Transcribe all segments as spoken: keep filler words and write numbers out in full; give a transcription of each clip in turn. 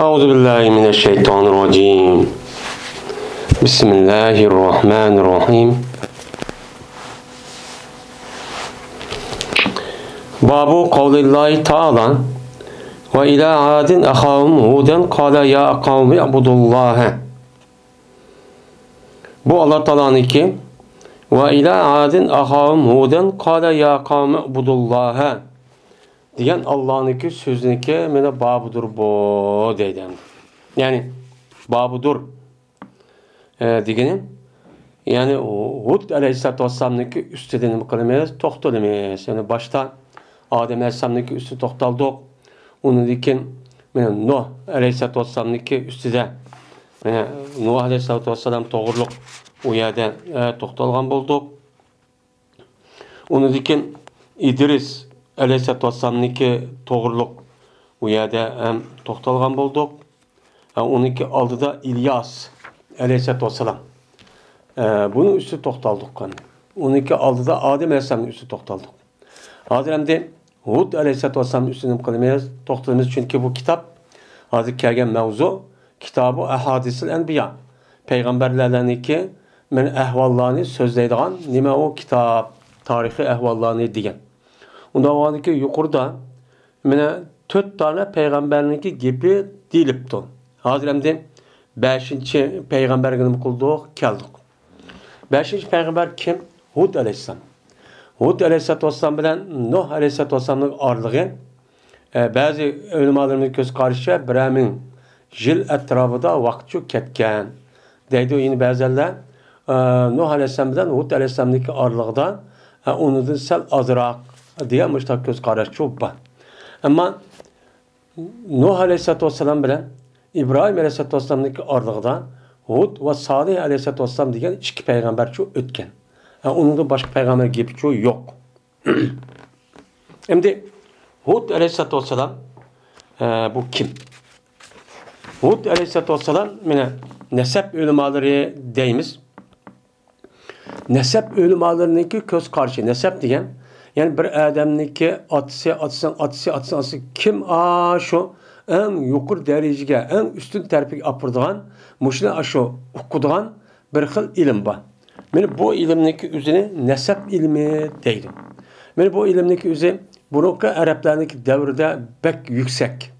أعوذ بالله من الشيطان الرجيم. بسم الله الرحمن الرحيم. باب قول الله تعالى: وإلى عاد أخاهم هودا قال يا قوم اعبدوا الله. بۇ ئاللا تائالانىڭكى، وإلى عاد أخاهم هودا قال يا قوم اعبدوا الله دېگەن ئاللانىڭكى سۆزىنىڭكى مانا بابىدۇر بۇ دەيدۇ. يەنى بابىدۇر، ئە، دېگىنى، يەنى ھۇد ئەلەيھىسسالاتۇ ۋەسسالامنىڭكى ئۈستىدە نېمە قىلىمىز؟ توختىلىمىز. يەنى باشتا ئادەم ئەلەيھىسسالامنىڭكى ئۈستىدە توختالدۇق. ئۇنىڭدىن كېيىن مانا نۇھ ئەلەيھىسسالاتۇ ۋەسسالامنىڭكى ئۈستىدە، مانا نۇھ ئەلەيھىسسالاتۇ ۋەسسالام توغرۇلۇق ئۇ يەردە، ئە، توختالغان بولدۇق. ئۇنىڭدىن كېيىن ئىدرىس ئەلەيھىسسالاتۇ ۋەسسالامنىڭكى توغرۇلۇق ئۇ يەردە ھەم توختالغان بولدۇق. ھە، ئۇنىڭكى ئالدىدا ئىلياس ئەلەيھىسسالاتۇ ۋەسسالام. ئە، بۇنىڭ ئۈستىدە توختالدۇق قانى. ئۇنىڭكى ئالدىدا ئادەم ئەلەيھىسسالامنىڭ ئۈستىدە توختالدۇق. ھازىر ئەمدى ھۇد ئەلەيھىسسالاتۇ ۋەسسالامنىڭ ئۈستىدە نېمە قىلىمىز؟ توختىلىمىز، چۈنكى بۇ كىتاب، ھازىر كەلگەن مەۋزۇ، كىتابۇ ئەھادىسىل ئەنبىيا، پەيغەمبەرلەرنىڭكى مانا ئەھۋاللارنى سۆزلەيدىغان نېمە ئۇ كىتاب، تارىخىي ئەھۋاللارنى دېگەن. ئۇنداق بولغاندىكىن يۇقىرىدا مانا تۆت دانە پەيغەمبەرنىڭكى گېپى دېيىلىپتۇ. ھازىر ئەمدى بەشىنچى پەيغەمبەرگە نېمە قىلدۇق؟ كەلدۇق. بەشىنچى پەيغەمبەر كىم؟ ھۇد ئەلەيھىسسالام. ھۇد ئەلەيھىسسالاتۇ ۋەسسالام بىلەن نۇھ ئەلەيھىسسالاتۇ ۋەسسالامنىڭ ئارىلىقى، ئە، بەزى ئۆلىمالىرىمىزنىڭ كۆز قارىشىچە بىرەر مىڭ يىل ئەتراپىدا ۋاقىت شۇ كەتكەن دەيدۇ. يەنە بەزىلەر، ئە، نۇھ ئەلەيھىسسالام بىلەن ھۇد ئەلەيھىسسالامنىڭكى ئارىلىقىدا، ئە، ئۇنىڭدىن سەل ئازراق دېگەن مۇشۇنداق كۆز قاراشچۇ بار. ئەمما نۇھ ئەلەيھىسسالاتۇ ۋەسسالام بىلەن ئىبراھىم ئەلەيھىسسالاتۇ ۋەسسالامنىڭكى ئارىلىقىدا ھۇد ۋە سالىھ ئەلەيھىسسالاتۇ ۋەسسالام دېگەن ئىككى پەيغەمبەرچۇ ئۆتكەن. ھە، ئۇنىڭدىن باشقا پەيغەمبەر گېپىچۇ يوق. ئەمدى ھۇد ئەلەيھىسسالاتۇ ۋەسسالام، ھە، بۇ كىم؟ ھۇد ئەلەيھىسسالاتۇ ۋەسسالام، مانا، نەسەب ئۆلىمالىرى دەيمىز. نەسەب ئۆلىمالىرىنىڭكى كۆز قارىشى، نەسەب دېگەن، يەنى بىر ئادەمنىڭكى ئاتىسى، ئاتىسىنىڭ ئاتىسى، ئاتىسىنىڭ ئاتىسى كىم، ئاشۇ ئەڭ يۇقىرى دەرىجىگە، ئەڭ ئۈستۈن تەرىپىگە ئاپىرىدىغان، مۇشۇنى ئاشۇ ئۇقىدىغان بىر خىل ئىلىم بار. مانا بۇ ئىلىمنىڭكى ئۆزىنى نەسەب ئىلمى دەيدۇ. مانا بۇ ئىلىمنىڭكى ئۆزى بۇرۇنقى ئەرەبلەرنىڭكى دەۋرىدە بەك يۈكسەك.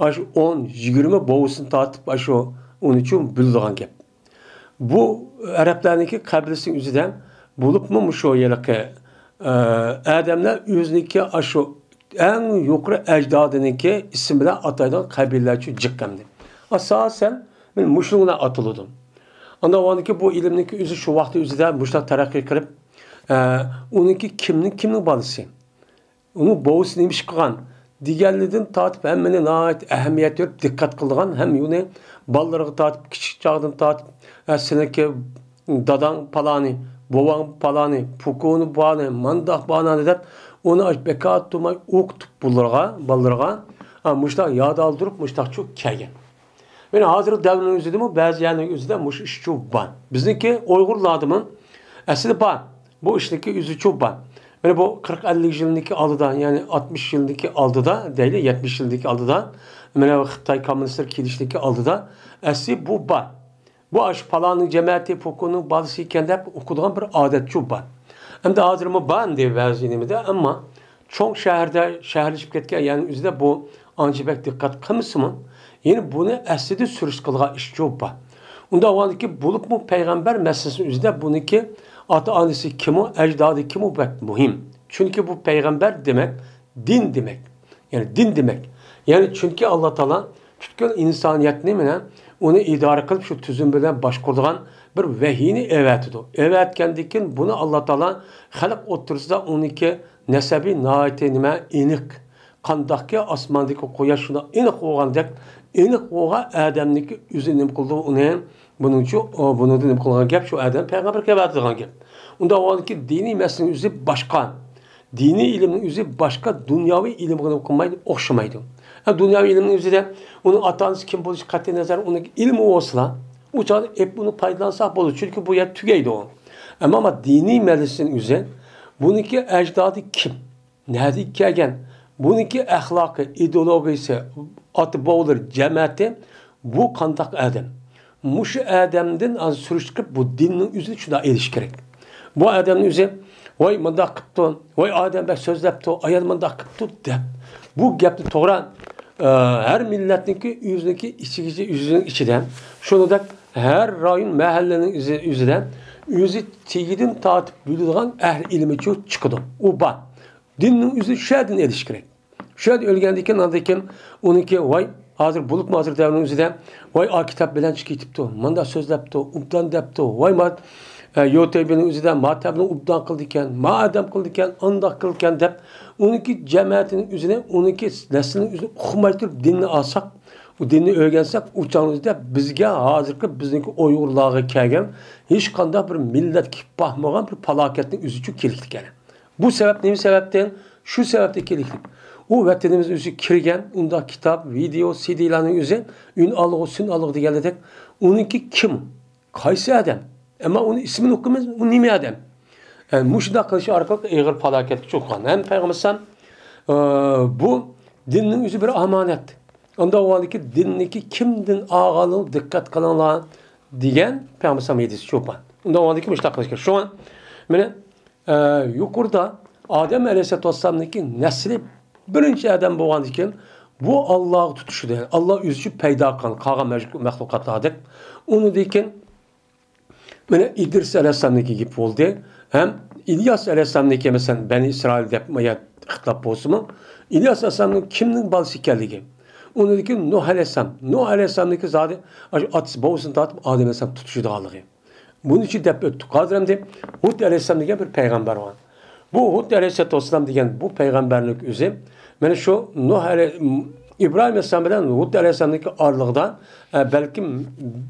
ئاشۇ ئون، يىگىرمە بوۋىسىنى تارتىپ، ئاشۇ ئۇنىچۇ بىلىدىغان گەپ. بۇ ئەرەبلەرنىڭكى قەبىلىسىنىڭ ئۆزىدە بولۇپمۇ مۇشۇ ھېلىقى، ئە، ئادەملەر ئۆزىنىڭكى ئاشۇ ئەڭ يۇقىرى ئەجدادىنىڭكى ئىسمى بىلەن ئاتايدىغان قەبىلىلەرچۇ جىق ئەمدى. ئاساسەن، مانا مۇشۇنىڭ بىلەن ئاتىلىدۇ. ئاندىن ئاۋۋالدىكى بۇ ئىلىمنىڭكى ئۆزى شۇ ۋاقىتتا ئۆزىدە مۇشۇنداق تەرەققىي قىلىپ، ئە، ئۇنىڭكى كىمنىڭ، كىمنىڭ بالىسى؟ ئۇنىڭ بوۋىسى نېمە ئىش قىلغان دېگەنلىرىدىن تارتىپ ھەممىنى ناھايىتى ئەھمىيەت بېرىپ دىققەت قىلىدىغان، ھەم ئۇنى بالىلىرىغا تارتىپ، كىچىك چاغدىن تارتىپ، ئە، سېنىڭكى داداڭ پالانى، بوۋاڭ پالانى، پوكۇنى بانى، مانداق بانانى دەپ، ئۇنى بىكار تۇرماي ئوقۇتۇپ بالىلىرىغا، بالىلىرىغا، ئا، مۇشۇنداق ياد ئالدۇرۇپ، مۇشۇنداقچۇ كەلگەن. مانا ھازىرقى دەۋرنىڭ ئۆزىدىمۇ بەزى يەرنىڭ ئۆزىدە مۇشۇ ئىشچۇ بار. بىزنىڭكى ئۇيغۇرلاردىمۇ ئەسلى بار. بۇ ئىشنىڭكى ئۆزىچۇ بار. مانا بۇ قىرىق ئەللىك يىلنىڭكى ئالدىدا، يەنى ئاتمىش يىلنىڭكى ئالدىدا دەيلى، يەتمىش يىلنىڭكى ئالدىدا، مانا خىتاي كوممۇنىستلىرى كېلىشنىڭكى ئالدىدا ئەسلى بۇ بار. بۇ ئاشۇ پالاننىڭ جەمەتى، پوكۇنىڭ بالىسى ئىكەن دەپ ئوقۇيدىغان بىر ئادەتچۇ بار. ئەمدى ھازىرمۇ بار ئەمدى بەزى نېمىدە، ئەمما چوڭ شەھەردە، شەھەرلىشىپ كەتكەن يەرنىڭ ئۆزىدە بۇ ئانچە بەك دىققەت قىلمىسىمۇ، يەنە بۇنى ئەسلىدە سۈرۈشتە قىلىدىغان ئىشچۇ بار. ئۇنداق بولغاندىكىن بولۇپمۇ پەيغەمبەر مەسىلىسىنىڭ ئۆزىدە بۇنىڭكى ئاتا-ئانىسى كىمۇ، ئەجدادى كىمۇ بەك مۇھىم. چۈنكى بۇ پەيغەمبەر دېمەك، دىن دېمەك. يەنى دىن دېمەك. يەنى چۈنكى ئاللا تائالا پۈتكۈل ئىنسانىيەتنى مانا ئۇنى ئىدارە قىلىپ، شۇ تۈزۈم بىلەن باشقۇرىدىغان بىر ۋەھىينى ئەۋەتىدۇ. ئەۋەتكەندىن كېيىن بۇنى ئاللا تائالا خەلق ئوتتۇرىسىدا ئۇنىڭكى نەسەبى ناھايىتى نېمە، ئېنىق. قانداقكى ئاسماندىكى قۇياش شۇنداق ئېنىق بولغاندەك، ئېنىق بولغان ئادەمنىڭكى ئۆزى نېمە قىلىدۇ ئۇنى؟ بۇنىڭچۇ، ئۇ، بۇنىڭدا نېمە قىلغان گەپ؟ شۇ ئادەم پەيغەمبەرگە ئەۋەتىدىغان گەپ. ئۇنداق بولغاندىكىن دىنىي مەسىلىنىڭ ئۆزى باشقا. دىنىي ئىلىمنىڭ ئۆزى باشقا دۇنياۋى ئىلىمغا نېمە قىلمايدۇ؟ ئوخشىمايدۇ. ھە، دۇنياۋى ئىلىمنىڭ ئۆزىدە ئۇنىڭ ئاتا-ئانىسى كىم بولۇشى قەتئىي نەزەر، ئۇنىڭ ئىلمى بولسىلا، ئۇ چاغدا ئېپ ئۇنى پايدىلانساق بولىدۇ. چۈنكى بۇ يەر تۈگەيدۇ. ئەمما، ئەمما دىنىي مەسىلىنىڭ ئۆزى، بۇنىڭكى ئەجدادى كىم؟ نەدىن كەلگەن؟ بۇنىڭكى ئەخلاقى، ئىدېئولوگىيىسى، ئاتا-بوۋىلىرى، جەمەتى، بۇ قانداق ئادەم؟ مۇشۇ ئادەمدىن ھازىر سۈرۈشتۈرۈپ بۇ دىننىڭ ئۆزىنى شۇنداق ئېلىش كېرەك. بۇ ئادەمنىڭ ئۆزى، ۋاي مۇنداق قىپتۇ، ۋاي ئادەم بەك سۆزلەپتۇ، ئايال مۇنداق قىپتۇ دەپ، بۇ گەپنى توغرا، ئە، ھەر مىللەتنىڭكى ئۆزىنىڭكى ئىچىگىچە، ئۆزىنىڭ ئىچىدە، شۇنىڭدەك ھەر رايون، مەھەللىنىڭ ئۆزى، ئۆزىدە ئۆزى تېگىدىن تارتىپ بىلىدىغان ئەھلى ئىلمىچۇ چىقىدۇ. ئۇ بار. دىننىڭ ئۆزى شۇ يەردىن ئېلىش كېرەك. شۇ يەردە ئۆلگەندىن كېيىن، ئاندىن كېيىن ئۇنىڭكى، ۋاي، ھازىر بولۇپمۇ ھازىر دەۋرنىڭ ئۆزىدە، ۋاي، ئا كىتاب بىلەنچە كېتىپتۇ، مۇنداق سۆزلەپتۇ، ئوبدان دەپتۇ، ۋاي، ما-، ئە، يوتەيبىنىڭ ئۆزىدە ماتەمنى ئوبدان قىلىدىكەن، ما ئادەم قىلىدىكەن، ئانداق قىلىدىكەن دەپ، ئۇنىڭكى جەمەتىنىڭ ئۆزىنى، ئۇنىڭكى نەسلىنىڭ ئۆزىنى ئۇقماي تۇرۇپ دىننى ئالساق، ئۇ دىننى ئۆگەنسەك، ئۇ چاغنىڭ ئۆزىدە بىزگە ھازىرقى بىزنىڭكى ئۇيغۇرلارغا كەلگەن ھېچقانداق بىر مىللەتكە كېلىپ باقمىغان بىر پالاكەتنىڭ ئۆزىچۇ كېلىكتىكەن. بۇ سەۋەب نېمە سەۋەبتىن؟ شۇ سەۋەبتىن كېلىكلىك. ئۇ ۋەتىنىمىز ئۆزى كىرگەن، ئۇنداق كىتاب، ۋىدېئو، سىدىلارنىڭ ئۆزى ئۈن ئالغۇ، سۈن ئالغۇ دېگەندەك، ئۇنىڭكى كىم؟ قايسى ئادەم؟ ئەمما ئۇنىڭ ئىسمىنى ئۇقىمىز، ئۇ نېمە ئادەم؟ ئە، مۇشۇنداق قىلىش ئارقىلىق ئېغىر پالاكەتكە ئۇچرىغان. ھەم پەيغەمبەر ئەلەيھىسسالام، ئە، بۇ دىننىڭ ئۆزى بىر ئامانەت. ئۇنداق بولغاندىكىن دىننىكى كىمدىن ئالغانلىقىنى دىققەت قىلىڭلار دېگەن پەيغەمبەر ئەلەيھىسسالام ھەدىسى شۇ. ئۇنداق بولغاندىكىن مۇشۇنداق قىلىش كېرەك. شۇڭا مانا ئە، يۇقىرىدا ئادەم ئەلەيھىسسالاتۇ ۋەسسالامنىڭكى نەسلى بىرىنچى ئادەم بولغاندىكىن، بۇ ئاللاغا تۇتىشىدۇ. ئاللا ئۆزىچە پەيدا قىلغان، قالغان مەخلۇقاتلاردەك. ئۇنىڭدىن كېيىن مانا ئىدرىس ئەلەيھىسسالامنىڭكى گېپى بولدى. ھەم ئىلياس ئەلەيھىسسالامنىڭكى، مەسىلەن، بەنى ئىسرائىل دەپ يا ئىختىلاپ بولسىمۇ، ئىلياس ئەلەيھىسسالامنىڭ كىمنىڭ بالىسى ئىكەنلىكى. ئۇنىڭدىن كېيىن نۇھ ئەلەيھىسسالام. نۇھ ئەلەيھىسسالامنىڭكى زادى ئاشۇ ئاتىسى، بوۋىسىدىن تارتىپ ئادەم ئەلەيھىسسالام تۇتۇشىدىغانلىقى. بۇنى چى دەپ ئۆتتۇق. ھازىر ئەمدى ھۇد ئەلەيھىسسالام دېگەن بىر پەيغەمبەر بار. بۇ ھۇد ئەلەيھىسسالاتۇ ۋەسسالام دېگەن بۇ پەيغەمبەرنىڭ ئۆزى مانا شۇ نۇھ ئەلەي-، ئىبراھىم ئەلەيھىسسالام بىلەن ھۇد ئەلەيھىسسالامنىڭكى ئارىلىقىدا، ئە، بەلكىم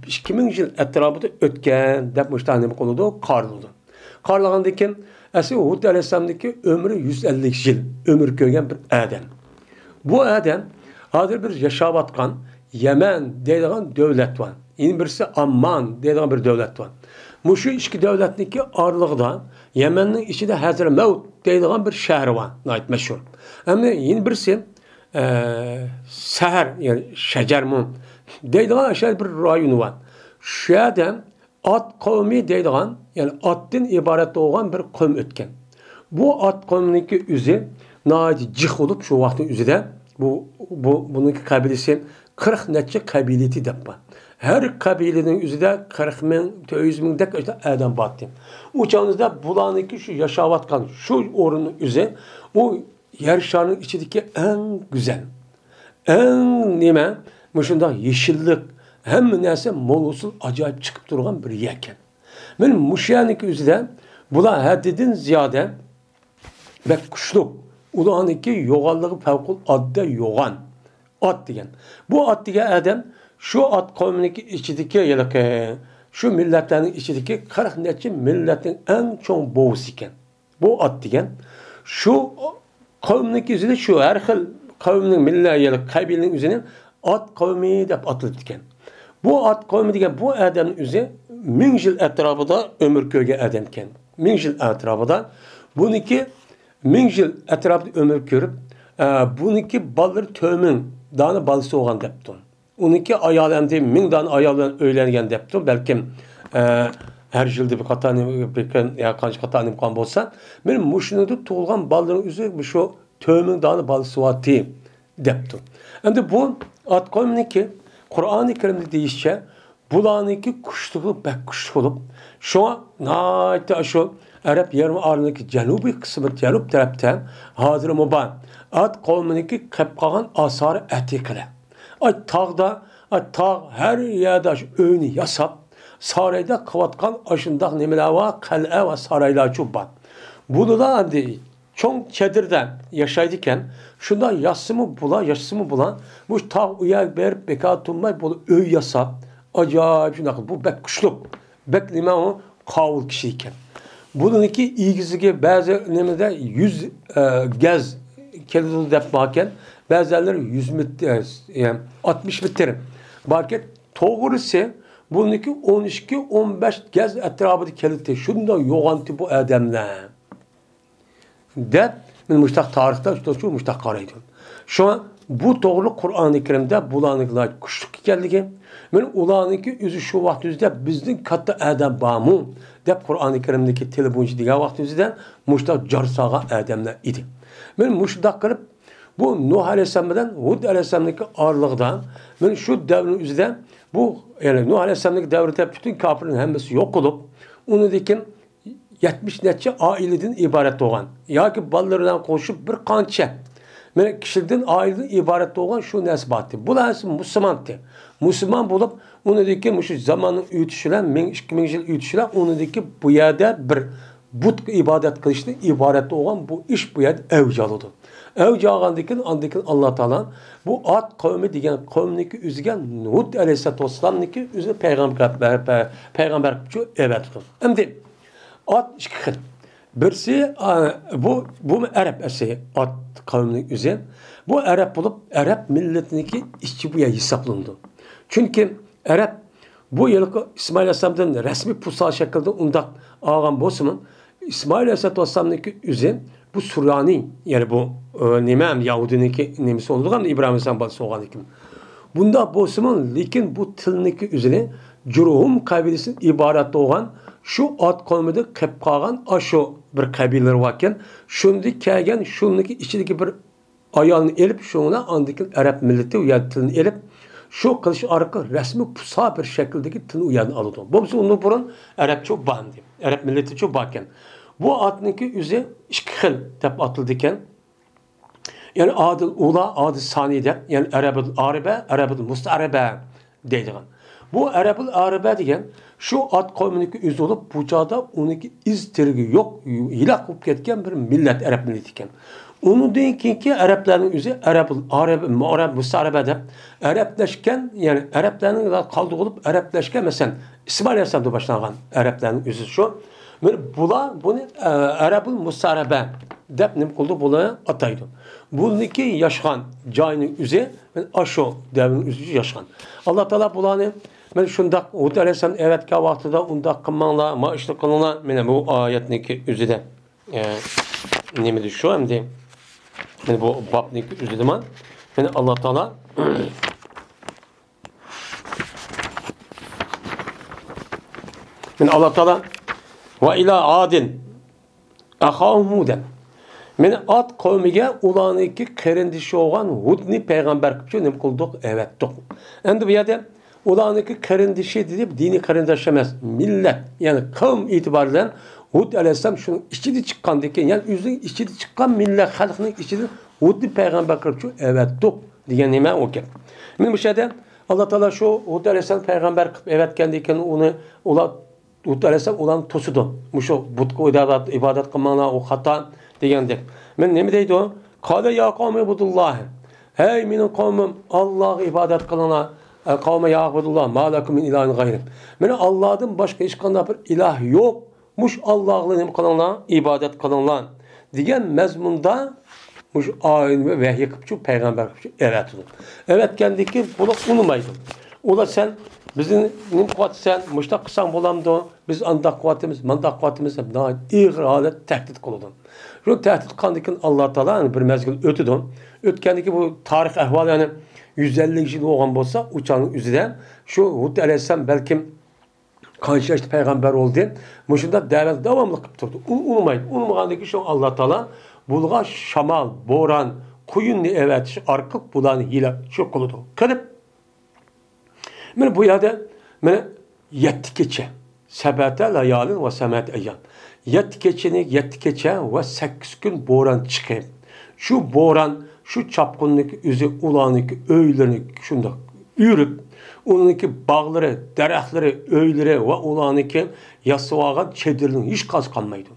ئىككى مىڭ يىل ئەتراپىدا ئۆتكەن دەپ مۇشۇنداق نېمە قىلىدۇ، قارىلىدۇ. قارىلىغاندىن كېيىن، ئەسلى ھۇد ئەلەيھىسسالامنىڭكى ئۆمرى يۈز ئەللىك يىل ئۆمۈر كۆرگەن بىر ئادەم. بۇ ئادەم ھازىر بىز ياشاۋاتقان يەمەن دەيدىغان دۆلەت بار. يەنە بىرسى ئاممان دەيدىغان بىر دۆلەت بار. مۇشۇ ئىككى دۆلەتنىڭكى ئارىلىقىدا يەمەننىڭ ئىچىدە ھەزرەمەۋت دەيدىغان بىر شەھەر بار، ناھايىتى مەشھۇر. ئەمدى يەنە بىرسى، ئە، سەھەر، يەنى شەجەرمۇ دەيدىغان شەھەر بىر رايونى بار. شۇ يەردە ئات قەۋمى دەيدىغان، يەنى ئاتتىن ئىبارەت بولغان بىر قەۋم ئۆتكەن. بۇ ئات قەۋمىنىڭكى ئۆزى ناھايىتى جىق بولۇپ، شۇ ۋاقىتنىڭ ئۆزىدە بۇ، بۇ، بۇنىڭكى قەبىلىسى قىرىق نەچچە قەبىلىتى دەپ بار. ھەر قەبىلىنىڭ ئۆزىدە قىرىق مىڭ، تۆت يۈز مىڭدەك ئادەم بارتى. ئۇ چاغىمىزدا بۇلارنىڭكى شۇ ياشاۋاتقان شۇ ئورۇننىڭ ئۆزى، ئۇ يەر شارىنىڭ ئىچىدىكى ئەڭ گۈزەل، ئەڭ نېمە، مۇشۇنداق يېشىللىق، ھەممە نەرسە مول ئۇسۇل ئاجايىپ چىقىپ تۇرغان بىر يەركەن. مانا مۇشۇ يەرنىڭكى ئۆزىدە بۇلار ھەددىدىن زىيادە بەك كۈچلۈك. ئۇلارنىڭكى يوغانلىقى پەۋقۇلئاددە يوغان. ئات دېگەن. بۇ ئات دېگەن ئادەم شۇ ئات قەۋمىنىڭكى ئىچىدىكى، ھېلىقى، شۇ مىللەتلەرنىڭ ئىچىدىكى قىرىق نەچچە مىللەتنىڭ ئەڭ چوڭ بوۋىسى ئىكەن. بۇ ئات دېگەن شۇ قەۋمنىڭكى ئۆزىدە، شۇ ھەر خىل قەۋمنىڭ، مىللەت، يەنى قەبىلىنىڭ ئۆزىنى ئات قەۋمى دەپ ئاتىلىدىكەن. بۇ ئات قەۋمى دېگەن بۇ ئادەمنىڭ ئۆزى مىڭ يىل ئەتراپىدا ئۆمۈر كۆرگەن ئادەمكەن. مىڭ يىل ئەتراپىدا. بۇنىڭكى مىڭ يىل ئەتراپىدا ئۆمۈر كۆرۈپ، ئە، بۇنىڭكى بالىلىرى تۆت مىڭ دانە بالىسى بولغان دەپتۇ. ئۇنىڭكى ئايالى ئەمدى مىڭ دانە ئايال بىلەن ئۆيلەنگەن دەپتۇ. بەلكىم، ئە، ھەر يىلدا بىر قاتار نېمە، بىر كۈن يا قانچە قاتار نېمە قىلغان بولسا، مېنىڭ مۇشۇنىڭدا تۇغۇلغان بالىلىرىم ئۆزى مۇشۇ تۆت مىڭ دانە بالىسى بارتى دەپتۇ. ئەمدى بۇ ئات قەۋمىنىڭكى قۇرئانى كەرىمدە دېيىشىچە، بۇلارنىڭكى كۈچلۈكى بەك كۈچلۈك بولۇپ، شۇڭا ناھايىتى ئاشۇ ئەرەب يېرىم ئارىلىنىڭكى جەنۇبىي قىسمى، جەنۇب تەرەپتە ھازىرمۇ بار ئات قەۋمىنىڭكى قېلىپ قالغان ئاسارى ئەتىقىلەر. ئاي تاغدا، ئاي تاغ ھەر يەردە ئاشۇ ئۆينى ياساپ، سارايدا قىلىۋاتقان ئاشۇنداق نېمىلەر بار، قەلئە ۋە سارايلارچۇ بار. بۇلىلا ئەمدى چوڭ چېدىردا ياشايدىكەن. شۇنداق ياشىسىمۇ بۇلا، ياشىسىمۇ بۇلا، مۇشۇ تاغ ئۇ يەرگە بېرىپ بىكار تۇرماي، بۇلا ئۆي ياساپ، ئاجايىپ شۇنداق، بۇ بەك كۈچلۈك، بەك نېمە ئۇ، قاۋۇل كىشى ئىكەن. بۇنىڭكى ئېگىزلىكى بەزى نېمىدە يۈز، ئە، گەز كېلىدۇ دەپ باركەن، بەزىلەر يۈز مېتىر، ئە، ئاتمىش مېتىر باركەن. توغرىسى، بۇنىڭكى ئون ئىككى، ئون بەش گەز ئەتراپىدا كېلىدۇ. شۇنداق يوغانتى بۇ ئادەملەر. دەپ، مانا مۇشتاق تارىختا شۇ، شۇ مۇشتاق قارايدۇ. شۇڭا بۇ توغرىلىق قۇرئانى كەرىمدە بۇلارنىڭكى ناھايىتى كۈچلۈك ئىكەنلىكى، مانا ئۇلارنىڭكى ئۆزى شۇ ۋاقىت ئۆزىدە بىزدىن كاتتا ئادەم بارمۇ دەپ قۇرئانى كەرىمدىكى تىلى بويىچە دېگەن ۋاقىت ئۆزىدە مۇشتاق جار سالغان ئادەملەر ئىدى. مانا مۇشۇنداق قىلىپ بۇ نۇھ ئەلەيھىسسالام بىلەن ھۇد ئەلەيھىسسالامنىڭكى ئارىلىقىدا مانا شۇ دەۋرنىڭ ئۆزىدە بۇ، يەنى نۇھ ئەلەيھىسسالامنىڭكى دەۋرىدە پۈتۈن كاپىرنىڭ ھەممىسى يوق بولۇپ، ئۇنىڭدىن كېيىن يەتمىش نەچچە ئائىلىدىن ئىبارەت بولغان ياكى بالىلىرى بىلەن قوشۇپ بىر قانچە مانا كىشىدىن، ئائىلىدىن ئىبارەت بولغان شۇ نەرسە بار ئىدى. بۇلار ھەممىسى مۇسۇلمان ئىدى. مۇسۇلمان بولۇپ، ئۇنىڭدىن كېيىن مۇشۇ زاماننىڭ ئۆتۈشى بىلەن، مىڭ، ئىككى مىڭ يىل ئۆتۈشى بىلەن ئۇنىڭدىن كېيىن بۇ يەردە بىر بۇتقا ئىبادەت قىلىشتىن ئىبارەت بولغان بۇ ئىش بۇ يەردە ئەۋج ئالىدۇ. ئەۋج ئالغاندىن كېيىن، ئاندىن كېيىن ئاللا تائالا بۇ ئاد قەۋمى دېگەن قەۋمنىڭكى ئۆزىگە ھۇد ئەلەيھىسسالاتۇ ۋەسسالامنىڭكى ئۆزىنى پەيغەمبەر، پەيغەمبەر قىلىپ شۇ ئەۋەتىدۇ. ئەمدى ئات ئىككى خىل. بىرسى، ئا، بۇ، بۇمۇ ئەرەب ئەسلى ئات قەۋمىنىڭ ئۆزى. بۇ ئەرەب بولۇپ، ئەرەب مىللىتىنىڭكى ئىچى بۇ يەر ھېسابلىنىدۇ. چۈنكى ئەرەب بۇ ھېلىقى ئىسمائىل ئەلەيھىسسالامدىن رەسمىي پۇتسال شەكىلدە ئۇنداق ئالغان بولسىمۇ، ئىسمائىل ئەلەيھىسسالاتۇ ۋەسسالامنىڭكى ئۆزى بۇ سۇرانى، يەنى بۇ، ئە، نېمە، يەھۇدىينىڭكى نېمىسى بولىدىغان، ئىبراھىم ئەلەيھىسسالام بالىسى بولغاندىكىن. بۇنداق بولسىمۇ، لېكىن بۇ تىلنىڭكى ئۆزىنى جۇرھۇم قەبىلىسىدىن ئىبارەت بولغان شۇ ئات قەۋمىدىن قېلىپ قالغان ئاشۇ بىر قەبىلىلەر باركەن، شۇندىن كەلگەن شۇنىڭكى ئىچىدىكى بىر ئايالنى ئېلىپ، شۇڭا ئاندىن كېيىن ئەرەب مىللىتى ئۇ يەردە تىلنى ئېلىپ، شۇ قىلىش ئارقىلىق رەسمىي پۇسا بىر شەكىلدىكى تىلنى ئۇ يەردىن ئالىدۇ. بولمىسا ئۇندىن بۇرۇن ئەرەبچە بار ئىدى. ئەرەب مىللىتىچۇ باركەن. بۇ ئاتنىڭكى ئۆزى ئىككى خىل دەپ ئاتىلىدىكەن. يەنى ئادىل ئۇلا، ئادىل سانى دەپ، يەنى ئەرەبىل ئارىبە، ئەرەبىل مۇستەئرەبە دەيدىغان. بۇ ئەرەبىل ئارىبە دېگەن شۇ ئات قەۋمىنىڭكى ئۆزى بولۇپ، بۇ چاغدا ئۇنىڭكى ئىز تېرىگى يوق، ھېلاك بولۇپ كەتكەن بىر مىللەت، ئەرەب مىللىتى ئىكەن. ئۇنىڭدىن كېيىنكى ئەرەبلەرنىڭ ئۆزى ئەرەبىل ئارەب، ئارەب، مۇستەئرەبە دەپ ئەرەبلەشكەن، يەنى ئەرەبلەرنىڭ قالدۇرۇپ ئەرەبلەشكەن، مەسىلەن، ئىسمائىل ئەلەيھىسسالامدىن باشلانغان ئەرەبلەرنىڭ ئۆزى شۇ. مانا بۇلار بۇنى، ئە، ئەرەبۇل مۇستەئرەبە دەپ نېمە قىلدى، بۇلارنى ئاتايدۇ. بۇنىڭكى ياشىغان جايىنىڭ ئۆزى، مانا ئاشۇ دەۋرنىڭ ئۆزىدە ياشىغان. ئاللا تائالا بۇلارنى، مانا شۇنداق ھۇد ئەلەيھىسسالام ئەۋەتكەن ۋاقتىدا ئۇنداق قىلماڭلار، ما ئىشنى قىلىڭلار. مانا بۇ ئايەتنىڭكى ئۆزىدە، ئە، نېمە دېيىش شۇ ئەمدى؟ مانا بۇ بابنىڭكى ئۆزىدە مانا، مانا ئاللا تائالا مانا ئاللا تائالا، ۋە ئىلا ئادىن ئەخاھۇم ھۇدەن. مانا ئاد قەۋمىگە ئۇلارنىڭكى قېرىندىشى بولغان ھۇدنى پەيغەمبەر قىلىپ شۇ نېمە قىلدۇق؟ ئەۋەتتۇق. ئەمدى بۇ يەردە ئۇلارنىڭكى قېرىندىشى دېدى، دىنىي قېرىنداش ئەمەس، مىللەت، يەنى قەۋم ئېتىبارى بىلەن ھۇد ئەلەيھىسسالام شۇنىڭ ئىچىدە چىققاندىكىن، يەنى ئۆزىنىڭ ئىچىدە چىققان مىللەت خەلقنىڭ ئىچىدىن ھۇدنى پەيغەمبەر قىلىپ شۇ ئەۋەتتۇق دېگەن نېمە ئۇ گەپ. مانا مۇشۇ يەردە ئاللا تائالا شۇ ھۇد ئەلەيھىسسالام پەيغەمبەر قىلىپ ئەۋەتكەندىن كېيىن ئۇنى، ئۇلار، ھۇد ئەلەيھىسسالام ئۇلارنى توسىدۇ. مۇشۇ بۇتقا ئىبادەت، ئىبادەت قىلماڭلار، ئۇ خاتا دېگەندەك. مانا نېمە دەيدۇ؟ قالە يا قەۋمى ئۇبۇدۇللاھ. ھەي مېنىڭ قەۋمىم، ئاللاغا ئىبادەت قىلىڭلار. قەۋمە يا ئۇبۇدۇللاھ ما لەكۇم مىن ئىلاھىن غەيرى. مانا ئاللادىن باشقا ھېچقانداق بىر ئىلاھ يوق. مۇشۇ ئاللاغىلا نېمە قىلىڭلار؟ ئىبادەت قىلىڭلار، دېگەن مەزمۇندا مۇشۇ ئايەتنى ۋەھىي قىلىپچۇ، پەيغەمبەر قىلىپچۇ ئەۋەتىدۇ. ئەۋەتكەندىن كېيىن بۇلار ئۇنىمايدۇ. ئۇلار، سەن بىزنى نېمە قىلىۋاتىسەن؟ مۇشۇنداق قىلساڭ بولامدۇ؟ بىز ئانداق قىلىۋاتىمىز، مانداق قىلىۋاتىمىز دەپ ناھايىتى ئېغىر ھالەتتە تەھدىت قىلىدۇ. شۇ تەھدىت قىلغاندىن كېيىن ئاللا تائالا، يەنى بىر مەزگىل ئۆتىدۇ. ئۆتكەندىن كېيىن بۇ تارىخ ئەھۋالى، يەنى يۈز ئەللىك يىل بولغان بولسا، ئۇ چاغنىڭ ئۆزىدە شۇ ھۇد ئەلەيھىسسالام بەلكىم قانچە ياشتا پەيغەمبەر بولدى؟ مۇشۇنداق دەۋەت داۋاملىق قىلىپ تۇردى. ئۇ ئۇنىمايدۇ. ئۇنىمىغاندىن كېيىن شۇ ئاللا تائالا بۇلارغا شامال، بوران، قۇيۇننى ئەۋەتىش ئارقىلىق بۇلارنى ھېلاك شۇ قىلىدۇ. قىلىپ، مانا بۇ يەردە، مانا يەتتە كېچە، سەبئەتە لەيالىن ۋە سەمانىيەتە ئەييام. يەتتە كېچىنى، يەتتە كېچە ۋە سەككىز كۈن بوران چىقىپ، شۇ بوران، شۇ چاپقۇننىڭكى ئۆزى ئۇلارنىڭكى ئۆيلىرىنى شۇنداق ئۆرۈپ، ئۇنىڭكى باغلىرى، دەرەخلىرى، ئۆيلىرى ۋە ئۇلارنىڭكى ياسىۋالغان چېدىرىنىڭ ھېچقايسى قالمايدۇ.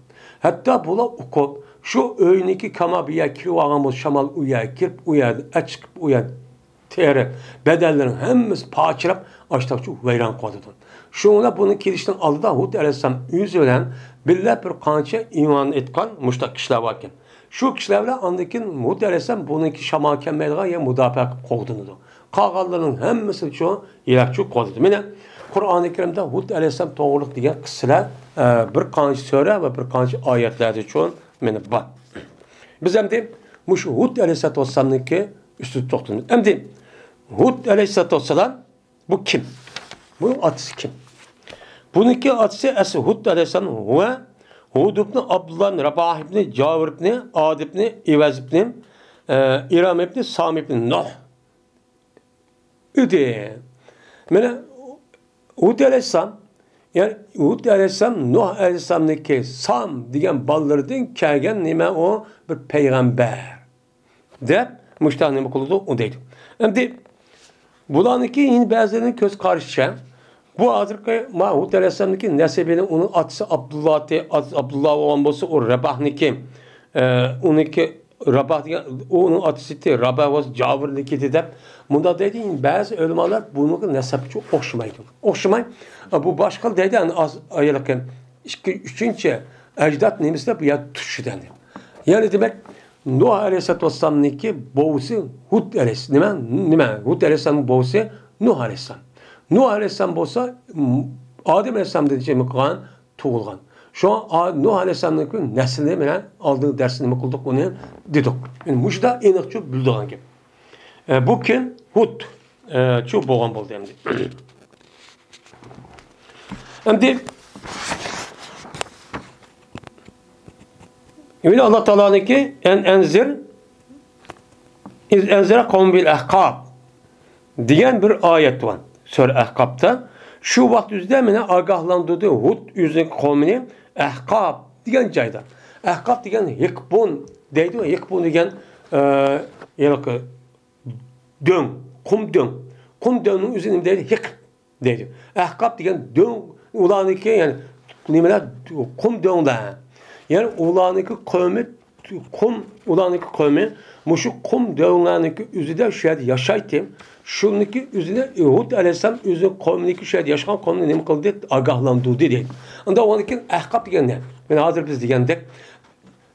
ھەتتا بۇلار ئۇقۇپ، شۇ ئۆينىڭكى كاما بۇ يەرگە كىرىۋالغان بولسا، شامال ئۇ يەرگە كىرىپ، ئۇ يەردىن ئەچىقىپ، ئۇ يەردىن تېرە بەدەنلىرىنىڭ ھەممىسى پارچىلاپ، ئاشتاقچۇ ۋەيران قىلىۋاتىدۇ. شۇڭا بۇنىڭ كېلىشىنىڭ ئالدىدا ھۇد ئەلەيھىسسالام ئۆزى بىلەن بىللە بىر قانچە ئىمان ئېيتقان مۇشتاق كىشىلەر باركەن. شۇ كىشىلەر بىلەن ئاندىن كېيىن ھۇد ئەلەيھىسسالام بۇنىڭكى شامال كەلمەيدىغان يەر مۇداپىئە قىلىپ قوغدىنىدۇ. قالغانلىرىنىڭ ھەممىسىنى شۇ ھېلاكچۇ قوغدىدى. مانا، قۇرئانى كەرىمدە ھۇد ئەلەيھىسسالام توغرىلىق دېگەن قىسسىلەر، ئە، بىر قانچە سۈرە ۋە بىر قانچە ئايەتلەردە شۇ مانا بار. بىز ئەمدى مۇشۇ ھۇد ئەلەيھىسسالاتۇ ۋەسسالامنىڭكى ئۈستىدە توختىلىمىز. ئەمدى ھۇد ئەلەيھىسسالاتۇ ۋەسسالام بۇ كىم؟ بۇنىڭ ئاتىسى كىم؟ بۇنىڭكى ئاتىسى ئەسلى ھۇد ئەلەيھىسسالام ھۇۋە ھۇد ئىبنى ئابدۇللا ئىبنى راباھ ئىبنى جاۋىر ئىبنى ئاد ئىبنى ئىۋەز ئىبنى، ئە، ئىرام ئىبنى سام ئىبنى نۇھ ئىدى. مانا ھۇد ئەلەيھىسسالام، يەنى ھۇد ئەلەيھىسسالام نۇھ ئەلەيھىسسالامنىڭكى سام دېگەن بالىلىرىدىن كەلگەن نېمە ئۇ؟ بىر پەيغەمبەر. دەپ مۇشۇنداق نېمە قىلىدۇ، ئۇ دەيدۇ. ئەمدى بۇلارنىڭكى يەنە بەزىلىرىنىڭ كۆز قارىشىچە، بۇ ھازىرقى ما ھۇد ئەلەيھىسسالامنىڭكى نەسىبىنى ئۇنىڭ ئاتىسى ئابدۇللا، ئابدۇللا بولغان بولسا، ئۇ رەباھنىڭكى، ئە، ئۇنىڭكى رەباھ دېگەن، ئۇ ئۇنىڭ ئاتىسى ئىدى، رەباھ بولسا جاۋىرنىڭكى ئىدى دەپ مۇنداق دەيدۇ. بەزى ئۆلىمالار بۇنىڭغا نەسەبچە ئوخشىمايدۇ. ئوخشىماي، بۇ باشقا دەيدۇ، ئەنە ئاز ئايالىقى ئىككى، ئۈچىنچى ئەجداد نېمىسىدە بۇ يەردە تۇتۇشىدۇ ئەمدى. يەنى دېمەك، نۇھ ئەلەيھىسسالاتۇ ۋەسسالامنىڭكى بوۋىسى ھۇد ئەلەيھىس-، نېمە، نېمە، ھۇد ئەلەيھىسسالامنىڭ بوۋىسى نۇھ ئەلەيھىسسالام. نۇھ ئەلەيھىسسالام بولسا، م-، ئادەم ئەلەيھىسسالامدىن نېمە قىلغان؟ تۇغۇلغان. شۇڭا ئا-، نۇھ ئەلەيھىسسالامنىڭكى نەسلى بىلەن ئالدىنقى دەرستە نېمە قىلدۇق، ئۇنى دېدۇق. يەنى مۇشۇدا ئېنىقچە بىلىدىغان گەپ. ئە، بۇ كىم؟ ھۇد. ئە، چۇ بولغان بولدى ئەمدى. ئەمدى يەنە ئاللا تائالانىڭكى ئەن-، ئەنزىر، ئىز ئەنزىرە قەۋمىھىل ئەھقاب دېگەن بىر ئايەت بار سۈرە ئەھقابتا. شۇ ۋاقىت ئۆزىدە مېنى ئاگاھلاندۇردى ھۇد ئۆزىنىڭ قەۋمىنى ئەھقاب دېگەن جايدا. ئەھقاب دېگەن ھېقبۇن دەيدۇ. ھېقبۇن دېگەن، ئە، ھېلىقى دۆڭ، قۇم دۆڭ. قۇم دۆڭنىڭ ئۆزى نېمە دەيدۇ؟ ھېقىپ دەيدۇ. ئەھقاب دېگەن دۆڭ، ئۇلارنىڭكى، يەنى نېمىلەر، قۇم دۆڭلەر. يەنى ئۇلارنىڭكى قەۋمى، قۇم، ئۇلارنىڭكى قەۋمى مۇشۇ قۇم دۆڭلەرنىڭكى ئۆزىدە شۇ يەردە ياشايتتى. شۇنىڭكى ئۆزىنى ھۇد ئەلەيھىسسالام ئۆزىنىڭ قەۋمىنىڭكى شۇ يەردە ياشىغان قەۋمىنى نېمە قىلدى؟ ئاگاھلاندۇردى دەيدۇ. ئۇندا ئۇنىڭكى ئەھقاب دېگەن نېمە؟ مانا ھازىر بىز دېگەندەك،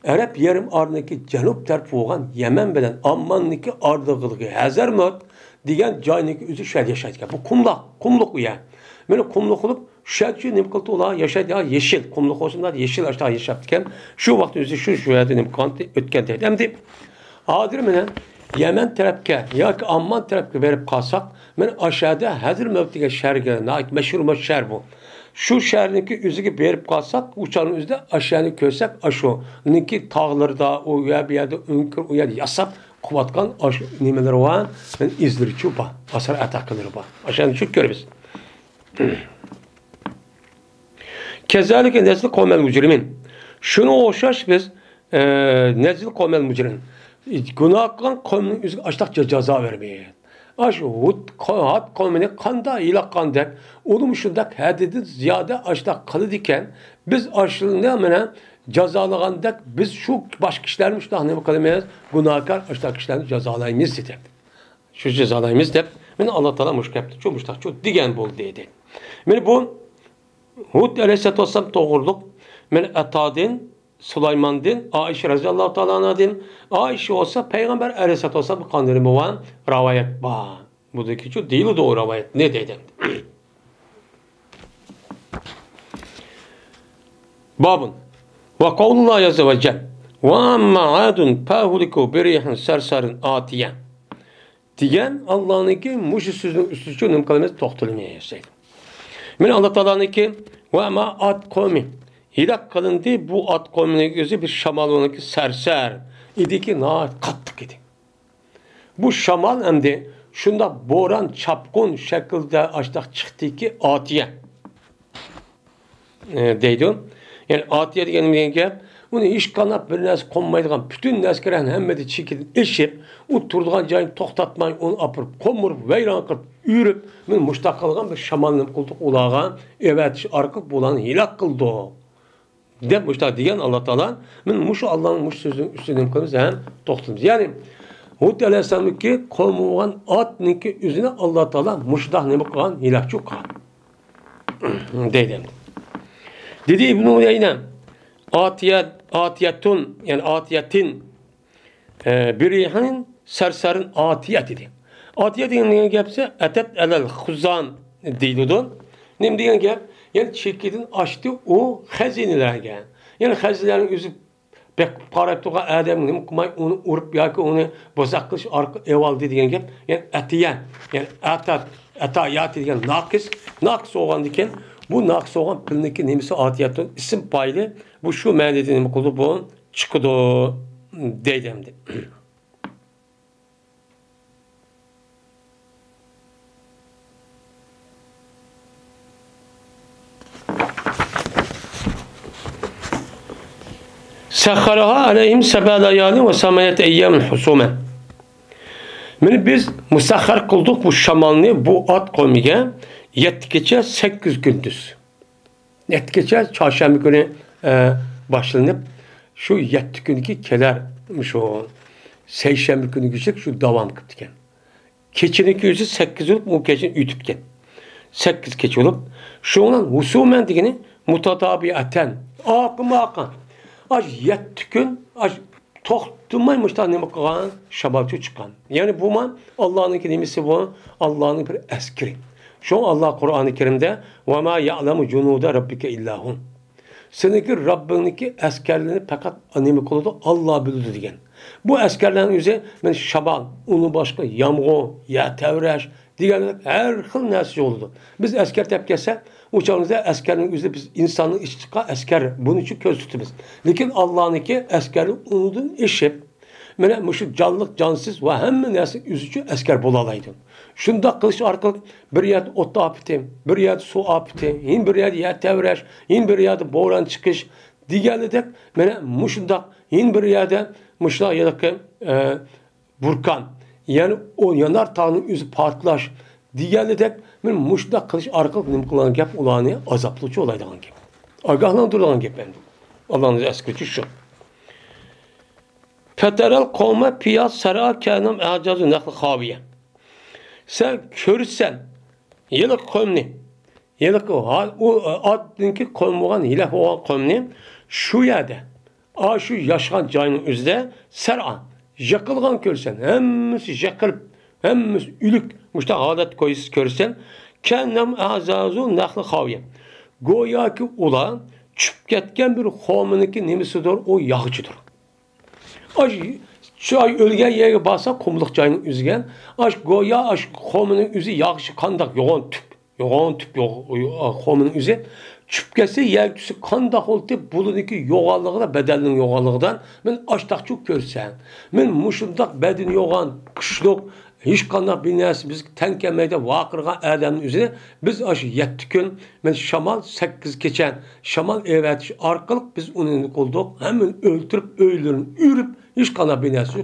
ئەرەب يېرىم ئارىنىڭكى جەنۇب تەرىپى بولغان يەمەن بىلەن ئامماننىڭكى ئارىلىقىدىكى ھەزەرمۇت دېگەن جاينىڭكى ئۆزى شۇ يەردە ياشايدىكەن. بۇ قۇملۇق، قۇملۇق ئۇ يەر. مانا قۇملۇق بولۇپ، شۇ يەردە شۇ نېمە قىلىدۇ ئۇلار؟ ياشايدۇ، يا يېشىل، قۇملۇق بولسۇن، يېشىل ئاشۇنداق ياشاپتىكەن. شۇ ۋاقىت ئۆزى شۇ، شۇ يەردە نېمە قىلغان، ئۆتكەن دەيدۇ. ئەمدى ھازىر مانا يەمەن تەرەپكە ياكى ئاممان تەرەپكە بېرىپ قالساق، مانا ئاشۇ يەردە ھەزەرمەت دېگەن شەھەرگە، ناھايىتى مەشھۇر شەھەر بۇ. شۇ شەھەرنىڭكى ئۆزىگە بېرىپ قالساق، ئۇ چاغنىڭ ئۆزىدە ئاشۇ شەھەرنى كۆرسەك، ئاشۇنىڭكى تاغلىرىدا، ئۇ يەر، بۇ يەردە ئۆڭكۈر، ئۇ يەردە ياساپ قىلىۋاتقان ئاشۇ نېمىلىرى بار، مانا ئىزلىرىچۇ بار، ئاسار ئەتاقىلىرى بار. ئاشۇنى شۇ كۆرىمىز. كەزالىكە نەزىل قەۋمەل مۇجرىمىن. شۇنىڭغا ئوخشاش بىز، ئە، نەزىل قەۋمەل مۇجرىمىن. گۇناھ قىلغان قەۋمنىڭ ئۆزىگە ئاشۇنداق جازا بەرمەيمىز. ئاشۇ ھۇد قە-، ئاد قەۋمىنى قانداق ھېلاك قىلغاندەك، ئۇنىمۇ شۇنداق ھەددىدىن زىيادە ئاشۇنداق قىلىدىكەن. بىز ئاشۇنى مانا جازالىغاندەك، بىز شۇ باشقا كىشىلەرنى شۇنداق نېمە قىلىمىز؟ گۇناھكار ئاشۇنداق كىشىلەرنى جازالايمىز دېدى. شۇ جازالايمىز دەپ، مانا ئاللا تائالا مۇشۇ گەپنى شۇ مۇشۇنداق شۇ دېگەن بولدى دەيدۇ. مانا بۇ ھۇد ئەلەيھىسسالاتۇ ۋەسسالام توغرۇلۇق، مانا ئاتادىن، سۇلايماندىن، ئائىشە رەزىياللاھۇ تائالا ئانھادىن، ئائىشە بولسا پەيغەمبەر ئەلەيھىسسالاتۇ ۋەسسالام قاندىن بولغان رىۋايەت بار. بۇدىكىچۇ دېيىلىدۇ ئۇ رىۋايەتنى دەيدۇ. بابۇن. ۋە قەۋلۇللاھى ئەززە ۋە جەل. ۋە ئەمما ئادۇن فەئۇھلىكۇ بىرىھىن سەرسەرىن ئاتىيە. دېگەن ئاللانىڭكى مۇشۇ سۆزىنىڭ ئۈستىدىچۇ نېمە قىلىمىز؟ توختىلىمىز دەيدۇ. مانا ئاللا تائالانىڭكى ۋە ئەمما ئاد قەۋمى ھېلاك قىلىندى. بۇ ئاد قەۋمىنىڭ ئۆزى بىر شامالنىڭكى سەرسەر ئىدىكى، ناھايىتى قاتتىق ئىدى. بۇ شامال ئەمدى شۇنداق بوران، چاپقۇن شەكلىدە ئاشۇنداق چىقتىكى ئاتىيە، ئە، دەيدۇ. يەنى ئاتىيە دېگەن نېمە دېگەن گەپ؟ ئۇنى ھېچقانداق بىر نەرسە قونمايدىغان، پۈتۈن نەرسىگە ھەممىدە چېكىدىن ئېشىپ، ئۇ تۇرىدىغان جايىنى توختاتماي، ئۇنى ئاپىرىپ قومۇرۇپ، ۋەيران قىلىپ، ئۆرۈپ، مانا مۇشۇنداق قىلغان بىر شامال نېمە قىلدۇق؟ ئۇلارغا ئەۋەتىش ئارقىلىق بۇلارنى ھېلاك قىلدۇق. دەپ مۇشۇنداق دېگەن ئاللا تائالا، مانا مۇشۇ ئاللانىڭ مۇشۇ سۆزىنىڭ ئۈستىدە نېمە قىلىمىز؟ ھەم توختىلىمىز. يەنى ھۇد ئەلەيھىسسالامنىڭكى قومى بولغان ئادنىڭكى ئۆزىنى ئاللا تائالا مۇشۇنداق نېمە قىلغان؟ ھېلاكچۇ قىلغان. دەيدۇ ئەمدى. دېدى ئىبنۇ ئۇيەينە، ئاتىيە، ئاتىيەتۇن، يەنى ئاتىيەتىن، ئە، بىرىھىن سەرسەرىن ئاتىيە دېدى. ئاتىيە دېگەن نېمە گەپ دېسە، ئەتەت ئەلەل خۇزان دېيىلىدۇ. نېمە دېگەن گەپ؟ يەنى چېكىدىن ئاشتى ئۇ خەزىنىلەرگە. يەنى خەزىنىلەرنىڭ ئۆزى بېقىپ قاراپ تۇرغان ئادەمگە نېمە قىلماي، ئۇنى ئۇرۇپ ياكى ئۇنى بوزەك قىلىش ئارقىلىق ئېۋالدى دېگەن گەپ. يەنى ئەتىيە، يەنى ئەتا، ئەتا ياتى دېگەن ناقىس، ناقىس بولغاندىكىن، بۇ ناقىس بولغان پېئىلنىڭكى نېمىسى ئاتىيەتتۇن ئىسىم پايلى، بۇ شۇ مەنىدە نېمە قىلىدۇ، بۇ چىقىدۇ دەيدۇ ئەمدى. سخرها عليهم سبع ليال وثمانية أيام حسوما. مانا بىز مۇسەخخەر قىلدۇق بۇ شامالنى بۇ ئاد قومىغا يەتتە كېچە، سەككىز كۈندۈز. يەتتە كېچە چارشەنبە كۈنى، ئە، باشلىنىپ، شۇ يەتتە كۈنگە كېلەر، شۇ سەيشەنبە كۈنىگىچە شۇ داۋام قىپتىكەن. كېچىنىڭكى ئۆزى سەككىز بولۇپ، ئۇ كېچىنى ئۆتۈپكەن. سەككىز كېچە بولۇپ، شۇنىڭ ھۇسۇمەن دېگىنى مۇتاتابىئەتەن، ئارقىمۇ ئارقا. ئاش يەتتە كۈن، ئاش توختىماي مۇشۇنداق نېمە قىلغان، شامالچۇ چىققان. يەنى بۇمۇ ئاللانىڭكى نېمىسى بۇ؟ ئاللانىڭ بىر ئەسكىرى. شۇڭا ئاللا قۇرئانى كەرىمدە، «وما يعلم جنود ربك إلا هو». سېنىڭكى رەببىڭنىڭكى ئەسكەرلىرىنى پەقەت نېمە قىلىدۇ؟ ئاللا بىلىدۇ دېگەن. بۇ ئەسكەرلەرنىڭ ئۆزى، مانا شامال، ئۇنىڭ باشقا يامغۇر، يەر تەۋرەش دېگەندەك ھەر خىل نەرسە يولىدۇ. بىز ئەسكەر دەپ كەلسەك، ئۇ چاغىمىزدا ئەسكەرنىڭ ئۆزى بىز ئىنساننىڭ ئىچىدىكى ئەسكەر، بۇنىڭ ئۈچۈن كۆرسىتىمىز. لېكىن ئاللانىڭكى ئەسكەرلىرى ئۇنىڭدىن ئېشىپ، مانا مۇشۇ جانلىق، جانسىز ۋە ھەممە نەرسە ئۆزى ئۈچۈن ئەسكەر بولالايدۇ. شۇنداق قىلىش ئارقىلىق بىر يەردە ئوت ئاپىتى، بىر يەردە سۇ ئاپىتى، يەنە بىر يەردە يەر تەۋرەش، يەنە بىر يەردە بوران چىقىش دېگەنلىدەك، مانا مۇشۇنداق، يەنە بىر يەردە مۇشۇنداق ھېلىقى، ئە، بۇركان، يەنى ئۇ يانار تاغنىڭ ئۆزى پارتلاش دېگەنلىدەك، مانا مۇشۇنداق قىلىش ئارقىلىق نېمە قىلغان گەپ، ئۇلارنى ئازابلىغۇچى بولالايدىغان گەپ. ئاگاھلاندۇرىدىغان گەپ ئەمدى. ئاللانىڭ ئەسكىرتىشى شۇ. فترى القوم فيها صرعى كأنهم أعجاز نخلة خاوية. سەن كۆرىسەن، ھېلىقى قومنى، ھېلىقى ھا-، ئۇ ئادنىڭكى قوم بولغان، ھېلەك بولغان قومنى شۇ يەردە، ئاشۇ ياشىغان جاينىڭ ئۆزىدە سەرئا، يىقىلغان كۆرىسەن، ھەممىسى يىقىلىپ، ھەممىسى ئۆلۈك، مۇشۇنداق ھالەتتە كۆرىسەن، كەننەم ئەزازۇ نەخلى خاۋىيە. گوياكى ئۇلار چۈشۈپ كەتكەن بىر خورمىنىڭكى نېمىسىدۇر، ئۇ ياغىچىدۇر. ئاش، شۇ ئاي ئۆلگەن يەرگە بارسا، قۇملۇق جاينىڭ ئۆزىگە، ئاش گويا ئاش خورمىنىڭ ئۆزى ياغىچى قانداق يوغان تۈپ، يوغان تۈپ يوغ-، يو-، خورمىنىڭ ئۆزى چۈشۈپ كەتسە، يەرگە چۈشسە قانداق بولدى، بۇلىنىڭكى يوغانلىقىدا، بەدەننىڭ يوغانلىقىدا، مەن ئاشتاقچۇ كۆرسەم، مەن مۇشۇنداق بەدىنى يوغان، قىشلىق، ھېچقانداق بىر نەرسە بىزگە تەڭ كەلمەيدۇ، ۋارقىرىغان ئادەمنىڭ ئۆزىنى بىز ئاشۇ يەتتە كۈن، مەن شامال سەككىز كېچە، شامال ئېۋەتىش ئارقىلىق بىز ئۇنى نېمە قىلدۇق؟ ھەممىنى ئۆلتۈرۈپ، ئۆيلىرىنى ئۆرۈپ، ھېچقانداق بىر نەرسە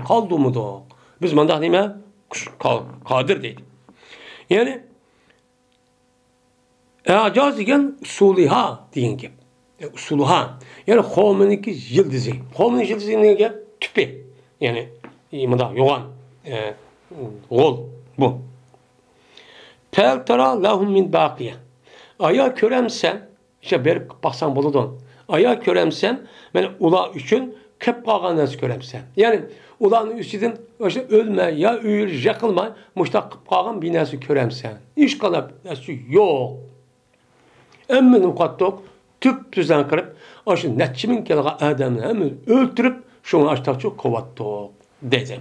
قالدۇرمىدۇق. بىز مانداق نېمە؟ قۇش-، قا-، قادىر دەيدۇ. يەنى، ئەجاز دېگەن ئۇسۇلىھا دېگەن گەپ. ئۇسۇلىھا. يەنى خورمىنىڭكى يىلدىزى. خورمىنىڭ يىلدىزى دېگەن گەپ تۈپى. يەنى، مۇنداق يوغان، ئە، غول بۇ. فَهَلْ تَرَى لَهُم مِّن بَاقِيَةٍ. ئايا كۆرەمسەن؟ ئىشقا بېرىپ باقساڭ بولىدۇ. ئايا كۆرەمسەن؟ مانا ئۇلار ئۈچۈن قېپ قالغان نەرسە كۆرەمسەن؟ يەنى ئۇلارنىڭ ئۈستىدىن ئاشۇ ئۆلمەي يا ئۆيلىرى يىقىلماي مۇشۇنداق قېپ قالغان بىر نەرسە كۆرەمسەن؟ ھېچقانداق نەرسە يوق. ھەممىنى يوقاتتۇق، تۈپتۈزلەڭ قىلىپ، ئاشۇ نەچچە مىڭ كەلگەن ئادەمنى ھەممىنى ئۆلتۈرۈپ، شۇڭا ئاشتاقچۇ قىلىۋاتتۇق. دەيدۇ.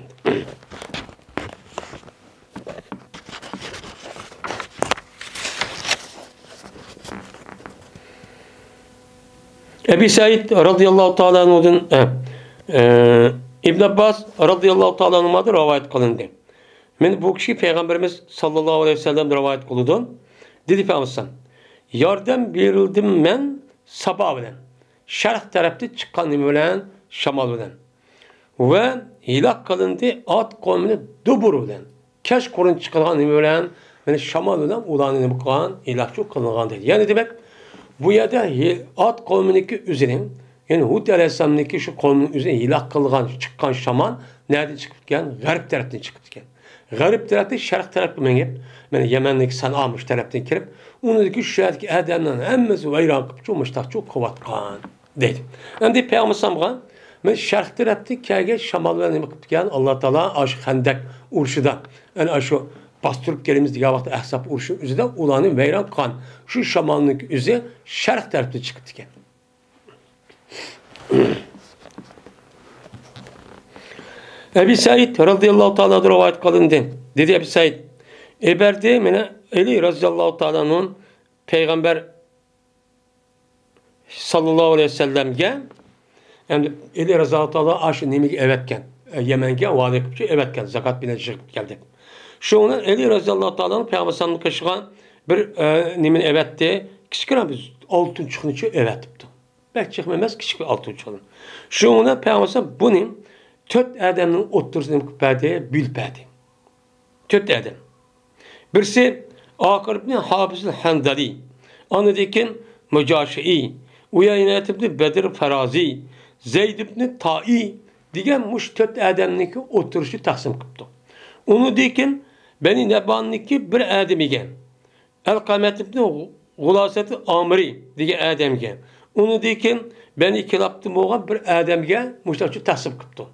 ئەبى سەئىد رازىياللاھۇ تائالا ئەنھۇدىن، ئە، ئە، ئىبن ئابباس رازىياللاھۇ تائالا ئەنھۇمادىن رىۋايەت قىلىندى. مانا بۇ كىشى پەيغەمبىرىمىز ساللاللاھۇ ئەلەيھى ۋەسەللەمدىن رىۋايەت قىلىدۇ. دېدى پەيغەمبەر، ياردەم بېرىلدىم مەن سابا بىلەن، شەرق تەرەپتىن چىققان نېمە بىلەن؟ شامال بىلەن. ۋە ھېلاك قىلىندى ئاد قومىنى دۇبۇر بىلەن. كەچقۇرۇن چىقىدىغان نېمە بىلەن؟ يەنى شامال بىلەن ئۇلارنى نېمە قىلغان؟ ھېلاكچۇ قىلغان دەيدۇ. يەنى دېمەك، بۇ يەردە ھې-، ئاد قومىنىڭكى ئۆزىنىڭ، يەنى ھۇد ئەلەيھىسسالامنىڭكى شۇ قومىنىڭ ئۆزىنى ھېلاك قىلغان، چىققان شامال نەدىن چىقىپتىكەن؟ غەرب تەرەپتىن چىقىپتىكەن. غەرب تەرەپتىن شەرق تەرەپكە مېڭىپ، مانا يەمەننىڭكى سەنئا مۇشۇ تەرەپتىن كىرىپ، ئۇنىڭدىكى شۇ يەردىكى ئادەملەرنىڭ ھەممىسى ۋەيران قىپچۇ، مۇشتاقچۇ قىلىۋاتقان. دەيدۇ. ئەمدى پەيغەمبەر ئەلەيھىسسالامغا، مانا شەرق تەرەپتىن كەلگەن شامال بىلەن نېمە قىپتىكەن؟ ئاللا تائالا ئاشۇ خەندەك ئۇرۇشىدا، يەنى ئاشۇ باستۇرۇپ كېلىمىز دېگەن ۋاقىتتا ئەھزاب ئۇرۇشى ئۆزىدە ئۇلارنى ۋەيران قىلغان شۇ شامالنىڭ ئۆزى شەرق تەرەپتىن چىقىپتىكەن. ئەبى سەئىد رەزىياللاھۇ تائالا ئەنھۇدىن رىۋايەت قىلىندى. دېدى ئەبى سەئىد، ئەۋەتتى مېنى ئەلى رەزىياللاھۇ تائالا ئەنھۇ پەيغەمبەر ساللاللاھۇ ئەلەيھى ۋەسەللەمگە، ئەمدى ئەلى رەزىياللاھۇ تائالا ئاشۇ نېمىگە ئەۋەتكەن، ئە، يەمەنگە ۋالىي قىلىپ ئەۋەتكەن، زاكات بىلەن يىغىپ كەل دەپ. شۇنىڭ بىلەن ئەلى رەزىياللاھۇ تائالا پەيغەمبەر قېشىغا بىر، ئە، نېمىنى ئەۋەتتى، كىچىككىنە بىر ئالتۇن چۇقنىچۇ ئەۋەتىپتۇ. بەك چىقما ئەمەس، كىچىك بىر ئالتۇن چۇقنى. شۇنىڭ بىلەن پەيغەمبەر بۇنى تۆت ئادەمنىڭ ئوتتۇرىسىدا نېمە قىلىپ بەردى؟ بۆلۈپ بەردى. تۆت ئادەم. بىرسى ئاقىر ئىبنى ھابىسىل ھەندەلى، ئاندىن كېيىن مۇجاشىئى، ئۇيەينە ئىبنى بەدر فارازى، زەيد ئىبنى تائى دېگەن مۇشۇ تۆت ئادەمنىڭكى ئوتتۇرىسى تەقسىم قىپتۇ. ئۇنىڭدىن كېيىن بەنى نەباننىڭكى بىر ئادىمىگە، ئەلقەمەت ئىبنى غۇلاسەت ئامىرى دېگەن ئادەمگە، ئۇنىڭدىن كېيىن بەنى كىلابتىن بولغان بىر ئادەمگە مۇشۇنداق تەقسىم قىپتۇ.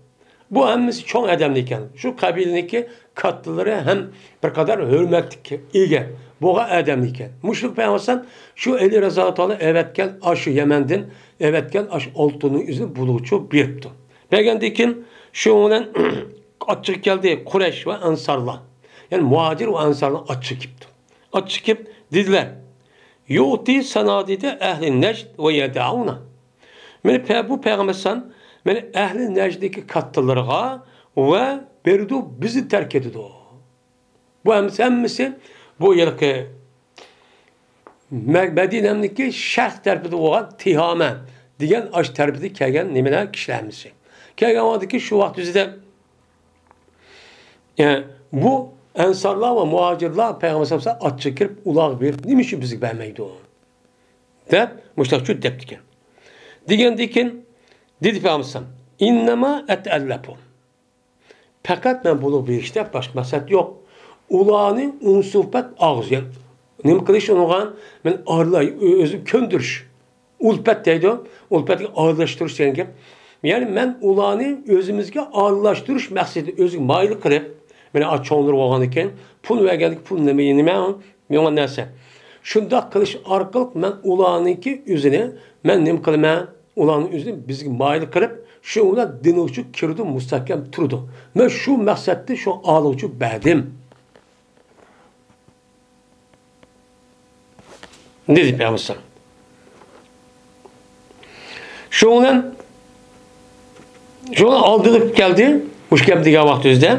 بۇ ھەممىسى چوڭ ئادەملەر ئىكەن. شۇ قەبىلىنىڭكى كاتتىلىرى ھەم بىر قەدەر ھۆرمەتلىككە ئىگە بولغان ئادەملەر ئىكەن. مۇشۇ پەيغەمبەر ئاشۇ ئەلى رەزىياللاھۇ تائالا ئەۋەتكەن ئاشۇ يەمەندىن ئەۋەتكەن ئاشۇ ئالتۇننىڭ ئۆزىنى بۇلغىچۇ بېرىپتۇ. بەرگەندىن كېيىن شۇنىڭ بىلەن ئاچچىقى كەلدى قۇرەيش ۋە ئەنسارلار. يەنى مۇھاجىر ۋە ئەنسارلار ئاچچىقى كېپتۇ. ئاچچىقى كېلىپ دېدىلەر، يۇئتى سانادىدە ئەھلى نەجد ۋە يەدەئۇنا. مانا پە-، بۇ پەيغەمبەر ئەلەيھىسسالام مانا ئەھلى نەجدتىكى كاتتىلىرىغا ۋە بېرىدۇ، بىزنى تەرك ئېتىدۇ. بۇ ھەممىسى، ھەممىسى بۇ ھېلىقى مە-، مەدىنەنىڭكى شەرق تەرىپىدە بولغان تىھامە دېگەن ئاشۇ تەرىپىدىن كەلگەن نېمىلەر، كىشىلەر ھەممىسى. كەلگەن ۋاقىتتىكى شۇ ۋاقىت ئۆزىدە، ئە، بۇ ئەنسارلار ۋە مۇھاجىرلار پەيغەمبەر ئەلەيھىسسالام ئاچچىقى كىرىپ، ئۇلارغا بېرىپ، نېمە ئۈچۈن بىزگە بەرمەيدۇ؟ دەپ، مۇشۇنداق دەپتىكەن. دېگەندىن كېيىن دېدى پەيغەمبەر ئەلەيھىسسالام، ئىننەما ئەتەللەپۇ. پەقەت مەن بۇلارغا بېرىشتە باشقا مەقسەت يوق. ئۇلارنى ئۇنسۇپەت ئاغزى، نېمە قىلىش ئۇنىڭغا، مەن ئارىلاي، ئۆ-، ئۆزۈم كۆندۈرۈش. ئۇلپەت دەيدۇ. ئۇلپەتكە ئارىلاشتۇرۇش دېگەن گەپ. يەنى مەن ئۇلارنى ئۆزىمىزگە ئارىلاشتۇرۇش مەقسىتىدە ئۆزىگە مايىل قىلىپ، مانا ئا چوڭلىرى بولغاندىكىن، پۇل بەرگەندىكىن پۇل نېمە، نېمە؟ يوغان نەرسە. شۇنداق قىلىش ئارقىلىق مەن ئۇلارنىڭكى ئۆزىنى، مەن نېمە قىلىمەن؟ ئۇلارنىڭ ئۆزىنى بىزگە مايىل قىلىپ، شۇ بىلەن دىنىغا كىرىدۇ، مۇستەھكەم تۇرىدۇ. مەن شۇ مەقسەتتە شۇ ئالغۇچى بەردىم. دېدى پەيغەمبەر. شۇنىڭ بىلەن، شۇنىڭ ئالدىدا كەلدى، مۇشۇ گەپ دېگەن ۋاقتىمىزدا،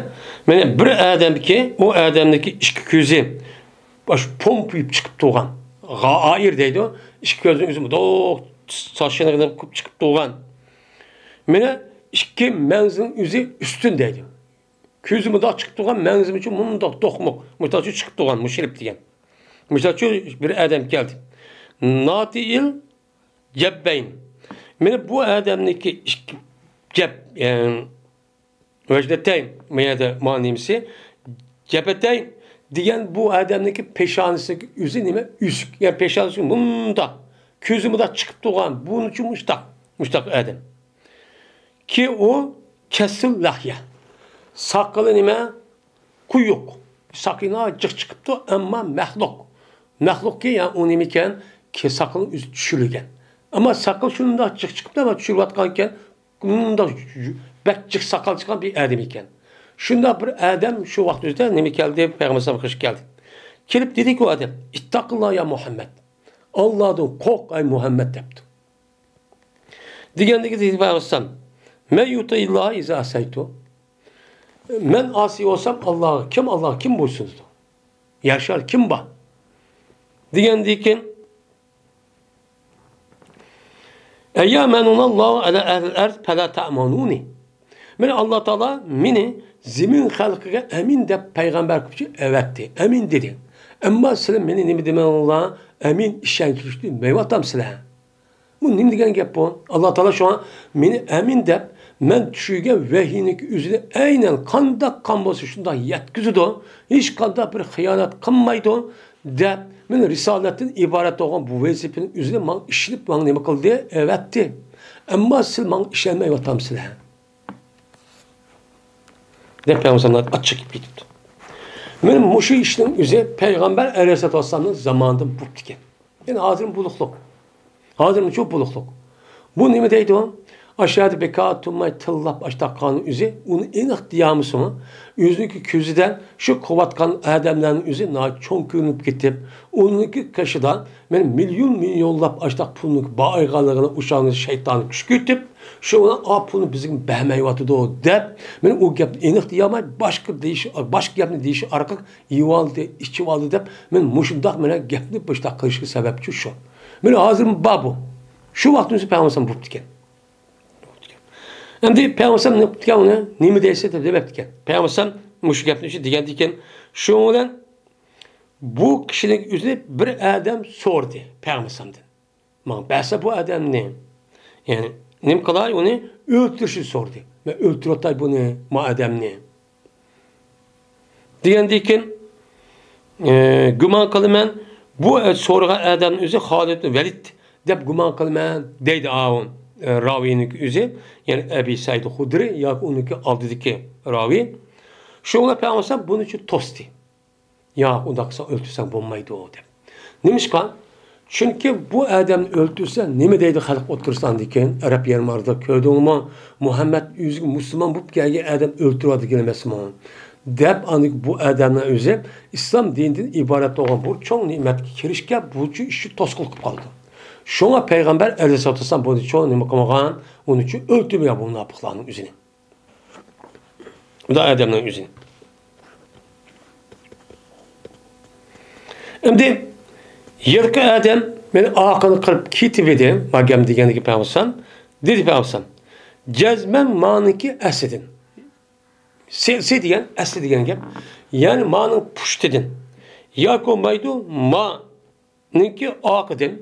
مانا بىر ئادەمكى، ئۇ ئادەمنىڭكى ئىككى كۆزى، باشقا پومپىيىپ چىقىپ تۇرغان، غائىر دەيدۇ، ئىككى كۆزىنىڭ ئۆزى مۇنداق چاچىنى چىقىپ تۇرغان. مانا ئىككى مەڭزىنىڭ ئۆزى ئۈستۈن دەيدۇ. كۆزى مۇنداق چىقىپ تۇرغان، مەڭزىمۇچۇ مۇنداق دوقمۇق، مۇشۇنداقچۇ چىقىپ تۇرغان، مۇشرىپ دېگەن. مۇشۇنداقچۇ بىر ئادەم كەلدى. ناتىئىل جەببەين. مانا بۇ ئادەمنىڭكى ئىككى جەب، يەنى ۋەجنەتەين، بۇ يەردە مانا نېمىسى؟ جەبەتەين دېگەن بۇ ئادەمنىڭكى پېشانىسىنىڭكى ئۆزى نېمە؟ ئۆسۈك. يەنى پېشانىسى مۇنداق. كۆزى مۇنداق چىقىپ تۇرغان، بۇنىچۇ مۇشتاق. مۇشتاق ئادەم. كى ئۇ كەسسۇل لەھيە. ساقىلى نېمە؟ قويۇق. ساقىلى جىق چىقىپتۇ، ئەمما مەخلۇق. مەخلۇقكى، يا ئۇ نېمىكەن؟ كى ساقىلى ئۆزى چۈشۈرۈلگەن. ئەمما ساقىل شۇنداق جىق چىقىپتۇ، ئەمما چۈشۈرۈۋاتقانكەن، مۇنداق بەك جىق ساقال چىققان بىر ئادەم ئىكەن. شۇنداق بىر ئادەم شۇ ۋاقىت ئۆزىدە نېمە كەلدى؟ پەيغەمبەر ئەلەيھىسسالام قېشىغا كەلدى. كېلىپ دېدىكى ئۇ ئادەم، ئىتتەقىللا يا مۇھەممەد. ئاللادىن قورق، ئەي مۇھەممەد، دەپتۇ. دېگەندىكى دېدى پەيغەمبەر ئەلەيھىسسالام، مەن يۇتىئىللاھە ئىزا ئەسەيتۇ. مەن ئاسىي بولسام ئاللاغا، كىم ئاللاغا كىم بويسۇنىدۇ؟ ياشار كىم بار؟ دېگەندىن كېيىن، ئەييا مەنۇنەللاھۇ ئەلە ئەھلىل ئەرز پەلا تەئمەنۇنى. مانا ئاللا تائالا مېنى زېمىن خەلقىگە ئەمىن دەپ پەيغەمبەر قىلىپ ئەۋەتتى. ئەمىن دېدى. ئەمما سىلەر مېنى نېمە دېمەڭلار؟ ئەمىن، ئىشەنچلىك دېمەيۋاتامسىلەر. بۇ نېمە دېگەن گەپ بۇ؟ ئاللا تائالا شۇڭا مېنى ئەمىن دەپ، مەن چۈشۈرگەن ۋەھىينىڭكى ئۆزىنى ئەينەن قانداق قان بولسا شۇنداق يەتكۈزىدۇ، ھېچقانداق بىر خىيانەت قىلمايدۇ دەپ، مېنى رىسالەتتىن ئىبارەت بولغان بۇ ۋەزىپىنىڭ ئۆزىنى ماڭا ئىشىنىپ، ماڭا نېمە قىلدى؟ ئەۋەتتى. ئەمما سىلەر ماڭا ئىشەنمەيۋاتامسىلەر؟ دەپ پەيغەمبەر ئاچچىقىپ كېتىپتۇ. مانا مۇشۇ ئىشنىڭ ئۆزى پەيغەمبەر ئەلەيھىسسالاتۇ ۋەسسالامنىڭ زامانىدا بوپتىكەن. يەنى ھازىرمۇ بولۇقلۇق. ھازىرمۇچۇ بولۇقلۇق. بۇ نېمە دەيدۇ؟ ئاشۇ يەردە بىكار تۇرماي تىللاپ ئاشتاق قالغان ئۆزى، ئۇنى ئېنىق دېيەلمىسىمۇ، ئۆزىنىڭكى كۆزىدە شۇ قىلىۋاتقان ئادەملەرنىڭ ئۆزى ناھايىتى چوڭ كۆرۈنۈپ كېتىپ، ئۇنىڭكى قېشىدا مەن مىليون مىليونلاپ ئاشتاق پۇلنىڭ بار ئالغانلىقىنى ئۇشانغان شەيتاننى كۈشكۈرتۈپ، شۇ بىلەن ئا پۇلنى بىزگە بەرمەيۋاتىدۇ دەپ، مەن ئۇ گەپنى ئېنىق دېيەلمەي، باشقا دېيىش، باشقا گەپنى دېيىش ئارقىلىق يېۋالدى، ئىچىۋالدى دەپ، مەن مۇشۇنداق مەن گەپنى بۇشتاق قىلىشقا سەۋەبچى شۇ. مەن ھازىرمۇ بار بۇ. شۇ ۋاقىتتا ئۆزى پەيغەمبەر بوپتىكەن. ئەمدى پەيغەمبەر نېمە قىپتىكەن ئۇنى؟ نېمە دەيسىز دەپ دەپتىكەن. پەيغەمبەر مۇشۇ گەپنى شۇ دېگەندىكىن، شۇنىڭ بىلەن بۇ كىشىنىڭ ئۆزىنى بىر ئادەم سورىدى پەيغەمبەردىن. ماڭا بەرسە بۇ ئادەمنى. يەنى نېمە قىلاي ئۇنى؟ ئۆلتۈرۈشنى سورىدى. مەن ئۆلتۈرۈۋاتاي بۇنى، ما ئادەمنى. دېگەندىكىن، ئە، گۇمان قىلىمەن، بۇ سورىغان ئادەمنىڭ ئۆزى خالىد ۋەلىد دەپ گۇمان قىلىمەن، دەيدۇ ئاۋۇ، ئە، راۋىينىڭ ئۆزى، يەنى ئەبى سەئىد خۇدرى ياكى ئۇنىڭكى ئالدىدىكى راۋىي. شۇڭا پەيغەمبەر بۇنىچۇ توستى. ياق، ئۇنداق قىلساڭ ئۆلتۈرسەڭ بولمايدۇ، دەپ. نېمىشقا؟ چۈنكى بۇ ئادەمنى ئۆلتۈرسە، نېمە دەيدۇ خەلق ئوتتۇرىسىدا ئاندىن كېيىن؟ ئەرەب يېرىم ئارىلىدا كۆردۈڭمۇ؟ مۇھەممەد ئۆزىگە مۇسۇلمان بولۇپ كەلگەن ئادەم ئۆلتۈرۈۋاتىدىغان ئەمەسمۇ؟ دەپ، ئاندىن بۇ ئادەمنىڭ ئۆزى ئىسلام دىنىدىن ئىبارەت بولغان بۇ چوڭ نېمەتكە كىرىشكە بۇچۇ ئىشى توسقۇنلۇق قىلىپ قالىدۇ. شۇڭا پەيغەمبەر ئەلەيھىسسالاتۇ ۋەسسالام بۇنى چوڭ نېمە قىلمىغان، ئۇنى چۈ ئۆلتۈرمىگەن بۇ مۇناپىقلارنىڭ ئۆزىنى. خۇدا ئادەمنىڭ ئۆزىنى. ئەمدى ھېلىقى ئادەم مېنى ئارقىنى قىلىپ كېتىۋىدى، ماگەم دېگەندىكى پەيغەمبەر، دېدى پەيغەمبەر، جەزمەن مانىكى ئەسلىدىن. سى، سى دېگەن ئەسلى دېگەن گەپ. يەنى مانىڭ پۇشتىدىن. ياكى بولمايدۇ، ما نىڭكى ئارقىدىن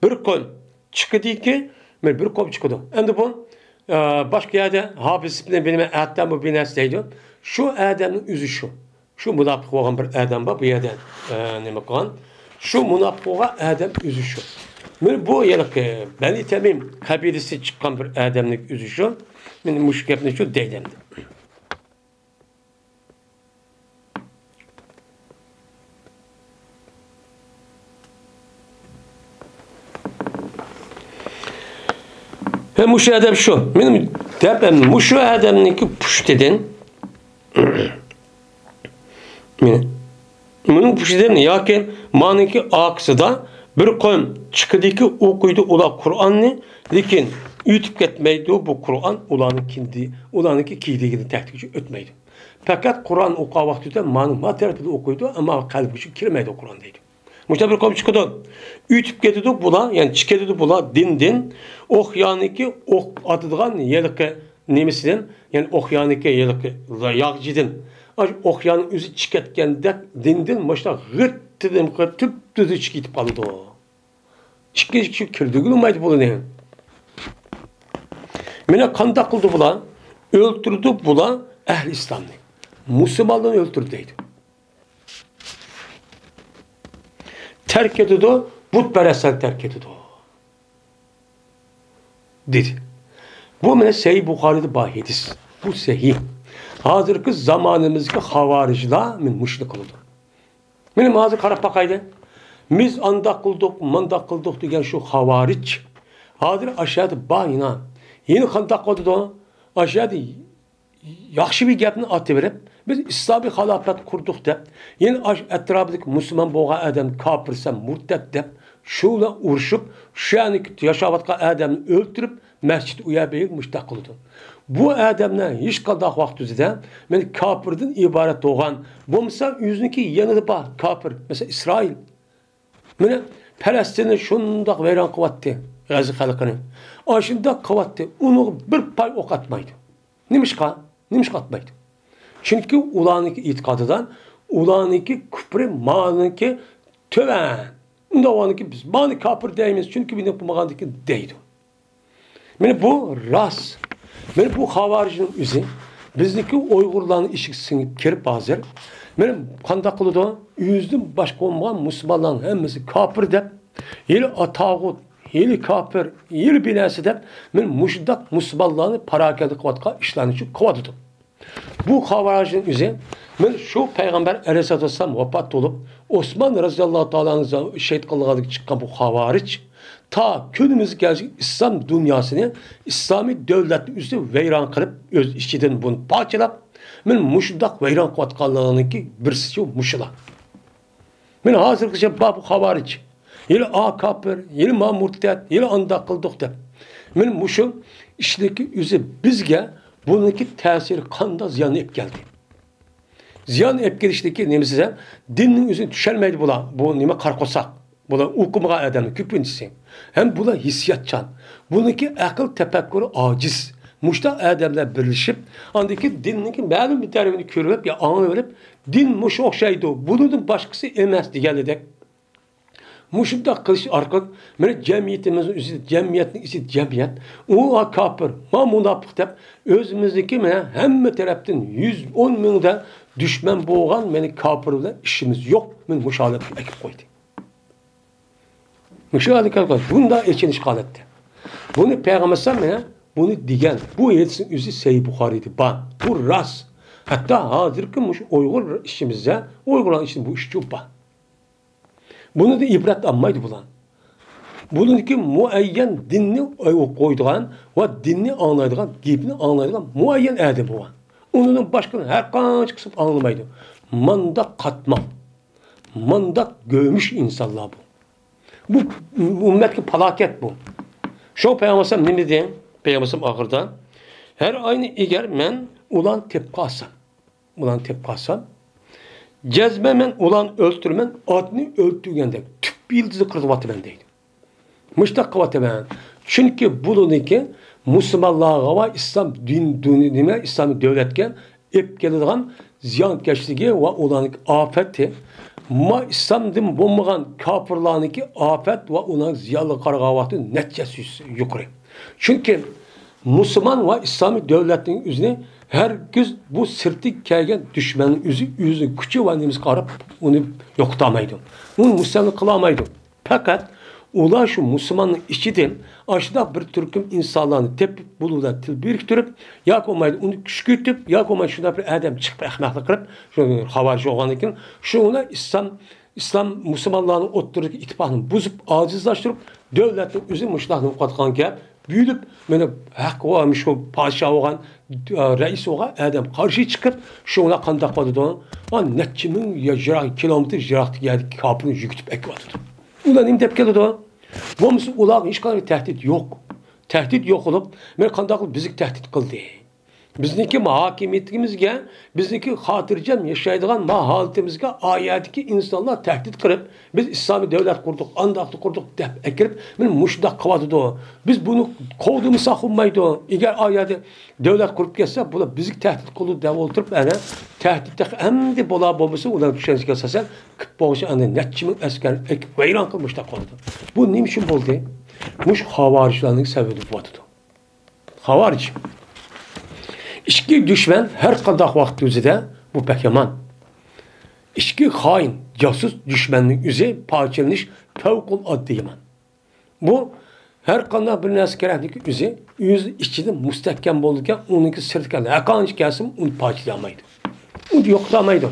بىر قوم چىقىدىكى، مانا بىر قوم چىقىدۇ. ئەمدى بۇ، ئە، باشقا يەردە ھاپىز ئىبنى بىلمەن ئەتتەمۇ بىنەس دەيدۇ. شۇ ئادەمنىڭ ئۆزى شۇ. شۇ مۇناپىق بولغان بىر ئادەم بار بۇ يەردە، ئە، نېمە قىلغان. شۇ مۇناپىق بولغان ئادەم ئۆزى شۇ. مانا بۇ ھېلىقى بەنى تەمىم قەبىلىسى چىققان بىر ئادەمنىڭ ئۆزى شۇ. مانا مۇشۇ گەپنى شۇ دەيدۇ ئەمدى. ھە، مۇشۇ ئادەم شۇ. مېنىڭ دەپ، مۇشۇ ئادەمنىڭكى پۇشتىدىن، مېنىڭ پۇشتىدىن ياكى مانىڭكى ئارقىسىدا بىر قوم چىقىدىكى ئوقۇيدۇ ئۇلار قۇرئاننى، لېكىن ئۆتۈپ كەتمەيدۇ بۇ قۇرئان ئۇلارنىڭ كىندى-، ئۇلارنىڭكى كىيدىكىدىن تەكتىگىچە ئۆتمەيدۇ. پەقەت قۇرئان ئوقۇغان ۋاقتىدا مانا، ما تەرىپىدە ئوقۇيدۇ، ئەمما قەلبىگە كىرمەيدۇ قۇرئان دەيدۇ. مۇشۇنداق بىر قوم چىقىدۇ. ئۆتۈپ كېتىدۇ بۇلار، يەنى چىقىپ كېتىدۇ بۇلار دىندىن. ئوقيانىكى ئوق ئاتىدىغان ھېلىقى نېمىسىدىن، يەنى ئوقيانىكى ھېلىقى ياغىچىدىن. ئاشۇ ئوقيانىڭ ئۆزى چىقىپ كەتكەندەك دىندىن مۇشۇنداق غىتتىدىن تۈپتۈزۈك چىقىپ كېتىپ قالىدۇ. ئىككىنچى كىشى كىردۈرگىلى بولمايدۇ بۇنى. مانا قانداق قىلدى بۇلار؟ ئۆلتۈردى بۇلار ئەھلى ئىسلامنى. مۇسۇلمانلارنى ئۆلتۈردى دەيدۇ. تەرك ئېتىدۇ، بۇتپەرەسلەرنى تەرك ئېتىدۇ، دېدى. بۇ مانا سەھىھ بۇخارىيدا بار ھەدىس. بۇ سەھىھ. ھازىرقى زامانىمىزدىكى خاۋارىجلار مانا مۇشۇنى قىلىدۇ. مانا ھازىر قاراپ باقايلى. بىز ئانداق قىلدۇق، مانداق قىلدۇق دېگەن شۇ خاۋارىج. ھازىر ئاشۇ يەردە بار يەنە. يەنە قانداق قىلىدۇ؟ ئاشۇ يەردە ياخشى بىر گەپنى ئاتىۋېرىپ، بىز ئىسلامىي خىلاپەت قۇردۇق دەپ، يەنە ئاشۇ ئەتراپىدىكى مۇسۇلمان بولغان ئادەم كاپىر، سەن مۇرتەت دەپ، شۇ بىلەن ئۇرۇشۇپ، شۇ يەرنى ياشاۋاتقان ئادەمنى ئۆلتۈرۈپ، مەسچىت ئۇ يەر بېرىپ مۇشتاق قىلىدۇ. بۇ ئادەملەر ھېچقانداق ۋاقىت ئۆزىدە، مەن كاپىردىن ئىبارەت بولغان، بولمىسا ئۆزىنىڭكى يېنىدا بار كاپىر، مەسىلەن، ئىسرائىل. مانا پەلەستىننى شۇنداق ۋەيران قىلىۋەتتى، غەززە خەلقىنى. ئاشۇنداق قىلىۋەتتى، ئۇنىڭغا بىر پاي ئوق ئاتمايدۇ. نېمىشقا؟ نېمىشقا ئاتمايدۇ؟ چۈنكى ئۇلارنىڭكى ئېتىقادىدا، ئۇلارنىڭكى كۇپرى مانىڭكى تۆۋەن. ئۇنداق بولغاندىكىن بىز مانى كاپىر دەيمىز، چۈنكى بۇنى قىلمىغاندىكىن دەيدۇ. مانا بۇ راست. مانا بۇ خاۋارىجنىڭ ئۆزى بىزنىڭكى ئۇيغۇرلارنىڭ ئىچىگە سىڭىپ كىرىپ ھازىر، مانا قانداق قىلىدۇ؟ ئۆزىدىن باشقا بولمىغان مۇسۇلمانلارنىڭ ھەممىسى كاپىر دەپ، ھېلى ئاتاغۇت، ھېلى كاپىر، ھېلى بىنەسى دەپ، مانا مۇشۇنداق مۇسۇلمانلارنى پاراكەندە قىلىۋاتقان ئىشلارنى شۇ قىلىۋاتىدۇ. بۇ خاۋارىجنىڭ ئۆزى، مانا شۇ پەيغەمبەر ئەلەيھىسسالاتۇ ۋەسسالام ۋاپات بولۇپ، ئوسمان رەزىياللاھۇ تائالا ئەنھۇ شېھىت قىلىنغاندىن چىققان بۇ خاۋارىج، تا كۈنىمىزگە كەلگۈچە ئىسلام دۇنياسىنى، ئىسلامىي دۆلەتنى ئۆزى ۋەيران قىلىپ، ئۆز ئىچىدىن بۇنى پارچىلاپ، مەن مۇشۇنداق ۋەيران قىلىۋاتقانلىرىنىڭكى بىرسىچۇ مۇشۇلار. مەن ھازىرغىچە بار بۇ خاۋارىج، يەنە ئا كاپىر، يەنە ما مۇرتەت، يەنە ئانداق قىلدۇق دەپ. مەن مۇشۇ ئىشنىڭكى ئۆزى بىزگە بۇنىڭكى تەسىرى قانداق زىياننى ئېلىپ كەلدى؟ زىيان ئېلىپ كېلىشتىكى نېمىسى دېسەم، دىننىڭ ئۆزىنى چۈشەنمەيدۇ بۇلار. بۇ نېمە قارا قورساق. بۇلار ئوقۇمىغان ئادەمنىڭ كۆپىنچىسى. ھەم بۇلار ھېسسىياتچان. بۇنىڭكى ئەقىل تەپەككۇرى ئاجىز. مۇشۇنداق ئادەملەر بىرلىشىپ، ئاندىن كېيىن دىننىڭكى مەلۇم بىر تەرىپىنى كۆرۈۋېلىپ يا ئاڭلىۋېلىپ، دىن مۇشۇ ئوخشايدۇ، بۇنىڭدىن باشقىسى ئەمەس دېگەنىدەك. مۇشۇنداق قىلىش ئارقىلىق مانا جەمئىيىتىمىزنىڭ ئۆزىدە، جەمئىيەتنىڭ ئىچىدە جەمئىيەت، ئۇ كاپىر، ما مۇناپىق دەپ ئۆزىمىزنىڭكى مانا ھەممە تەرەپتىن يۈز ئون مىڭدا دۈشمەن بولغان مانا كاپىر بىلەن ئىشىمىز يوق. مانا مۇشۇ ھالەتكە ئەكىپ قويدى. مۇشۇ ھالەتكە بۇنداق ئېچىنىش ھالەتتە. بۇنى پەيغەمبەر ئەلەيھىسسالام مانا بۇنى دېگەن. بۇ ھەدىسنىڭ ئۆزى سەھىھ بۇخارىيدا بار. بۇ راست. ھەتتا ھازىرقى مۇشۇ ئۇيغۇر ئىچىمىزدە، ئۇيغۇرلارنىڭ ئىچىدە بۇ ئىشچۇ بار. بۇنىڭدىن ئىبرەت ئالمايدۇ بۇلار. بۇنىڭدىكى مۇئەييەن دىننى قويىدىغان ۋە دىننى ئاڭلايدىغان، گېپىنى ئاڭلايدىغان مۇئەييەن ئادەم بولغان. ئۇنىڭدىن باشقىنى ھەر قانچە قىلسىمۇ ئاڭلىمايدۇ. مانداق قاتمال، مانداق گۆمۈش ئىنسانلار بۇ. بۇ ئۈممەتكە پالاكەت بۇ. شۇ پەيغەمبەر ئەلەيھىسسالام نېمە دېدى؟ پەيغەمبەر ئەلەيھىسسالام ئاخىرىدا، ھەر ئاينى ئىگەر مەن ئۇلارنى تېپىپ قالسام، ئۇلارنى تېپىپ قالسام، جەزمەن مەن ئۇلارنى ئۆلتۈرىمەن، ئاتنى ئۆلتۈرگەندەك تۈپ يىلتىزى قىرىۋاتىمەن دەيدۇ. مۇشۇنداق قىلىۋاتىمەن. چۈنكى بۇلىنىڭكى مۇسۇلمانلارغا ۋە ئىسلام دىن، دۇنيا، نېمە، ئىسلامىي دۆلەتكە ئېلىپ كېلىدىغان زىيانكەشلىكى ۋە ئۇلارنىڭكى ئاپىتى، ما ئىسلامدىن بولمىغان كاپىرلارنىڭكى ئاپەت ۋە ئۇلارنىڭ زىيانلىقىغا قارىغاندا نەچچە يۈز يۇقىرى. چۈنكى مۇسۇلمان ۋە ئىسلامىي دۆلەتنىڭ ئۆزىنى ھەرگىز بۇ سىرتتىن كەلگەن دۈشمەننىڭ ئۆزى، ئۆزىنىڭ كۈچى ۋە نېمىسىگە قاراپ ئۇنى يوقىتالمايدۇ. ئۇنى مۇستەملىكە قىلالمايدۇ. پەقەت ئۇلار شۇ مۇسۇلماننىڭ ئىچىدىن ئاشۇنداق بىر تۈركۈم ئىنسانلارنى تېپىپ، بۇلار بىلەن تىل بىرىكتۈرۈپ، ياكى بولمايدۇ ئۇنى كۈشكۈرتۈپ، ياكى بولمايدۇ شۇنداق بىر ئادەم چىقىپ ئەخمەقلىق قىلىپ، شۇ خاۋارىج بولغاندىن كېيىن، شۇ ئۇلار ئىسلام، ئىسلام مۇسۇلمانلارنىڭ ئوتتۇرىدىكى ئىتتىپاقنى بۇزۇپ، ئاجىزلاشتۇرۇپ، دۆلەتنىڭ ئۆزى مۇشۇنداق نېمە قىلىۋاتقانكەن، بۆلۈپ، مانا ھەق ۋە شۇ پادىشاھ بولغان، رەئىس بولغان ئادەم قارشى چىقىپ، شۇ بىلەن قانداق قىلىدۇ؟ ئا، نەچچە مىڭ يا يىراق، كىلومېتىر يىراقتىكى يەردىكى كاپىرنى يۆگىتىپ ئەكىۋاتىدۇ. ئۇلار نېمە دەپ كېلىدۇ؟ بولمىسا ئۇلارغا ھېچقانداق تەھدىت يوق. تەھدىت يوق بولۇپ، مانا قانداق قىلىپ بىزگە تەھدىت قىلدى؟ بىزنىڭكى ھاكىمىيىتىمىزگە، بىزنىڭكى خاتىرجەم ياشايدىغان ما ھالىتىمىزگە ئا يەردىكى ئىنسانلار تەھدىت قىلىپ، بىز ئىسلامىي دۆلەت قۇردۇق، ئانداقنى قۇردۇق دەپ ئەكىرىپ، مانا مۇشۇنداق قىلىۋاتىدۇ. بىز بۇنى قوغدىمىساق بولمايدۇ. ئەگەر ئا يەردە دۆلەت قۇرۇپ كەتسە، بۇلار بىزگە تەھدىت قىلىدۇ دەپ ئولتۇرۇپ، ئەنە، تەھدىت تېخى ئەمدى بولا بولمىسا، ئۇلارنىڭ چۈشەنچىسىگە ئاساسەن، قىپ بولغۇچە ئەنە نەچچە مىڭ ئەسكەرنى ئەكىپ ۋەيران قىلىپ مۇشۇنداق قىلىدۇ. بۇ نېمە ئۈچۈن بولدى؟ مۇشۇ خاۋارىجلارنىڭ سەۋەبىدىن بولۇۋاتىدۇ. خاۋارىج. ئىچكى دۈشمەن ھەر قانداق ۋاقىت ئۆزىدە بۇ بەك يامان. ئىچكى خائىن، جاسۇس دۈشمەننىڭ ئۆزى پارچىلىنىش پەۋقۇلئاددە يامان. بۇ ھەر قانداق بىر نەرسە كېرەكلىكى ئۆزى، ئۆز ئىچىدە مۇستەھكەم بولىدىكەن، ئۇنىڭكى سىرتىغا ھەرقانچە كەلسىمۇ ئۇنى پارچىلىيالمايدۇ. ئۇنى يوقىتالمايدۇ.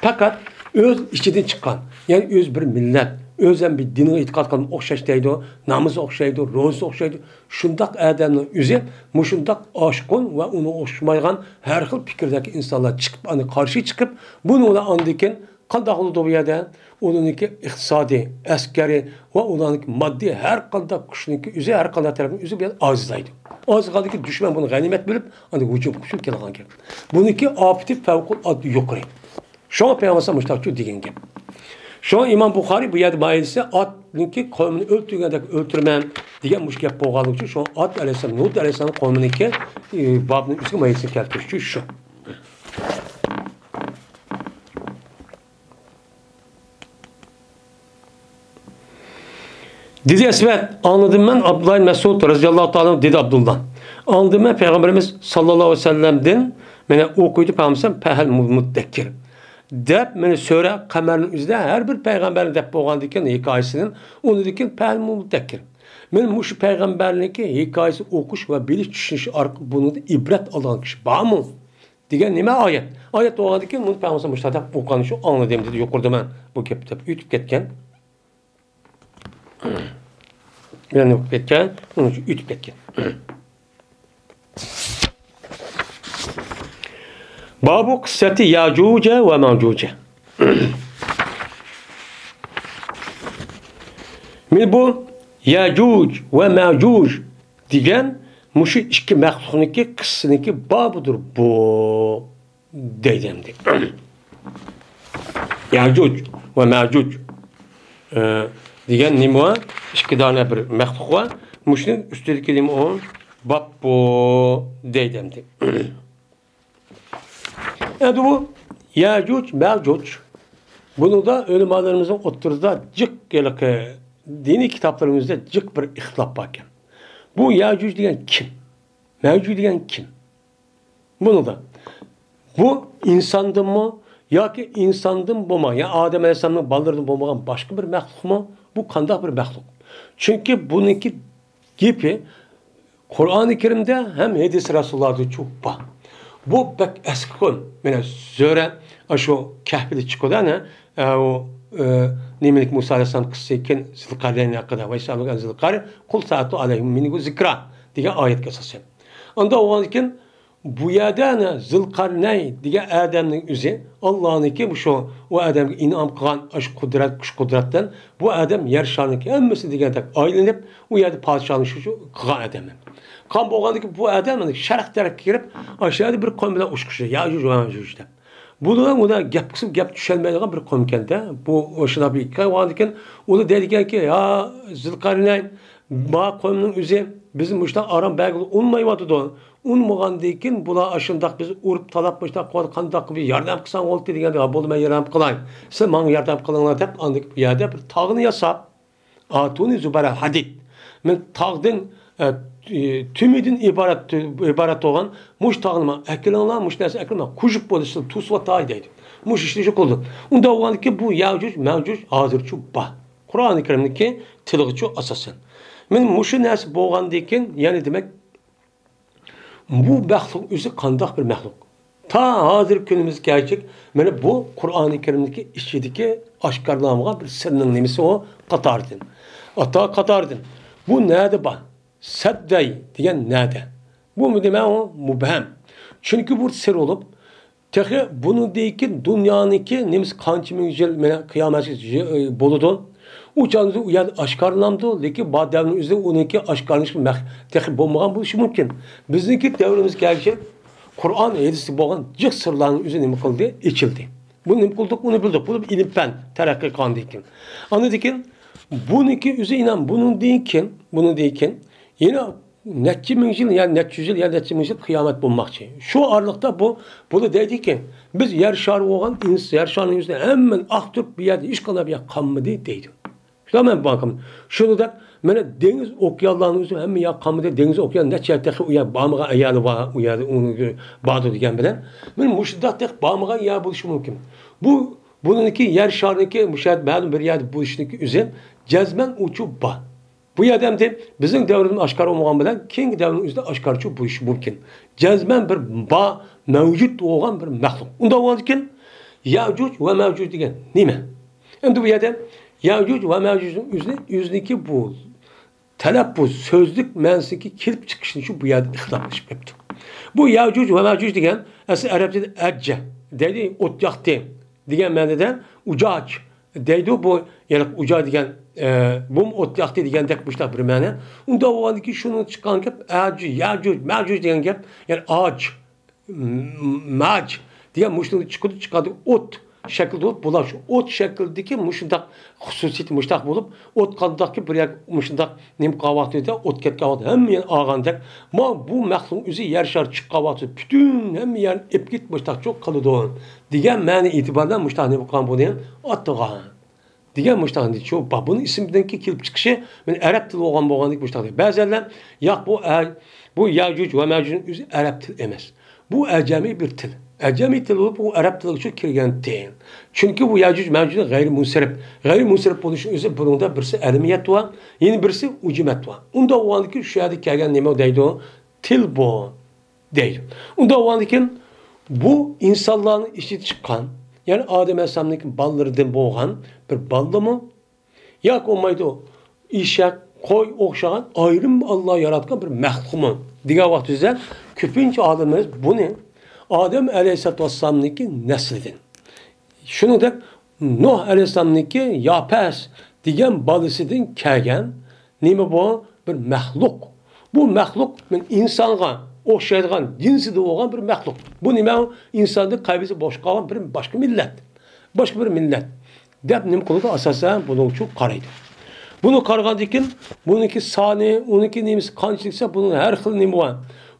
پەقەت ئۆز ئىچىدىن چىققان، يەنى ئۆز بىر مىللەت، ئۆز ھەم بىر دىنغا ئېتىقاد قىلغان ئوخشاش دەيدۇ، نامىزى ئوخشايدۇ، روزىسى ئوخشايدۇ. شۇنداق ئادەمنىڭ ئۆزى مۇشۇنداق ئاشقۇن ۋە ئۇنىڭغا ئوخشىمايدىغان ھەر خىل پىكىردىكى ئىنسانلار چىقىپ، ئۇنى قارشى چىقىپ، بۇنى ئۇلار ئاندىن كېيىن قانداق بولىدۇ بۇ يەردە؟ ئۇنىڭكى ئىقتىسادىي، ئەسكەرىي ۋە ئۇنىڭكى ماددىي ھەر قانداق كۈچنىڭكى ئۆزى، ھەر قانداق تەرەپنىڭ ئۆزى بۇ يەردە ئاجىزلايدۇ. ئاجىزلىغاندىن كېيىن دۈشمەن بۇنى غەنىيمەت بىلىپ، ئاندىن ھۇجۇم قىلىپ كېلىدىغان گەپ. بۇنىڭكى ئاپىتى پەۋقۇلئاددە يۇقىرى. شۇڭا پەيغەمبەر مۇشۇنداق دېگەن گەپ. شۇڭا ئىمام بۇخارىي بۇ يەردە مايىلسە، ئاتنىڭكى قومىنى ئۆلتۈرگەندەك ئۆلتۈرىمەن دېگەن مۇشۇ گەپ بولغانلىقى ئۈچۈن، شۇڭا ئات ئەلەيھىسسالام، لۇت ئەلەيھىسسالام قومىنىڭكى، ئى، بابنىڭ ئۈستىگە مايىلسىنى كەلتۈرۈش ئۈچۈن شۇ. دېدى ئەسۋەد، ئاڭلىدىم مەن ئابدۇللا ئىبن مەسئۇد رەزىياللاھۇ تائالا ئەنھۇ دېدى ئابدۇللا. ئاڭلىدىم مەن پەيغەمبىرىمىز ساللاللاھۇ ئەلەيھى ۋەسەللەمدىن، مانا ئوقۇيدۇ پەيغەمبىرىمىز پەھەل مۇدەككىر دەپ، مانا سۈرە قەمەرنىڭ ئۆزىدە ھەر بىر پەيغەمبەرنى دەپ بولغاندىن كېيىن ھېكايىسىنى، ئۇنىڭدىن كېيىن پەھەل مۇدەككىر. مانا مۇشۇ پەيغەمبەرنىڭكى ھېكايىسى ئوقۇش ۋە بىلىش، چۈشىنىش ئارقىلىق بۇنىڭدىن ئىبرەت ئالىدىغان كىشى بارمۇ؟ دېگەن نېمە ئايەت؟ ئايەت بولغاندىن كېيىن بۇنى پەيغەمبەر مۇشۇنداق دەپ ئوقۇغان شۇ ئاڭلىدىم دېدى يۇقىرىدا مەن بۇ گەپنى دەپ ئۆتۈپ كەتكەن. بىلەن ئۆتۈپ كەتكەن، ئۇنىڭ ئۈچۈن ئۆتۈپ كەتكەن. بابۇ قىسسەتى ياجۇجە ۋە ماجۇجە. مانا بۇ ياجۇج ۋە ماجۇج دېگەن مۇشۇ ئىككى مەخلۇقنىڭكى قىسسىنىڭكى بابىدۇر بۇ. دەيدۇ ئەمدى. ياجۇج ۋە ماجۇج، ئە، دېگەن نېمە؟ ئىككى دانە بىر مەخلۇق بار. مۇشۇنىڭ ئۈستىدىكى نېمە ئۇ؟ باب بۇ دەيدۇ ئەمدى. ئەمدى بۇ ياجۇج، ماجۇج. بۇنىڭدا ئۆلىمالىرىمىزنىڭ ئوتتۇرىسىدا جىق ھېلىقى دىنىي كىتابلىرىمىزدا جىق بىر ئىختىلاپ باركەن. بۇ ياجۇج دېگەن كىم؟ ماجۇج دېگەن كىم؟ بۇنىڭدا بۇ ئىنساندىنمۇ ياكى ئىنساندىن بولمىغان، يا ئادەم ئەلەيھىسسالامنىڭ بالىلىرىدىن بولمىغان باشقا بىر مەخلۇقمۇ؟ بۇ قانداق بىر مەخلۇق؟ چۈنكى بۇنىڭكى گېپى قۇرئانى كەرىمدە ھەم ھەدىس رەسۇلۇللاھدىچۇ بار. بۇ بەك ئەسكى قوم. مانا زۆرە، ئاشۇ كەھپىدە چىقىدۇ، ئەنە، ئە، ئۇ، ئە، نېمىلىك مۇسا ئەلەيھىسسالام قىسسىسى كېيىن زىلقەرنەينى ھەققىدە، ۋەيسەلۇلقەرنەينى، قۇل سەئەتۇ ئەلەيھىم مىنھۇ زىكرا دېگەن ئايەتكە ئاساسەن. ئاندا بولغاندىكىن بۇ يەردە ئەنە زىلقەرنەي دېگەن ئادەمنىڭ ئۆزى ئاللانىڭكى مۇشۇ ئۇ ئادەمگە ئىنئام قىلغان ئاشۇ قۇدرەت، كۈچ قۇدرەتتىن بۇ ئادەم يەر شارىنىڭكى ھەممىسى دېگەندەك ئايلىنىپ، ئۇ يەردە پادىشاھلىق شۇ قىلغان ئادەم. قان بولغاندىكىن بۇ ئادەم شەرق تەرەپكە كىرىپ، ئاشۇ يەردە بىر قوم بىلەن ئۇچرىشىدۇ، ياجۇج ۋە ماجۇج دەپ. بۇلار ئۇلار گەپ قىلسا گەپ چۈشەلمەيدىغان بىر قومكەندە. بۇ شۇنداق بىر ھېكايە بولغاندىكىن ئۇلار دەيدىكەنكى، يا زىلقەرنەين، ما قومنىڭ ئۆزى بىزنى مۇشۇنداق ئاران بەرگىلى ئۇنىمايۋاتىدۇ. ئۇنىمىغاندىكىن بۇلار ئاشۇنداق بىز ئۇرۇپ تالاپ مۇشۇنداق قىلىۋاتىدۇ، قانداق قىلىپ بىر ياردەم قىلساڭ بولدى دېگەندە، ھا بولدى، مەن ياردەم قىلاي، سىز ماڭا ياردەم قىلىڭلار دەپ ئاندىن بۇ يەردە بىر تاغنى ياساپ، ئاتۇنى زۇبەرەل ھەدىد. مەن تاغدىن، ئە، تۈمىدىن ئىبارەت، ئىبارەت بولغان مۇشۇ تاغنى ماڭا ئەكېلىڭلار، مۇشۇ نەرسە ئەكېلىڭلار، كۇژۇپ بولۇشىدىن توسۇۋاتاي دەيدۇ. مۇشۇ ئىشنى شۇ قىلىدۇ. ئۇنداق بولغاندىكىن بۇ ياجۇج، ماجۇج ھازىرچۇ بار. قۇرئانى كەرىمنىڭكى تىلىغىچۇ ئاساسەن. مانا مۇشۇ نەرسە بولغاندىكىن، يەنى دېمەك، بۇ مەخلۇق ئۆزى قانداق بىر مەخلۇق؟ تا ھازىرقى كۈنىمىزگە كەلگۈچە، مانا بۇ قۇرئانى كەرىمدىكى ئىچىدىكى ئاشكارىلانمىغان بىر سىرنىڭ نېمىسى ئۇ؟ قاتارىدىن. ئاتا قاتارىدىن. بۇ نەدە بار؟ سەددەي دېگەن نەدە؟ بۇ نېمە ئۇ؟ مۇبھەم. چۈنكى بۇ سىر بولۇپ، تېخى بۇنىڭدىن كېيىن دۇنيانىڭكى نېمىسى قانچە مىڭ يىل مانا قىيامەتكىچە بولىدۇ. ئۇ چاغدا ئۇ يەردە ئاشكارىلىنامدۇ، لېكىن بار دەۋرنىڭ ئۆزىدە ئۇنىڭكى ئاشكارىلىنىشى مەخ-، تېخى بولمىغان بولۇشى مۇمكىن. بىزنىڭكى دەۋرىمىزگە كەلگۈچە قۇرئان، ھەدىستە بولغان جىق سىرلارنىڭ ئۆزى نېمە قىلدى؟ ئېچىلدى. بۇ نېمە قىلدۇق؟ ئۇنى بىلدۇق. بۇ ئىلىم پەن تەرەققىي قىلغاندىن كېيىن. ئاندىن كېيىن بۇنىڭكى ئۆزى ئىنان، بۇنىڭدىن كېيىن، بۇنىڭدىن كېيىن يەنە نەچچە مىڭ يىل، يا نەچچە يۈز يىل، يا نەچچە مىڭ يىل قىيامەت بولماقچى. شۇ ئارىلىقتا بۇ، بۇلار دەيدىكى، بىز يەر شارى بولغان ئىنس-، يەر شارىنىڭ يۈزىدە ھەممىنى ئاختۇرۇپ، بۇ يەردە ھېچقانداق بىر يەر قالمىدى دەيدۇ. شۇنداق مەن باركىم. شۇنى دەپ، مانا دېڭىز ئوكيانلارنىڭ ئۆزى ھەممە يەر قالمىدى، دېڭىز ئوكيان نەچچە يەر تېخى ئۇ يەر بارمىغان ئەيالى بار، ئۇ يەردە ئۇنى باردۇر دېگەن بىلەن، مانا مۇشۇنداق تېخى بارمىغان يەر بولۇشى مۇمكىن. بۇ، بۇنىڭكى يەر شارىنىڭكى مۇشۇ يەردە مەلۇم بىر يەردە بولۇشىنىڭكى ئۆزى جەزمەن ئۇچۇ بار. بۇ يەردە ئەمدى بىزنىڭ دەۋرىمىزدە ئاشكارا بولمىغان بىلەن كېيىنكى دەۋرنىڭ ئۆزىدە ئاشكارىچۇ بولۇشى مۇمكىن. جەزمەن بىر بار، مەۋجۇت بولغان بىر مەخلۇق. ئۇنداق بولغاندىكىن يەجۇج ۋە مەۋجۇج دېگەن نېمە؟ ئەمدى بۇ يەردە يەجۇج ۋە مەۋجۇجنىڭ ئۆزىنى، ئۆزىنىڭكى بۇ تەلەپپۇز، سۆزلۈك مەنىسىدىكى كېلىپ چىقىشىنى شۇ بۇ يەردە ئىختىلاپلىشىپ كەپتۇ. بۇ يەجۇج ۋە مەۋجۇج دېگەن ئەسلى ئەرەب تىلىدا ئەججە دەيدۇ، ئوت ياقتى دېگەن مەنىدە ئۇجاج دەيدۇ. بۇ، يەنى ئۇجاج دېگەن، ئە، بۇمۇ ئوت ياقتى دېگەندەك مۇشۇنداق بىر مەنە. ئۇنداق بولغاندىكىن شۇنىڭ چىققان گەپ ئەجۇ، يەجۇج، مەجۇج دېگەن گەپ، يەنى ئاج، م-، ماج دېگەن مۇشۇنىڭ چىقىدۇ، چىقىدۇ ئوت شەكلىدە بولۇپ، بۇلار شۇ ئوت شەكلىدىكى مۇشۇنداق خۇسۇسىيىتى مۇشۇنداق بولۇپ، ئوت قانداقكى بىر يەر مۇشۇنداق نېمە قىلغان ۋاقتىدا، ئوت كەتكەن ۋاقتىدا ھەممە يەر ئالغاندەك، ما بۇ مەخلۇق ئۆزى يەر شارى چىققان ۋاقتىدا پۈتۈن ھەممە يەرنى ئېلىپ كېتىپ مۇشۇنداق چوق قىلىدۇ دېگەن مەنە ئېتىباردا مۇشۇنداق نېمە قىلغان بۇنى ئاتىغان. دېگەن مۇشۇنداق شۇ بۇنىڭ ئىسمىدىنكى كېلىپ چىقىشى، مانا ئەرەب تىلى بولغان، بولغاندىكىن مۇشۇنداق دەيدۇ. بەزەنلەر، ياق، بۇ ئە-، بۇ يەجۇج ۋە مەجۇجنىڭ ئۆزى ئەرەب تىلى ئەمەس. بۇ ئەجەمىي بىر تىل. ئەجەمىي تىل بولۇپ، ئۇ ئەرەب تىلىغىچۇ كىرگەن تىل. چۈنكى بۇ يەجۇج مەجۇجنىڭ غەيرىي مۇنسەرىپ. غەيرىي مۇنسەرىپ بولۇشىنىڭ ئۆزى بۇنىڭدا بىرسى ئەلىمىيەت بار، يەنە بىرسى ئۇجۇمەت بار. ئۇنداق بولغاندىكىن شۇ يەردە كەلگەن نېمە دەيدۇ؟ تىل بۇ. دەيدۇ. ئۇنداق بولغاندىكىن بۇ ئىنسانلارنىڭ ئىچىدىن چىققان، يەنى ئادەم ئەلەيھىسسالامنىڭ بالىلىرىدىن بولغان بىر بالىمۇ؟ ياكى بولمايدۇ، ئېشەك، قوي ئوخشىغان ئايرىم ئاللا ياراتقان بىر مەخلۇقمۇ دېگەن ۋاقتىمىزدا، كۆپىنچە ئالىملىرىمىز بۇنى ئادەم ئەلەيھىسسالاتۇ ۋەسسالامنىڭكى نەسلىدىن، شۇنىڭدەك نۇھ ئەلەيھىسسالامنىڭكى ياپەس دېگەن بالىسىدىن كەلگەن نېمە بۇ؟ بىر مەخلۇق. بۇ مەخلۇق مەن ئىنسانغا ئوخشايدىغان جىنسىدە بولغان بىر مەخلۇق. بۇ نېمە؟ ئۇ ئىنساندىن قەبىلىسى بولۇپ قالغان بىر باشقا مىللەت. باشقا بىر مىللەت. دەپ نېمە قىلىدۇ؟ ئاساسەن بۇنىڭ ئۈچۈن قارايدۇ. بۇنى قارىغاندىن كېيىن، بۇنىڭكى سانى، ئۇنىڭكى نېمىسى قانچىلىك دېسە، بۇنىڭ ھەر خىل نېمە بار.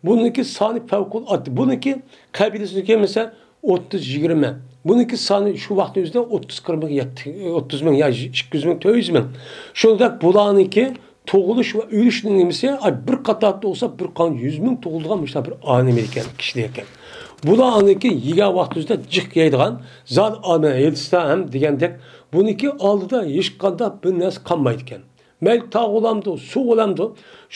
بۇنىڭكى سانى پەۋقۇلئاددە. بۇنىڭكى قەبىلىسىنىڭكى مەسىلەن، ئوتتۇز، يىگىرمە. بۇنىڭكى سانى شۇ ۋاقىتنىڭ ئۆزىدە ئوتتۇز، قىرىق مىڭ، يەتتە، ئوتتۇز مىڭ يا ئىككى يۈز مىڭ، تۆت يۈز مىڭ. شۇنداق بۇلارنىڭكى تۇغۇلۇش ۋە ئۆلۈشنىڭ نېمىسى، ئاي، بىر قاتار تۇغسا، بىر قانچە يۈز مىڭ تۇغۇلىدىغان مۇشۇنداق بىر ئالەم ئىكەن، كىشىلەر ئىكەن. بۇلار ئاندىن كېيىن يېگەن ۋاقتىمىزدا جىق يەيدىغان زادى ئالىمى ھېيتسا ھەم دېگەندەك، بۇنىڭكى ئالدىدا ھېچقانداق بىر نەرسە قالمايدىكەن. مەيلى تاغ بولامدۇ، سۇ بولامدۇ،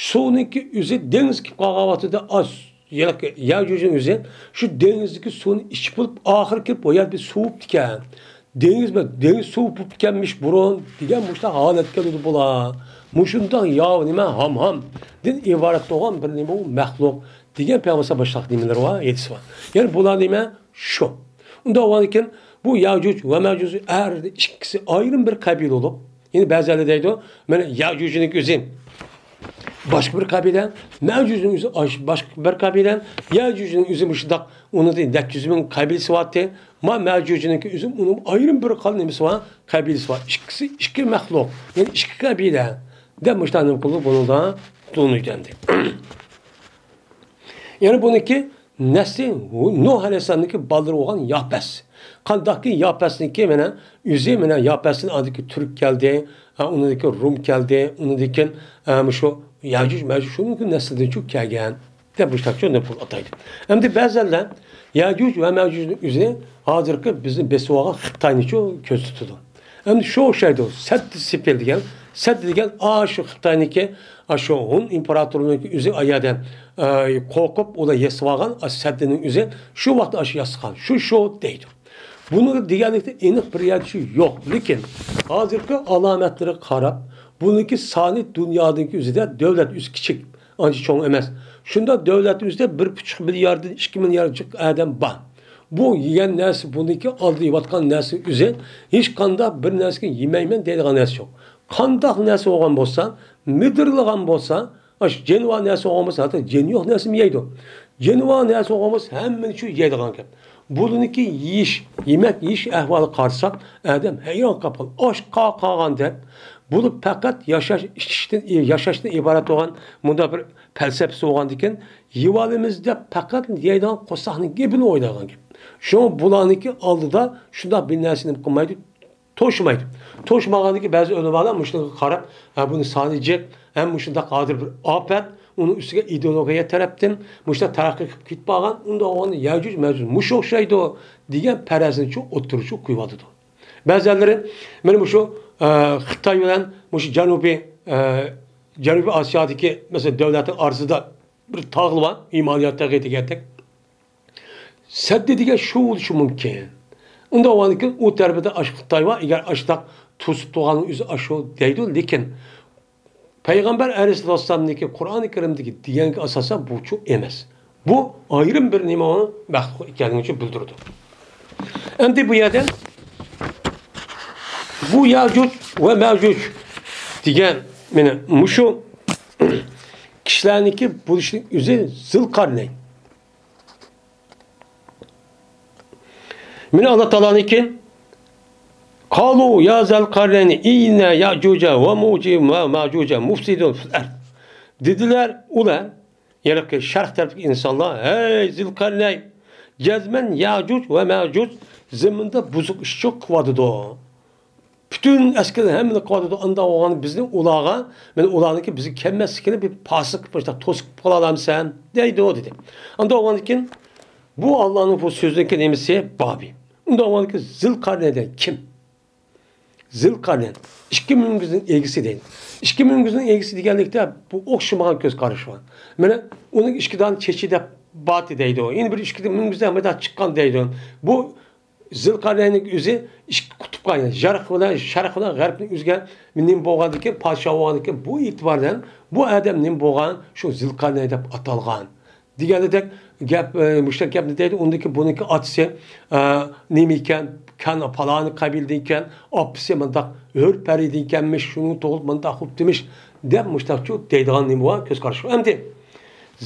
سۇنىڭكى ئۆزى دېڭىز كېلىپ قالغان ۋاقتىدا ئاز، يەنە يەجۇجنىڭ ئۆزى شۇ دېڭىزدىكى سۇنى ئىچىپ بولۇپ، ئاخىرى كېلىپ ئۇ يەردە سوۋۇپتىكەن. دېڭىز، دېڭىز سوۋۇپ بوپتىكەنمىش بۇرۇن دېگەن مۇشۇنداق ھالەتكە كېلىدۇ بۇلار. مۇشۇنداق ياۋا نېمە ھامھامدىن ئىبارەت بولغان بىر نېمە ئۇ مەخلۇق دېگەن پەيغەمبەر باشلاق نېمىلىرى بار، ھەدىسى بار. يەنى بۇلار نېمە؟ شۇ. ئۇنداق بولغاندىكىن بۇ يەجۇج ۋە مەجۇج ھەر ئىككىسى ئايرىم بىر قەبىلە بولۇپ، يەنى بەزىلەر دەيدۇ، مانا يەجۇجنىڭ ئۆزى باشقا بىر قەبىلە، مەجۇجنىڭ ئۆزى ئاش-، باشقا بىر قەبىلە، يەجۇجنىڭ ئۆزى مۇشۇنداق، ئۇنىڭدا نەچچە يۈز مىڭ قەبىلىسى بارتى. ما مەجۇجنىڭكى ئۆزى ئۇنىڭ ئايرىم بىر قال نېمىسى بار، قەبىلىسى بار. ئىككىسى ئىككى مەخلۇق، يەنى ئىككى قەبىلە دەپ مۇشۇنداق نېمە قىلىدۇ، بۇنىڭدا تونۇيدۇ ئەمدى. يەنى بۇنىڭكى نەسلى نۇھ ئەلەيھىسسالامنىڭكى بالىلىرى بولغان ياپەس. قانداقكى ياپەسنىڭكى مانا ئۆزى، مانا ياپەستىن ئاندىكى تۈرك كەلدى، ھە، ئۇنىڭدىن كېيىن رۇم كەلدى، ئۇنىڭدىن كېيىن، ھە، مۇشۇ يەجۇج مەجۇج شۇنىڭكى نەسلىدىنچۇ كەلگەن دەپ مۇشۇنداقچۇ نوقۇل ئاتايدۇ. ئەمدى بەزەنلەر يەجۇج ۋە مەجۇجنىڭ ئۆزى ھازىرقى بىزنى بېسىۋالغان خىتاينىچۇ كۆرسىتىدۇ. ئەمدى شۇ ئوخشايدۇ. سەددى سېپىل دېگەن، سەددى دېگەن ئاشۇ خىتاينىڭكى، ئاشۇ ھۇن ئىمپېراتورىنىڭكى ئۆزى ئايادە، ئە، قورقۇپ ئۇلار ياسىۋالغان ئاشۇ سەددىنىڭ ئۆزى شۇ ۋاقىتتا ئاشۇ ياسىغان. شۇ، شۇ دەيدۇ. بۇنى دېگەنلىكتە ئېنىق بىر يەر شۇ يوق. لېكىن ھازىرقى ئالامەتلىرىگە قاراپ، بۇنىڭكى سانى دۇنيادىكى ئۆزىدە دۆلەت ئۆزى كىچىك. ئانچە چوڭ ئەمەس. شۇنداق دۆلەتنىڭ ئۆزىدە بىر پۇچۇق مىلياردىن ئىككى مىليارد جىق ئادەم بار. بۇ يېگەن نەرسە، بۇنىڭكى ئالدىيىۋاتقان نەرسە ئۆزى ھېچقانداق بىر نەرسىگە يېمەيمەن دەيدىغان نەرسە يوق. قانداق نەرسە بولغان بولسا، مىدىرلىغان بولسا، ئاشۇ جانىۋار نەرسە بولغان بولسا، ھەتتا جېنى يوق نەرسىمۇ يەيدۇ. جانىۋار نەرسە بولغان بولسا، ھەممىنى شۇ يەيدىغان گەپ. بۇلىنىڭكى يېيىش، يېمەك يېيىش ئەھۋالىغا قارىساق، ئادەم ھەيران قاپقان. ئاچ قا-، قالغان دەپ، بۇلار پەقەت ياشاش، ئىچىشتىن، ياشاشتىن ئىبارەت بولغان مۇنداق بىر پەلسەپىسى بولغاندىكىن، يېۋالىمىز دەپ پەقەت يەيدىغان قورساقنىڭ گېپىنى ئويلايدىغان گەپ. شۇڭا بۇلارنىڭكى ئالدىدا شۇنداق بىر نەرسىنى قىلمايدۇ، توشىمايدۇ. توشىمىغاندىكىن بەزى ئۆلىمالار مۇشۇنىڭغا قاراپ، ھە، بۇنى سانى جىق، ھەم مۇشۇنداق ھازىر بىر ئاپەت، ئۇنىڭ ئۈستىگە ئىدېئولوگىيە تەرەپتىن مۇشۇنداق تەرەققىي قىلىپ كېتىپ قالغان، ئۇنداق بولغاندا يەجۇج مەجۇج مۇشۇ ئوخشايدۇ دېگەن پەرەزنى شۇ ئوتتۇرىغا قويۇۋاتىدۇ. بەزىلەرلىرى مانا مۇشۇ، ئە، خىتاي بىلەن مۇشۇ جەنۇبىي، ئە، جەنۇبىي ئاسىيادىكى، مەسىلەن، دۆلەتنىڭ ئارىسىدا بىر تاغ بار، ھىمالىيا تېغى دېگەندەك. سەددى دېگەن شۇ بولۇشى مۇمكىن. ئۇنداق بولغاندىكىن ئۇ تەرىپىدە ئاشۇ خىتاي بار، ئەگەر ئاشۇنداق توسۇپ تۇرغاننىڭ ئۆزى ئاشۇ دەيدۇ، لېكىن پەيغەمبەر ئەلەيھىسسالامنىڭكى قۇرئانى كەرىمدىكى دېگەنگە ئاساسەن بۇچۇ ئەمەس. بۇ ئايرىم بىر نېمە، ئۇنىڭ مەخلۇق ئىكەنلىكىنى بىلدۈرىدۇ. ئەمدى بۇ يەردە بۇ يەجۇج ۋە مەجۇج دېگەن مانا مۇشۇ كىشىلەرنىڭكى بولۇشىنىڭ ئۆزى زىلقارنەين. مانا ئاللا تائالانىڭكى، قالۇ يا زەلقەرنەينى ئىننە يەجۇجە ۋە مۇجۇ-، مە-، مەجۇجە مۇفسىدۇن فىل ئەرز. دېدىلەر ئۇلار، يەنى شەرق تەرەپتىكى ئىنسانلار، ھەي زىلقەرنەي، جەزمەن يەجۇج ۋە مەجۇج زېمىندا بۇزۇق ئىش چوق قىلىۋاتىدۇ. پۈتۈن ئەسكەرلەر ھەممىنى قىلىۋاتىدۇ، ئانداق بولغان بىزنى ئۇلارغا، مانا ئۇلارنىڭكى بىزگە كەلمەسلىكىنى بىر پاسىق، مۇشۇنداق توسۇق قىلالامسەن دەيدۇ، دېدى. ئانداق بولغاندىكىن بۇ ئاللانىڭ بۇ سۆزىنىڭكى نېمىسى بابى. ئۇنداق بولغاندىكىن زىلقارنەين دېگەن كىم؟ زىلقارنەين. ئىككى مۈڭگۈزنىڭ ئىگىسى دەيدۇ. ئىككى مۈڭگۈزنىڭ ئىگىسى دېگەنلىكتە بۇ ئوخشىمىغان كۆز قارىشى بار. مانا ئۇنىڭ ئىككى دانە چېچى دەپ باتى دەيدۇ. يەنە بىر ئىككى مۈڭگۈزدە مۇنداق چىققان دەيدۇ. بۇ زىلقەرنەينىڭ ئۆزى ئىككى قۇتۇپقا، يەنى شەرق بىلەن، شەرق بىلەن غەربنىڭ ئۆزىگە نېمە بولغاندىكىن، پادىشاھ بولغاندىكىن، بۇ ئېتىبار بىلەن بۇ ئادەم نېمە بولغان؟ شۇ زىلقەرنەي دەپ ئاتالغان. دېگەندەك گەپ، ئە، مۇشۇنداق گەپنى دەيدۇ. ئۇندىكى بۇنىڭكى ئاتىسى، ئە، نېمە ئىكەن؟ كان پالانى قەبىلىدىن ئىكەن، ئاپىسى مۇنداق ھۆر پەرىدىن ئىكەنمىش، شۇنىڭ تۇغۇلۇپ مۇنداق بوپتىمىش، دەپ مۇشۇنداقچۇ دەيدىغان نېمە بار؟ كۆز قارىشى. ئەمدى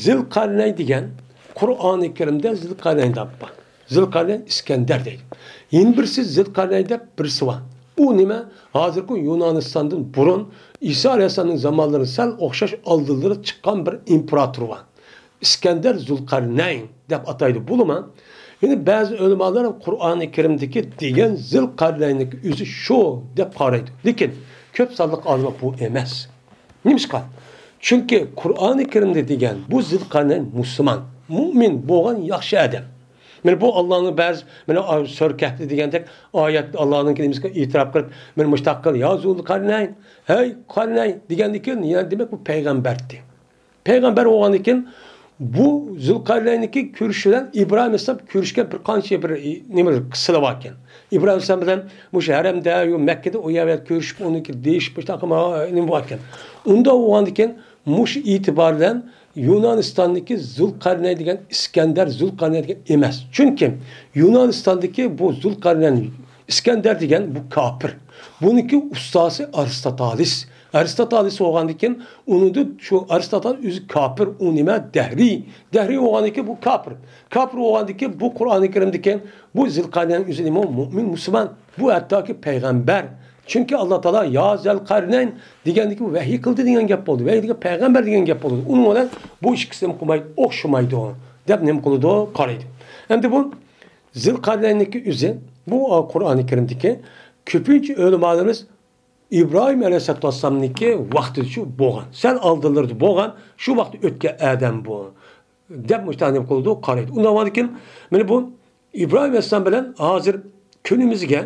زىلقەرنەي دېگەن، قۇرئانى كەرىمدە زىلقەرنەي دەپ بار. زىلقەرنەين ئىسكەندەر دەيدۇ. يەنە بىرسى زىلقەرنەين دەپ بىرسى بار. ئۇ نېمە؟ ھازىرقى يۇنانىستاندىن بۇرۇن ئىسا ئەلەيھىسسالامنىڭ زامانلىرىدا سەل ئوخشاش ئالدىلىرى چىققان بىر ئىمپېراتور بار. ئىسكەندەر زۇلقەرنەين دەپ ئاتايدۇ. بولىمۇ؟ يەنە بەزى ئۆلىمالار قۇرئانى كەرىمدىكى دېگەن زىلقەرنەينىڭ ئۆزى شۇ دەپ قارايدۇ. لېكىن كۆپ سانلىق ئالىملار بۇ ئەمەس. نېمىشقا؟ چۈنكى قۇرئانى كەرىمدە دېگەن بۇ زىلقەرنەين مۇسۇلمان، مۇئمىن بولغان ياخشى ئادەم. مانا بۇ ئاللانىڭ بەزى، مانا سۈرە كەھپتە دېگەندەك ئايەت ئاللانىڭ كېلىمىسىگە ئېتىراپ قىلىپ، مانا مۇشتاق قىل، يا زۇلقەرنەين، ھەي قەرنەين دېگەندىن كېيىن، يەنە دېمەك بۇ پەيغەمبەردى. پەيغەمبەر بولغاندىن كېيىن بۇ زۇلقەرنەينىڭكى كۆرۈشى بىلەن ئىبراھىم ئەلەيھىسسالام كۆرۈشكەن بىر قانچە بىر، ئى، نېمە، قىسسىلار باركەن. ئىبراھىم ئەلەيھىسسالام بىلەن مۇشۇ ھەرەمدە، يو، مەككىدە ئۇ يەر بۇ يەر كۆرۈشۈپ، ئۇنىڭكى دېيىشىپ، مۇشۇنداق قىلما، نېمە باركەن. ئۇنداق بولغاندىن كېيىن مۇشۇ ئېتىبار بىلەن يۇنانىستاندىكى زۇلقەرنەي دېگەن ئىسكەندەر زۇلقەرنەي دېگەن ئەمەس. چۈنكى يۇنانىستاندىكى بۇ زۇلقەرنەي ئىسكەندەر دېگەن بۇ كاپىر. بۇنىڭكى ئۇستازى ئارستاتالىس. ئارستاتالىس بولغاندىن كېيىن ئۇنىڭدىن شۇ ئارستاتالىس ئۆزى كاپىر، ئۇ نېمە؟ دەھرىي. دەھرىي بولغاندىن كېيىن بۇ كاپىر. كاپىر بولغاندىن كېيىن بۇ قۇرئانى كەرىمدىكى بۇ زىلقەرنەينىڭ ئۆزى نېمە؟ مۇئمىن، مۇسۇلمان. بۇ ھەتتاكى پەيغەمبەر. چۈنكى ئاللا تائالا يا زەلقەرنەين دېگەندىكى ۋەھىي قىلدى دېگەن گەپ بولدى. ۋەھىي دېگەن پەيغەمبەر دېگەن گەپ بولدى. ئۇنىڭ بىلەن بۇ ئىككىسى نېمە قىلمايدۇ؟ ئوخشىمايدۇ دەپ نېمە قىلىدۇ؟ قارايدۇ. ئەمدى بۇ زىلقەرنەينىڭكى ئۆزى، بۇ قۇرئانى كەرىمدىكى كۆپىنچە ئۆلىمالىرىمىز ئىبراھىم ئەلەيھىسسالاتۇ ۋەسسالامنىڭكى ۋاقتىدىچۇ بولغان. سەل ئالدىلىرىدا بولغان، شۇ ۋاقىتتا ئۆتكەن ئادەم بۇ. دەپ مۇشۇنداق نېمە قىلىدۇ؟ قارايدۇ. ئۇنداق بولغاندىكىن، مانا بۇ ئىبراھىم ئەلەيھىسسالام بىلەن ھازىر كۈنىمىزگە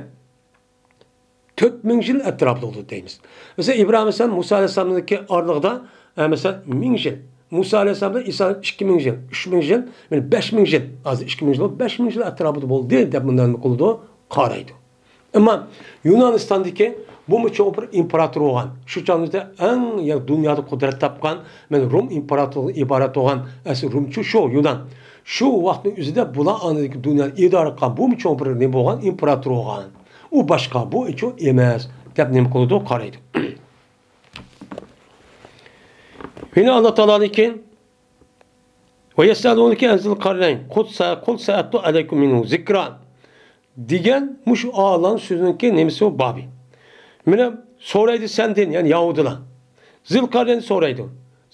تۆت مىڭ يىل ئەتراپىدا بولىدۇ دەيمىز. مەسىلەن، ئىبراھىم ئەلەيھىسسالام، مۇسا ئەلەيھىسسالامدىكى ئارىلىقىدا، ئە، مەسىلەن، مىڭ يىل. مۇسا ئەلەيھىسسالام بىلەن ئىسا ئىككى مىڭ يىل، ئۈچ مىڭ يىل، مانا بەش مىڭ يىل. ھازىر ئىككى مىڭ يىل بولۇپ، بەش مىڭ يىل ئەتراپىدا بولدى دەپ مۇنداق نېمە قىلىدۇ؟ قارايدۇ. ئەمما يۇنانىستاندىكى بۇمۇ چوڭ بىر ئىمپېراتور بولغان. شۇ چاغدا ئەڭ، يا، دۇنيادا قۇدرەت تاپقان، مانا، رۇم ئىمپېراتورىدىن ئىبارەت بولغان، ئەسلى رۇمچۇ شۇ، يۇنان. شۇ ۋاقىتنىڭ ئۆزىدە بۇلار ئاندىكى دۇنيانى ئىدارە قىلغان، بۇمۇ چوڭ بىر نېمە بولغان، ئىمپېراتور بولغان. ئۇ باشقا، بۇ ئىچۇ ئەمەس، دەپ نېمە قىلىدۇ؟ قارايدۇ. يەنە ئاللا تائالانىڭكى، «ويسألونك عن ذي القرنين قل سأتلو عليكم منه ذكرا» دېگەن مۇشۇ ئالان سۆزىنىڭكى نېمىسى بۇ؟ بابى. مانا سورايدۇ سەندىن، يەنى يەھۇدىيلار. زىلقەرنەينى سورايدۇ.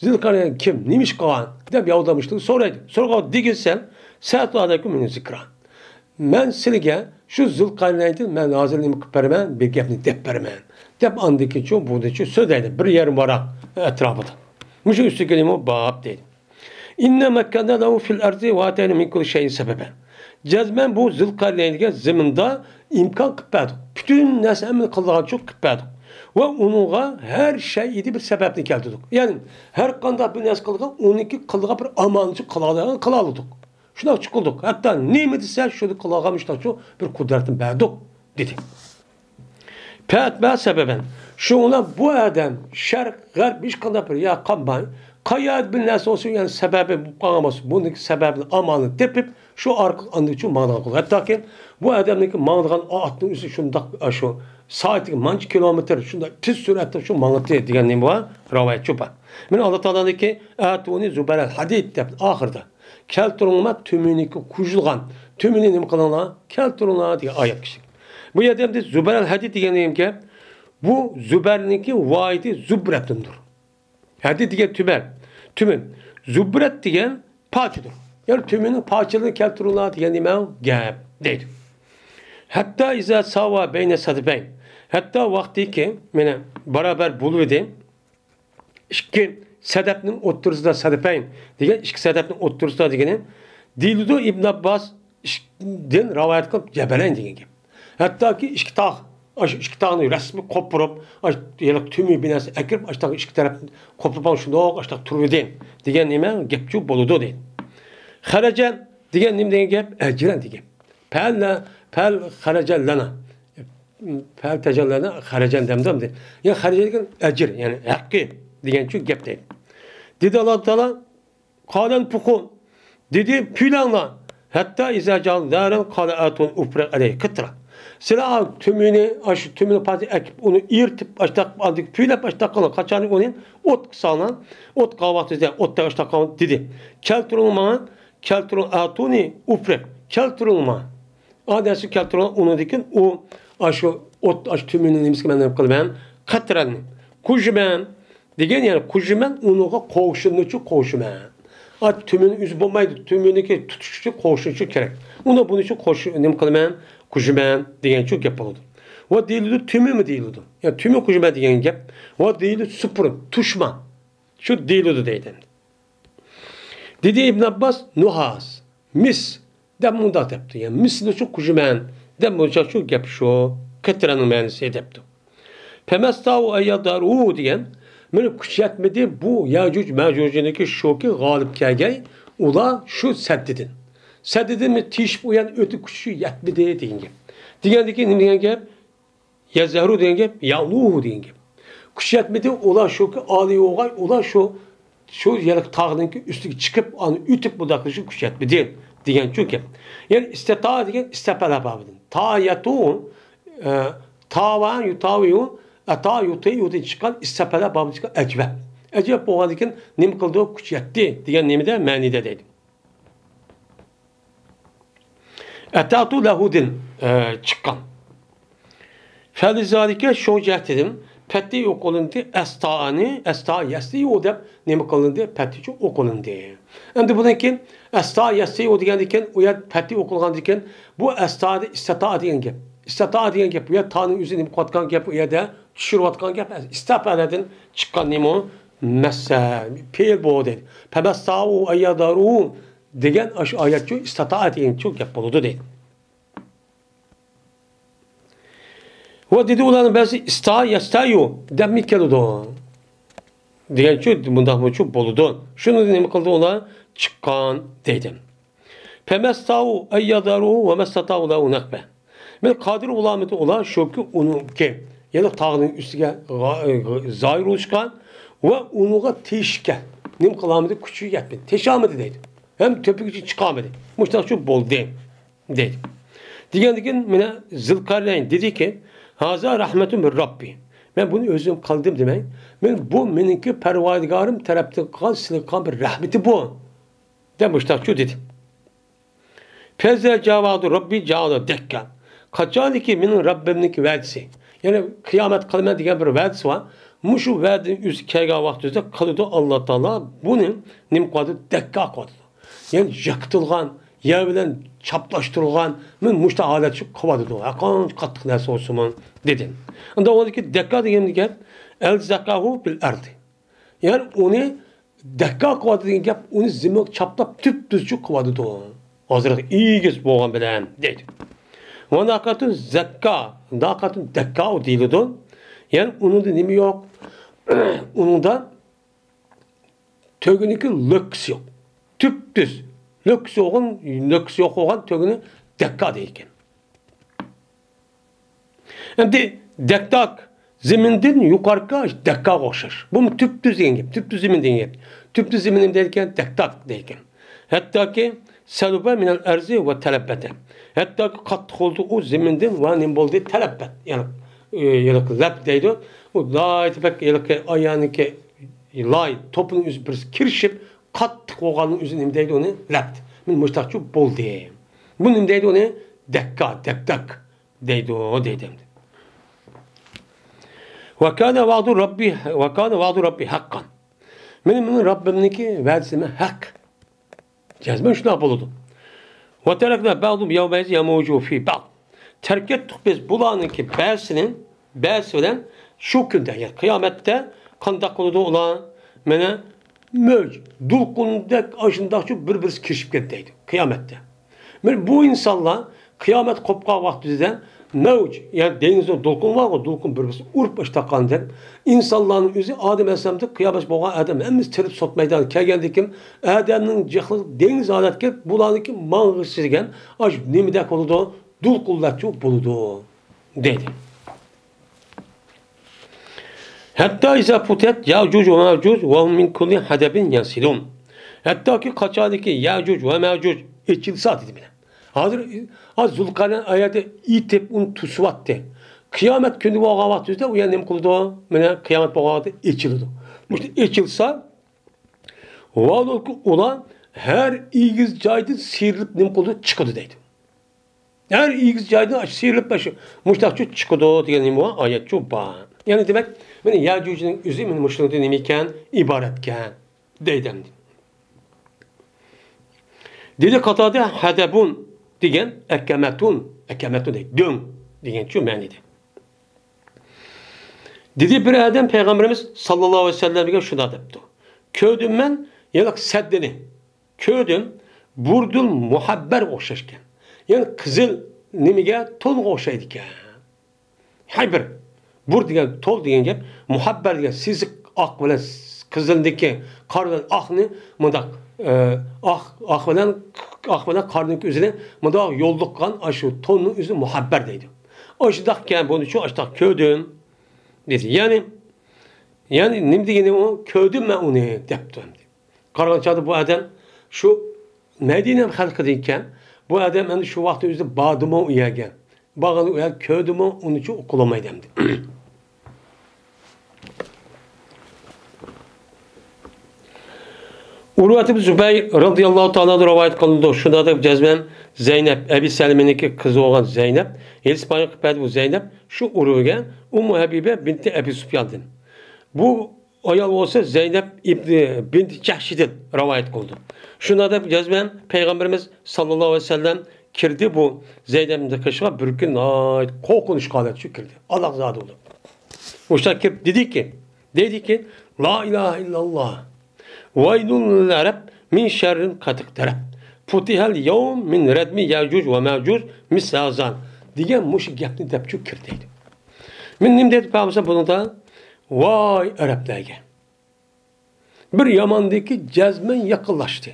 زىلقەرنەين كىم؟ نېمە ئىش قىلغان؟ دەپ يەھۇدىيلار مۇشۇنداق سورايدۇ. سورىغان دېگىن سەن، «سأتلو عليكم منه ذكرا». مەن سىلىگە شۇ زىلقەرنەيندىن مەن ھازىر نېمە قىلىپ بېرىمەن؟ بىر گەپنى دەپ بېرىمەن. دەپ ئاندىكىچۇ، بۇدىچۇ سۆزلەيدۇ. بىر يېرىم ۋاراق ئەتراپىدا. مۇشۇ ئۈستىگە نېمە باب دەيدۇ. «إنا مكنا له في الأرض وآتيناه من كل شيء سببا». جەزمەن بۇ زىلقەرنەينگە زېمىندا ئىمكان قىلىپ بەردۇق. پۈتۈن نەرسە ھەممىنى قىلىدىغانچۇ قىلىپ بەردۇق. ۋە ئۇنىڭغا ھەر شەيئىدە بىر سەۋەبنى كەلتۈردۇق. يەنى ھەر قانداق بىر نەرسە قىلىدىغان، ئۇنىڭكى قىلىدىغان بىر ئامالنى قىلالىدىغان قىلالىدۇق. شۇنداق قىلدۇق. ھەتتا نېمە دېسە، شۇنى قىلىدىغان مۇشۇنداقچۇ بىر قۇدرەتنى بەردۇق، دېدى. فأتبع سببا. شۇنىڭ بىلەن بۇ ئادەم شەرق، غەرب ھېچقانداق بىر يەر قالماي، قەيەردە بىر نەرسە بولسۇن، يەنى سەۋەبى بولۇپ قالغان بولسا، بۇنىڭكى سەۋەبىنى، ئامالىنى تېپىپ، شۇ ئارقىلىق ئاندىن كېيىن ماڭىدىغان قىلدى. ھەتتاكى بۇ ئادەمنىڭكى ماڭىدىغان ئاتنىڭ ئۆزى شۇنداق، شۇ سائىتىگە مانچە كىلومېتىر، شۇنداق تېز سۈرئەتتە شۇ ماڭاتتى دېگەن نېمە بار؟ رىۋايەتچۇ بار. مانا ئاللا تائالانىڭكى، «آتوني زبر الحديد» دەپ ئاخىرىدا. «كەلتۈرۈڭلار تۆمۈرنىڭكى قوشۇلغان، تۆمۈرنى نېمە قىلىڭلار؟ كەلتۈرۈڭلار» دېگەن ئايەت كىشى. بۇ يەردە ئەمدى زۇبەر ئەل ھەدىد دېگەن گەپ، بۇ زۇبەرنىڭكى ۋاھىدى زۇبرەتتىندۇر. ھەدىد دېگەن تۆمۈر، تۆمۈر. زۇبرەت دېگەن پارچىدۇر. يەنى تۆمۈرنىڭ پارچىلىرىنى كەلتۈرۈڭلار دېگەن نېمە گەپ دەيدۇ. «حتى إذا ساوى بين السدفين». ھەتتا ۋاقتىكى، مانا، بارابەر بولۇۋىدى. ئىككى سەدەپنىڭ ئوتتۇرىسىدا، سەدەپەين دېگەن ئىككى سەدەپنىڭ ئوتتۇرىسىدا دېگىنى دېيىلىدۇ. ئىبن ئابباس ئىش-، دىن رىۋايەت قىلىپ، «جەبەلەين» دېگەن گەپ. ھەتتاكى ئىككى تاغ، ئاشۇ ئىككى تاغنى رەسمىي قوپۇرۇپ، ئاشۇ ھېلىقى تۆمۈر بىناسى ئەكىرىپ، ئاشۇ تاغ ئىككى تەرەپنى قوپۇرۇپ، شۇنداق ئاشۇ تاغ تۇرۇۋىدى دېگەن نېمە گەپچۇ بولىدۇ دەيدۇ. خەرەجە دېگەن نېمە دېگەن گەپ؟ ئەجرەن دېگەن. فهلا فەل خەرەجە لەنا. فەل تەجەل لەنا خەرەجەن دەمدۇ ئەمدى. يەنى خەرەجە دېگەن ئەجىر، يەنى ھەققى دېگەنچۇ گەپ دەيدۇ. دېدى ئاللاھ تائالا، قال انفخوا، دېدى، پۈيلەڭلار. ھەتتا ئىزا جەئەلنارەن قال ئەتونى ئۇفرىغ ئەلەيھى قىترا. سىلەر تۈمىنى، ئاشۇ تۈمىنى پارچە ئەكىپ، ئۇنى ئېرىتىپ، ئاشتاق، ئاندىن پۈيلەپ ئاشتاق قىلىڭ. قاچان ئۇنى ئوتقا سالىڭ، ئوتقا ۋاقتىدا، ئوتتا ئاشتاق قىلىڭ، دېدى. كەلتۈرۈڭ ماڭا، كەلتۈرۈڭ ئەتونى ئۇفرىغ، كەلتۈرۈڭ ماڭا. ئادەسى كەلتۈرۈڭ، ئۇنىڭدىن كېيىن ئۇ، ئاشۇ ئوت، ئاشۇ تۈمىنىڭ نېمىسىگە مەن نېمە قىلىمەن؟ قەترەننى قوشىمەن. دېگەن، يەنى قوشىمەن، ئۇنىڭغا قوشۇننىچۇ قوشىمەن. ئا، تۈمىنى ئۆزى بولمايدۇ، تۈمىنىكى تۇتۇشچۇ قوشۇنچۇ كېرەك. ئۇنى بۇنىچۇ قوشۇ-، نېمە قىلىمەن؟ قوشىمەن دېگەنچۇ گەپ بولىدۇ. ۋە دېيىلىدۇ، تۈمىمۇ دېيىلىدۇ. يەنى تۈمە قوشىمەن دېگەن گەپ. ۋە دېيىلىدۇ، سۇپرا، تۇشما. شۇ دېيىلىدۇ دەيدۇ. دېدى ئىبن ئابباس، نۇھاس، مىس دەپ مۇنداق دەپتۇ. يەنى مىسنىچۇ قوشىمەن دەپ مۇنچاچۇ گەپ شۇ. قەترەننىڭ مەنىسى دەپتۇ. فەمەستەئۇ ئەن يەزھەرۇھۇ دېگەن، مېنى كۈچ يەتمىدى بۇ يەجۇج مەجۇجنىڭكى شۇكى غالىب كەلگەي، ئۇلار شۇ سەددىدىن. سەددىدىن مېنى تېشىپ ئۇ يەرنى ئۆتۈپ كۈچى يەتمىدى دېگەن گەپ. دېگەندىكىن نېمە دېگەن گەپ؟ يەزھەرۇ دېگەن گەپ، يەئلۇھۇ دېگەن گەپ. كۈچ يەتمىدى، ئۇلار شۇكى ئالىي بولغاي، ئۇلار شۇ، شۇ يەرلىك تاغنىڭكى ئۈستىگە چىقىپ، ئانى ئۆتۈپ بۇنداق قىلىشقا كۈچ يەتمىدى دېگەنچۇ گەپ. يەنى ئىستەتائە دېگەن ئىستەپەلە بابىدىن. تائەتۇ، ئە، تاۋا، يۇتاۋىيۇ، ئەتا، يۇتى، يۇتى چىققان ئىستەپەلە بابىدىن چىققان ئەجۋەب. ئەجۋەب بولغاندىكىن نېمە قىلدى؟ كۈچ يەتتى دېگەن نېمىدە؟ مەنىدە دەيدۇ. ئەتاتۇ لەھۇدىن، ئە، چىققان. فەلىزالىكە شۇ جەھەتتىن پەتھى ئوقۇلۇندى، ئەستائەنى، ئەستا يەستىئۇ دەپ نېمە قىلىندى؟ پەتھىچۇ ئوقۇلۇندى. ئەمدى بۇنىڭ كېيىن ئەستا يەستىئۇ دېگەندىن كېيىن، ئۇ يەر پەتھى ئوقۇلغاندىن كېيىن، بۇ ئەستا ئىستەتائە دېگەن گەپ. ئىستەتائە دېگەن گەپ، بۇ يەر تانىڭ ئۆزى نېمە قىلىۋاتقان گەپ، ئۇ يەردە چۈشۈرۈۋاتقان گەپ، ئىستەپەلەدىن چىققان نېمە؟ مەسسە، پېئىل بۇ دەيدۇ. فەمەستائۇ ئەن يەزھەرۇھۇ دېگەن ئاشۇ ئايەتچۇ، ئىستەتائە دېگەنچۇ گەپ بولىدۇ دەيدۇ. ۋە دېدى ئۇلارنىڭ بەزىسى ئىستا يەستەئۇ دەپمۇ كېلىدۇ دېگەنچۇ، مۇنداقمۇچۇ بولىدۇ. شۇنى نېمە قىلدى ئۇلار؟ چىققان دەيدۇ. فەمەستەئۇ ئەن يەزھەرۇھۇ ۋە مەستەتائۇ لەھۇ نەقبە. مەن قادىر بولالمىدى ئۇلار شۇكى ئۇنىڭكى، يەنى تاغنىڭ ئۈستىگە غا-، زاھىر بولۇشقا ۋە ئۇنىڭغا تېشىشكە نېمە قىلالمىدى؟ كۈچى يەتمىدى، تېشىالمىدى دەيدۇ. ھەم تۆپىگىچە چىقالمىدى. مۇشۇنداقچۇ بولدى دەيدۇ. دېگەندىكىن مانا زىلقەرنەين دېدىكى، ھازا رەھمەتۇن مىن رەببى. مەن بۇنى ئۆزۈم قىلدىم دېمەي، مەن بۇ مېنىڭكى پەرۋەردىگارىم تەرەپتىن قىلغان، سىلىگە قىلغان بىر رەھمىتى بۇ. دەپ مۇشۇنداقچۇ دېدى. فەئىزا جاء ۋەئدۇ رەببى جەئەلەھۇ دەككا. قاچانكى مېنىڭ رەببىمنىڭكى ۋەدىسى، يەنى قىيامەت قىلىمەن دېگەن بىر ۋەدىسى بار. مۇشۇ ۋەدىنىڭ ئۆزى كەلگەن ۋاقتىدا قىلىدۇ، ئاللا تائالا بۇنى نېمە قىلىدۇ؟ دەككا قىلىدۇ. يەنى يىقىتىلغان، يەر بىلەن چاپلاشتۇرۇلغان، مەن مۇشۇنداق ھالەتتە قىلىۋاتىدۇ. ھەرقانچە قاتتىق نەرسە بولسىمۇ، دېدى. ئۇندا ئۇنىڭكى دەككا دېگەن گەپ، ئەلزەقەھۇ بىل ئەردى. يەنى ئۇنى دەككا قىلىۋاتىدۇ دېگەن گەپ، ئۇنى زېمىنغا چاپلاپ تۈپتۈزچە قىلىۋاتىدۇ. ھازىر ئېگىز بولغان بىلەن دەيدۇ. ۋە ناقەتۇن زەككا، ناقەتۇن دەككا دېيىلىدۇ. يەنى ئۇنىڭدا نېمە يوق؟ ئۇنىڭدا تۆگىنىڭكى لۆككىسى يوق. تۈپتۈز. لۆككىسى يوق، لۆككىسى يوق بولغان تۆگىنى دەككا دەيدىكەن. ئەمدى دەكداك زېمىندىن يۇقىرىقى دەككاغا ئوخشاش. بۇمۇ تۈپتۈز دېگەن گەپ. تۈپتۈز زېمىن دېگەن گەپ. تۈپتۈز زېمىن نېمە دەيدىكەن؟ دەكداك دەيدىكەن. ھەتتاكى سەلۇبە مىنەل ئەرزى ۋە تەلەببەتە. ھەتتاكى قاتتىق بولدى ئۇ زېمىندىن ۋە نېمە بولدى؟ تەلەببەت. يەنى، ئە، ھېلىقى لەپ دەيدۇ. ئۇ ناھايىتى بەك ھېلىقى ئايانىڭكى لاي توپىنىڭ ئۆزى بىرسى كىرىشىپ، قاتتىق بولغاننىڭ ئۆزى نېمە دەيدۇ ئۇنى؟ لەپ. مانا مۇشۇنداقچۇ بولدى. بۇ نېمە دەيدۇ ئۇنى؟ دەككا، دەكداك دەيدۇ، دەيدۇ ئەمدى. ۋە كانە ۋەئدۇ رەببى، ۋە كانە ۋەئدۇ رەببى ھەققەن. مېنىڭ، مېنىڭ رەببىمنىڭكى ۋەدىسى مەن ھەق. جەزمەن شۇنداق بولىدۇ. ۋە تەرەكنا بەئدۇھۇم يەۋمەئىزىن يەمۇجۇ فى بەئد. تەرك ئەتتۇق بىز بۇلارنىڭكى بەزىسىنى بەزىسى بىلەن شۇ كۈندە، يەنى قىيامەتتە قانداق قىلىدۇ ئۇلار؟ مانا مەۋج، دولقۇندەك ئاشۇنداقچۇ بىر-بىرسى كىرىشىپ كەتتى دەيدۇ قىيامەتتە. مانا بۇ ئىنسانلار قىيامەت قوپقان ۋاقتىدا مەۋج، يەنى دېڭىزنىڭ دولقۇنى بارغۇ، دولقۇن بىر-بىرسى ئۇرۇپ ئاشتاققاندەك، ئىنسانلارنىڭ ئۆزى ئادەم ئەلەيھىسسالامدىن قىيامەت بولغان ئادەم ھەممىسى تىرىلىپ سوت مەيدانىغا كەلگەندىن كېيىن، ئادەمنىڭ جىقلىق دېڭىز ھالەتكە بۇلارنىڭكى ماڭغۇسى دېگەن ئاشۇ نېمىدەك بولىدۇ؟ دۇلقۇنلارچۇ بولىدۇ دەيدۇ. ھەتتا ئىزا پۇتىھەت يەئجۇج ۋە مەئجۇج ۋە ھۇم مىن كۇللى ھەدەبىن يەنسىلۇن. ھەتتاكى قاچانكى يەئجۇج ۋە مەئجۇج ئېچىلسا دېدى مانا. ھازىر، ھازىر زۇلقەرنەين ئايەتتە ئېيتىپ ئۇنى توسۇۋاتتى. قىيامەت كۈنى بولغان ۋاقتىمىزدا ئۇ يەنە نېمە قىلىدۇ؟ مانا قىيامەت بولغان ۋاقىتتا ئېچىلىدۇ. مۇشۇ ئېچىلسا، ۋالۇكى ئۇلار ھەر ئېگىز جايدىن سىيرىلىپ نېمە قىلىدۇ؟ چىقىدۇ دەيدۇ. ھەر ئېگىز جايدىن سىيرىلىپ مۇشۇ، مۇشتاقچۇ چىقىدۇ دېگەن نېمە بار؟ ئايەتچۇ بار. يەنى دېمەك، مانا يەجۇجنىڭ ئۆزى مانا مۇشۇنىڭدىن نېمە ئىكەن؟ ئىبارەتكەن دەيدۇ ئەمدى. دېدى قاتادە، ھەدەبۇن دېگەن ئەكەمەتۇن، ئەكەمەتۇن دەيدۇ، دۆڭ دېگەنچۇ مەنىدە. دېدى بىر ئادەم پەيغەمبىرىمىز ساللاللاھۇ ئەلەيھى ۋەسەللەمگە شۇنداق دەپتۇ. كۆردۈم مەن، يەنى سەددىنى. كۆردۈم، بۇردۇل مۇھەببەرگە ئوخشاش ئىكەن. يەنى قىزىل نېمىگە، تونغا ئوخشايدىكەن. ھەي بىر، بۇر دېگەن، تول دېگەن گەپ، مۇھەببەر دېگەن سېسىق ئاق بىلەن قىزىلدىكى قارا بىلەن ئاقنى مۇنداق، ئە، ئاق، ئاق بىلەن، ئاق بىلەن قارىنىڭكى ئۆزىنى مۇنداق يولۇققان ئاشۇ توننىڭ ئۆزى مۇھەببەر دەيدۇ. ئاشۇنداق ئىكەن، بۇنى شۇ ئاشۇنداق كۆردۈم دېدى. يەنى، يەنى نېمە دېگىنى ئۇ؟ كۆردۈم مەن ئۇنى دەپتۇ ئەمدى. قارىغان چاغدا بۇ ئادەم شۇ مەدىنە خەلقىدىن ئىكەن. بۇ ئادەم ئەمدى شۇ ۋاقىتتا ئۆزى باردىمۇ ئۇ يەرگە؟ بارغاندا ئۇ يەردە كۆردىمۇ ئۇنىچۇ ئۇقۇلمايدۇ ئەمدى. ئۇرۋەت ئىبن زۇبەير رازىياللاھۇ تائالا ئەنھۇ رىۋايەت قىلىنىدۇ. شۇنداق دەپ جەزمەن زەينەپ، ئەبى سەلىمىنىڭكى قىزى بولغان زەينەپ، ھېلىسى بايان قىلىپ بەردى، بۇ زەينەپ شۇ ئۇرۋىگە ئۇممۇ ھەبىبە بىنتى ئەبى سۇفياندىن. بۇ ئايال بولسا زەينەپ ئىبنى بىنتى جەھشىدىن رىۋايەت قىلىدۇ. شۇنداق دەپ جەزمەن پەيغەمبىرىمىز ساللاللاھۇ ئەلەيھى ۋەسەللەم كىردى بۇ زەينەپنىڭ قېشىغا بىر كۈن ناھايىتى قورقۇنچلۇق ھالەتتە شۇ كىردى. ئاللاھ زادى بولۇپ. مۇشۇنداق كىرىپ دېدىكى، دەيدىكى، لا ئىلاھە ئىللاللاھ. ۋەيلۇن لىل ئەرەب مىن شەررىن قەد ئىقتەرەب. پۇتىھەل يەۋم مىن رەدمى يەجۇج ۋە مەجۇج مىسلى ھازا دېگەن مۇشۇ گەپنى دەپچۇ كىر دەيدۇ. مەن نېمە دەيدۇ پەيغەمبەر بۇنىڭدا؟ ۋاي ئەرەبلەرگە! بىر يامانلىقى جەزمەن يېقىنلاشتى.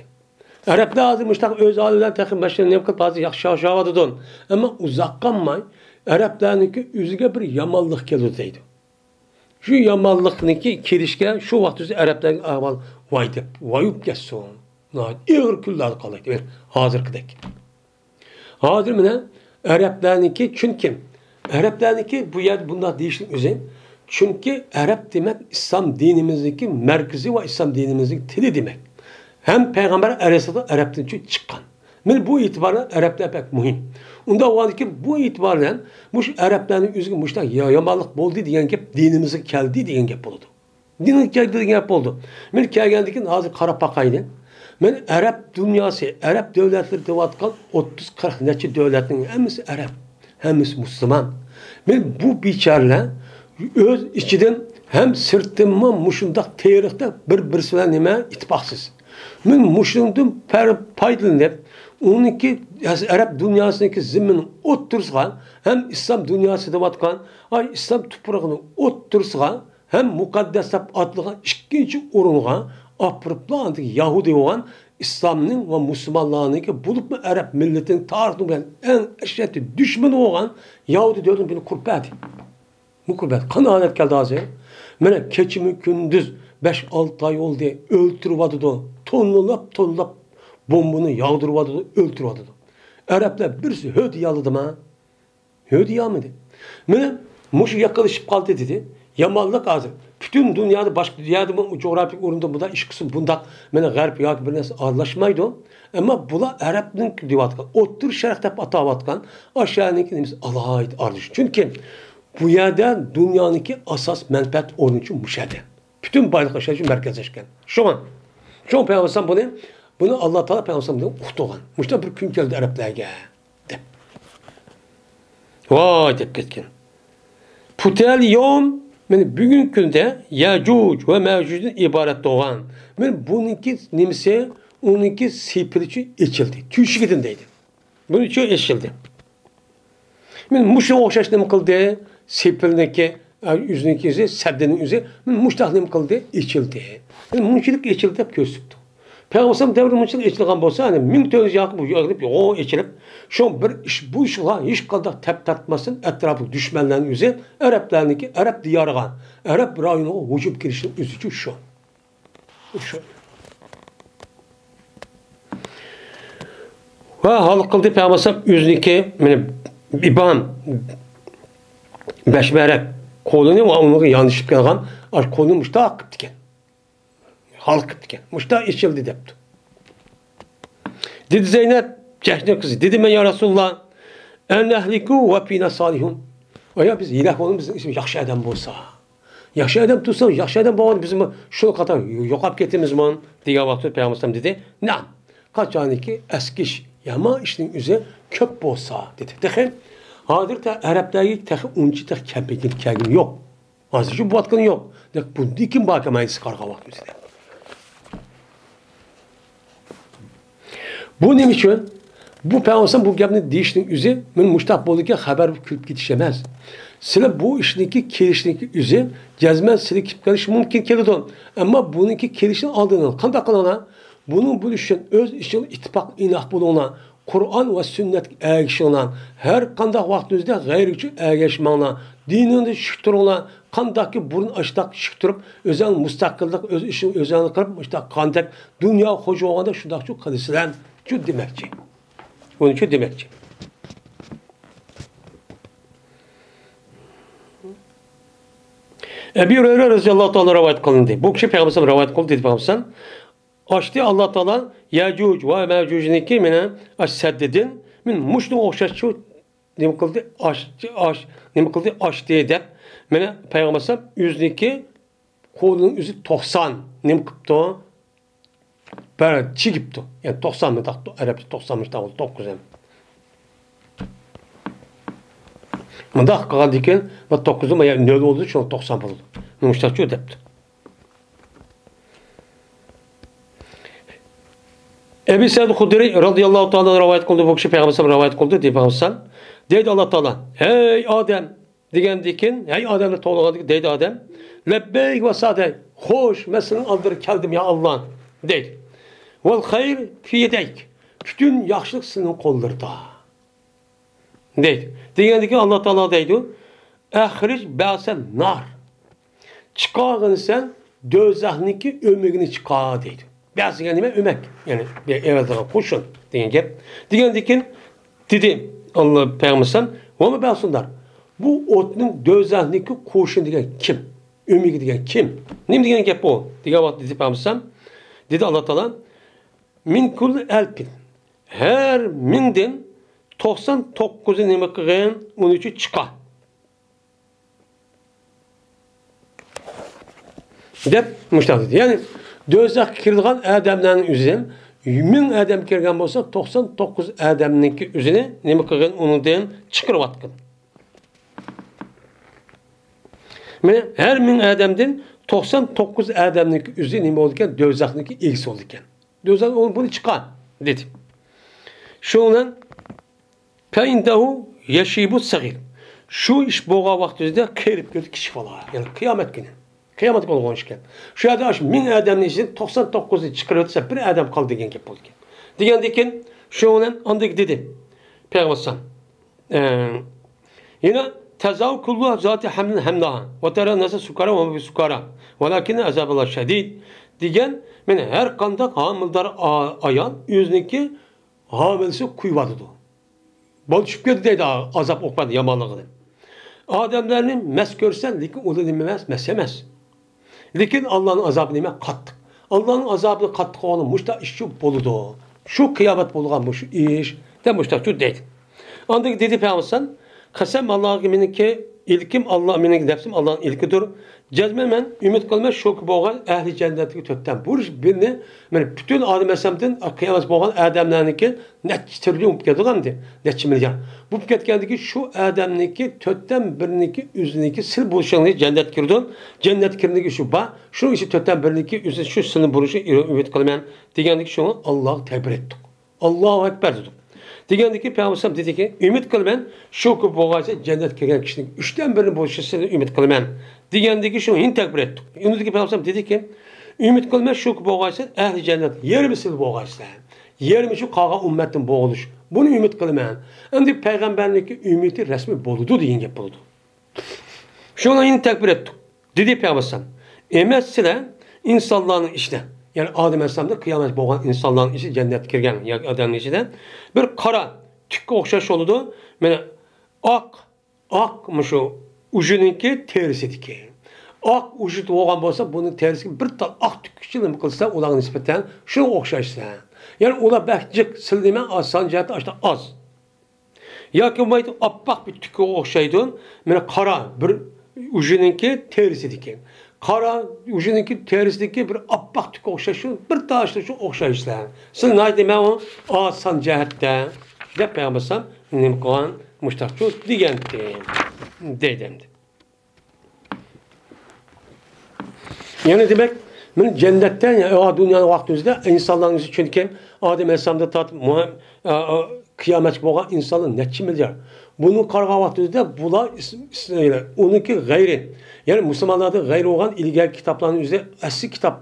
ئەرەبلەر ھازىر مۇشۇنداق ئۆز ھالى بىلەن تېخى ماشىنا نېمە قىلىپ ھازىر ياخشى ياشاۋاتىدۇ. ئەمما ئۇزاق قالماي ئەرەبلەرنىڭكى ئۆزىگە بىر يامانلىق كېلىدۇ دەيدۇ. شۇ يامانلىقنىڭكى كېلىشكە شۇ ۋاقىت ئۆزى ئەرەبلەرگە ئەھۋال ۋاي دەپ، ۋايۇپ كەتسۇن. ناھايىتى ئېغىر كۈنلەردە قالايدۇ، ھازىرقىدەك. ھازىر مانا ئەرەبلەرنىڭكى، چۈنكى ئەرەبلەرنىڭكى بۇ يەردە بۇنداق دېيىشنىڭ ئۆزى، چۈنكى ئەرەب دېمەك ئىسلام دىنىمىزنىڭكى مەركىزى ۋە ئىسلام دىنىمىزنىڭ تىلى دېمەك. ھەم پەيغەمبەر ئەلەيھىسسالام ئەرەبتىن چىققان. مانا بۇ ئېتىباردا ئەرەبلەر بەك مۇھىم. ئۇنداق بولغاندىكىن بۇ ئېتىبار بىلەن مۇشۇ ئەرەبلەرنىڭ ئۆزىگە مۇشۇنداق يا-، يامانلىق بولدى دېگەن گەپ دىنىمىزغا كەلدى دېگەن گەپ بولىدۇ. دىنغا كەلدى دېگەن گەپ بولىدۇ. مانا كەلگەندىن كېيىن ھازىر قاراپ باقايلى. مانا ئەرەب دۇنياسى، ئەرەب دۆلەتلىرى دەۋاتقان ئوتتۇز قىرىق نەچچە دۆلەتنىڭ ھەممىسى ئەرەب. ھەممىسى مۇسۇلمان. مانا بۇ بىچارىلەر ئۆز ئىچىدىن ھەم سىرتتىنمۇ مۇشۇنداق تېرىقتا بىر-بىرسى بىلەن نېمە ئىتتىپاقسىز. مانا مۇشۇنىڭدىن پەر-، پايدىلىنىپ، ئۇنىڭكى ئەرەب دۇنياسىنىڭكى زېمىنىنىڭ ئوتتۇرىسىغا ھەم ئىسلام دۇنياسى دەۋاتقان، ئاي، ئىسلام تۇپرىقىنىڭ ئوتتۇرىسىغا ھەم مۇقەددەس دەپ ئاتىلغان ئىككىنچى ئورۇنغا ئاپىرىپلا ئاندىن يەھۇدىي بولغان ئىسلامنىڭ ۋە مۇسۇلمانلارنىڭكى، بولۇپمۇ ئەرەب مىللىتىنىڭ تارىخىنىڭ بىلەن ئەڭ ئەشەددىي دۈشمىنى بولغان يەھۇدىي دۆلىتىنى بىلەن قۇرۇپ بەردى. بۇ قۇرۇپ بەردى. قانداق ھالەت كەلدى ھازىر؟ مانا كېچىمۇ كۈندۈز بەش ئالتە ئاي بولدى، ئۆلتۈرۈۋاتىدۇ. توننىلاپ، توننىلاپ بومبىنى ياغدۇرۇۋاتىدۇ، ئۆلتۈرۈۋاتىدۇ. ئەرەبلەر بىرسى ھۆ دېيەلىدىما؟ ھۆ دېيەلمىدى. مانا مۇشۇ يېقىنلىشىپ قالدى دېدى. يامانلىق ھازىر. پۈتۈن دۇنيادا باشقا يەردىمۇ جۇغراپىك ئورۇندا بۇنداق ئىش قىلسا، بۇنداق مانا غەرب ياكى بىر نەرسە ئارىلاشمايدۇ. ئەمما بۇلار ئەرەبنىڭ دەۋاتقان، ئوتتۇرا شەرق دەپ ئاتاۋاتقان ئاشۇ يەرنىڭكى نېمىسى ئالاھىدە ئارىلىشىش. چۈنكى بۇ يەردە دۇنيانىڭكى ئاساس مەنپەئەت ئورنى شۇ مۇشۇ يەردە. پۈتۈن بايلىق ئاشۇ يەردە مەركەزلەشكەن. شۇڭا، شۇڭا پەيغەمبەر بۇنى، بۇنى ئاللا تائالا پەيغەمبەر بۇنى ئۇقتۇرغان. مۇشۇنداق بىر كۈن كەلدى ئەرەبلەرگە. دەپ. ۋاي دەپ كەتكەن. پۇتىھەل يەۋم، مانا بۈگۈنكى كۈندە يەجۇج ۋە مەجۇجدىن ئىبارەت بولغان. مانا بۇنىڭكى نېمىسى، ئۇنىڭكى سېپىلچۇ ئېچىلدى. تۆشۈكىدىن دەيدۇ. بۇنىڭچۇ ئېچىلدى. مانا مۇشۇنىڭغا ئوخشاش نېمە قىلدى؟ سېپىلنىڭكى، ئۆزىنىڭكى ئۆزى، سەددىنىڭ ئۆزى، مانا مۇشۇنداق نېمە قىلدى؟ ئېچىلدى. مانا مۇنچىلىك ئېچىلدى دەپ كۆرسىتىپتۇ. پەيغەمبەر دەۋرىدە مۇنچىلىق ئېچىلغان بولسا، يەنى مىڭ تۆت يۈز يىلغا بۇ يەرگە يول ئېچىلىپ، شۇ بىر ئىش، بۇ ئىشقا ھېچقانداق تەپ تارتماستىن، ئەتراپلىق دۈشمەنلەرنىڭ ئۆزى، ئەرەبلەرنىڭكى، ئەرەب دىيارىغا، ئەرەب رايونىغا ھۇجۇم كىرىشنىڭ ئۆزىچۇ شۇ. شۇ. ۋە ھال قىلدى پەيغەمبەر ئۆزىنىڭكى، مېنى ئىبھام، بەش مەرەك قولىنى ۋە ئۇنىڭغا ياندىشىپ كەلگەن ئاش قولىنى مۇشتاق قىپتىكەن. ھالقىپتىكەن. مۇشتا ئېچىلدى دەپتۇ. دېدى زەينەپ، جەھشنىڭ قىزى. دېدى مەن يا رەسۇلاللا، ئەنەھلىكۇ ۋە فىنا سالىھۇن. ئايا بىز ھېلاك بولىمىز، بىزنىڭ ئىچىمىزدە ياخشى ئادەم بولسا. ياخشى ئادەم تۇرسا، ياخشى ئادەم بولغان بىزمۇ شۇ قاتار يوقاپ كېتىمىزمۇ؟ دېگەن ۋاقىتتا پەيغەمبەر دېدى، نەم، قاچانكى ئەسكى ئىش، يامان ئىشنىڭ ئۆزى كۆپ بولسا، دېدى. تېخى ھازىر تە ئەرەبلەرگە تېخى ئۇنچە تېخى كەمپىگىن كەلگىنى يوق. ھازىرچە بولۇۋاتقىنى يوق. دەپ، بۇندىن كېيىن باركەن ماينىسى قارىغان ۋاقتىمىزدا. بۇ نېمە ئۈچۈن؟ بۇ پەيغەمبەر بۇ گەپنى دېيىشنىڭ ئۆزى، مانا مۇشتاق بولدىكەن، خەۋەر كۈلۈپ كېتىش ئەمەس. سىلەر بۇ ئىشنىڭكى كېلىشنىڭكى ئۆزى، جەزمەن سىلەر كېلىپ قېلىشى مۇمكىن كېلىدۇ. ئەمما بۇنىڭكى كېلىشىنى ئالدىنى قانداق قىلىڭلار؟ بۇنى بىلىش ئۈچۈن ئۆز ئىچىڭلار ئىتتىپاق ئىناق بولۇڭلار. قۇرئان ۋە سۈننەتكە ئەگىشىڭلار. ھەر قانداق ۋاقتىڭىزدا غەيرىگە ئەگەشمەڭلار. دىنىڭىزدا شۈك تۇرۇڭلار. قانداقكى بۇرۇن ئاشتاق شۈك تۇرۇپ، ئۆزۈڭ مۇستەقىللىق، ئۆز ئىشىڭ ئۆزۈڭ قىلىپ، مۇشتاق قاندەك دۇنياغا خوجا بولغاندا شۇنداقچۇ قىلىسىلەر، شۇ دېمەكچى. بۇنى شۇ دېمەكچى. ئەبى ھۇرەيرە رەزىياللاھۇ تائالا رىۋايەت قىلىندى. بۇ كىشى پەيغەمبەر رىۋايەت قىلدى، دېدى پەيغەمبەر. ئاچتى ئاللا تائالا يەجۇج ۋە مەجۇجنىڭكى مېنى ئاش سەددىدىن، مېنى مۇشۇنىڭغا ئوخشاش شۇ نېمە قىلدى؟ ئاش، ئاش، نېمە قىلدى؟ ئاچتى دەپ، مېنى پەيغەمبەر ئۆزىنىڭكى قولىنىڭ ئۆزى توقسان نېمە قىپتۇ؟ بەر، چىگىپتۇ. يەنى توقسان مۇنداق، ئەرەبچە توقسان مۇشۇنداق بولدى، توققۇز ھەم. مۇنداق قىلغاندىن كېيىن، بۇ توققۇز نېمە، يەنى نۆل بولدى، شۇڭا توقسان بولدى. مۇشۇنداقچۇ دەپتۇ. ئەبى سەئىد خۇدرىي رازىياللاھۇ تائالا رىۋايەت قىلدى، بۇ كىشى پەيغەمبەر رىۋايەت قىلدى، دېدى پەيغەمبەر. دەيدۇ ئاللا تائالا، ھەي ئادەم! دېگەندىن كېيىن، ھەي ئادەمنى توۋلىغاندىن كېيىن دەيدۇ ئادەم، لەببەيك ۋە سەئدەيك، خوش، مەن سېنىڭ ئالدىڭغا كەلدىم، يا ئاللا، دەيدۇ. ۋەل خەير فى يەدەيك، پۈتۈن ياخشىلىق سېنىڭ قوللىرىڭدا. دەيدۇ. دېگەندىن كېيىن ئاللا تائالا دەيدۇ، ئەخرىج بەئسەن نار. چىقارغىنى سەن دوزاخنىڭكى ئۆمىكىنى چىقار دەيدۇ. بەئس دېگەن نېمە؟ ئۆمەك. يەنى بىر ئېغىزلىغان قوشۇن دېگەن گەپ. دېگەندىن كېيىن دېدى ئاللا پەيغەمبەر، ۋەمە بەئسۇن نار. بۇ ئوتنىڭ دوزاخنىڭكى قوشۇن دېگەن كىم؟ ئۆمىكى دېگەن كىم؟ نېمە دېگەن گەپ بۇ؟ دېگەن ۋاقىتتا دېدى پەيغەمبەر، دېدى ئاللا تائالا، مىن كۇللى ئەلفىن. ھەر مىڭدىن توقسان توققۇزى نېمە قىلغىن؟ ئۇنىڭ ئۈچۈن چىقار. دەپ مۇشۇنداق دېدى. يەنى دوزاخقا كىرىدىغان ئادەملەرنىڭ ئۆزى، مىڭ ئادەم كىرگەن بولسا، توقسان توققۇز ئادەمنىڭكى ئۆزىنى نېمە قىلغىن؟ ئۇنىڭدىن چىقىرىۋاتقىن. مانا ھەر مىڭ ئادەمدىن توقسان توققۇز ئادەمنىڭكى ئۆزى نېمە بولىدىكەن؟ دوزاخنىڭكى ئىگىسى بولىدىكەن. دوزاخ ئۇ بۇنى چىقار دېدى. شۇنىڭ بىلەن فەئىندەھۇ يەشىبۇ سەغىر. شۇ ئىش بولغان ۋاقتىدا قېرىپ كېتىدۇ كىچىك بالا. يەنى قىيامەت كۈنى. قىيامەت بولغان ئىشكەن. شۇ يەردە ئاشۇ مىڭ ئادەمنىڭ ئىچىدىن توقسان توققۇزىنى چىقىرىۋەتسە، بىر ئادەم قالدى دېگەن گەپ بولىدىكەن. دېگەندىن كېيىن، شۇنىڭ بىلەن ئاندىن دېدى پەيغەمبەر ئەلەيھىسسالام. ئە، يەنە تەزاۋ كۇللۇ زاتى ھەملىن ھەملاھا ۋە تەرا ناسا سۇكارا ۋە مە بىسۇكارا ۋەلاكىننە ئازاباللا شەدىد دېگەن، مانا ھەر قانداق ھامىلىدار ئا-، ئايال ئۆزىنىڭكى ھامىلىسى قويۇۋاتىدۇ. بالا چۈشۈپ كەتتى دەيدۇ، ئازاب ئوقۇبەت يامانلىقىدىن. ئادەملەرنى مەس كۆرسە، لېكىن ئۇلار نېمە ئەمەس، مەس ئەمەس. لېكىن ئاللانىڭ ئازابى نېمە؟ قاتتىق. ئاللانىڭ ئازابى قاتتىق بولغاندا مۇشۇنداق ئىشچۇ بولىدۇ. شۇ قىيامەت بولغان مۇشۇ ئىش، دەپ مۇشۇنداقچۇ دەيدۇ. ئاندىن دېدى پەيغەمبەر، قەسەم ئاللاغا، مېنىڭكى ئىلكىم ئاللا، مېنىڭكى نەپسىم ئاللانىڭ ئىلكىدۇر. جەزمەن مەن ئۈمىد قىلىمەن، شۇكى بولغان ئەھلى جەننەتتىكى تۆتتىن بىر، بىرنى، مانا پۈتۈن ئادەم ئەسلىمدىن قىيامەت بولغان ئادەملەرنىڭكى نەچچە تىرىليون بولۇپ كېتىدىغان ئەمدى، نەچچە مىليارد. بولۇپ كەتكەندىكى شۇ ئادەمنىڭكى تۆتتىن بىرنىڭكى ئۆزىنىڭكى سىل بولۇشىڭىز جەننەتكە كىرىدۇ. جەننەتكە كىرگەندىكى شۇ بار، شۇنىڭ ئىچىدە تۆتتىن بىرنىڭكى ئۆزىنىڭ شۇ سىلنى بولۇشىنى ئۈمىد قىلىمەن دېگەندىكى شۇڭا ئاللاغا تەكبىر ئېيتتۇق. ئاللاھۇ ئەكبەر دېدۇق. دېگەندىكى پەيغەمبەر دېدىكى، ئۈمىد قىلىمەن، شۇ كۆپ بولغاچە جەننەتكە كىرگەن كىشىنىڭ ئۈچتىن بىرىنى بولۇشىنى ئۈمىد قىلىمەن دېگەندىكى شۇ يەنە تەكبىر ئېيتتۇق. ئۇنىڭدىكى پەيغەمبەر دېدىكى، ئۈمىد قىلىمەن، شۇ بولغايسەن، ئەھلى جەننەت يېرىمى سىلى بولغايسەن. يېرىمى شۇ قالغان ئۈممەتتىن بولۇش. بۇنى ئۈمىد قىلىمەن. ئەمدى پەيغەمبەرنىڭكى ئۈمىدى رەسمىي بولىدۇ دېگەن گەپ بولىدۇ. شۇنىڭ يەنە تەكبىر ئېيتتۇق. دېدى پەيغەمبەر ئەلەيھىسسالام، ئەمەس سىلەر ئىنسانلارنىڭ ئىچىدە، يەنى ئادەم ئەلەيھىسسالامدا قىيامەت بولغان ئىنسانلارنىڭ ئىچىدە، جەننەتكە كىرگەن ياكى ئادەمنىڭ ئىچىدە بىر قارا تۈككە ئوخشاش بولىدۇ. مانا ئاق، ئاق مۇشۇ ئۇجىنىڭكى تېرىسىدىكى. ئاق ئۇجى بولغان بولسا، بۇنىڭ تېرىسىگە بىر تال ئاق تۈككىچە نېمە قىلسا، ئۇلارغا نىسبەتەن شۇنىڭغا ئوخشايسىلەر. يەنى ئۇلار بەك جىق، سىلى نېمە، ئاز، سان جەھەتتە ئاشتا ئاز. ياكى بولمايدۇ، ئاپئاق بىر تۈككە ئوخشايدۇ. مانا قارا بىر ئۇجىنىڭكى تېرىسىدىكى. قارا ئۇجىنىڭكى تېرىسىدىكى بىر ئاپئاق تۈككە ئوخشاش، شۇ بىر تاشلا شۇ ئوخشايسىلەر. سىلى ناھايىتى نېمە ئۇ؟ ئاز سان جەھەتتە، دەپ پەيغەمبەر ئەلەيھىسسالام نېمە قىلغان؟ مۇشتاقچۇ دېگەنتى. دەيدۇ ئەمدى. يەنى دېمەك، مەن جەننەتتە، يا، دۇنيانىڭ ۋاقتىمىزدا ئىنسانلارنىڭ ئۆزى، چۈنكى ئادەم ئەلەيھىسسالامدىن تارتىپ مۇھەم-، ئا، ئا، قىيامەتكە بولغان ئىنسانلار نەچچە مىليارد. بۇنى قارىغان ۋاقتىمىزدا بۇلار ئىس-، ئىس-، ئۇنىڭكى غەيرى، يەنى مۇسۇلمانلاردىن غەيرى بولغان ئىلگەركى كىتابلارنىڭ ئۆزىدە ئەسلى كىتاب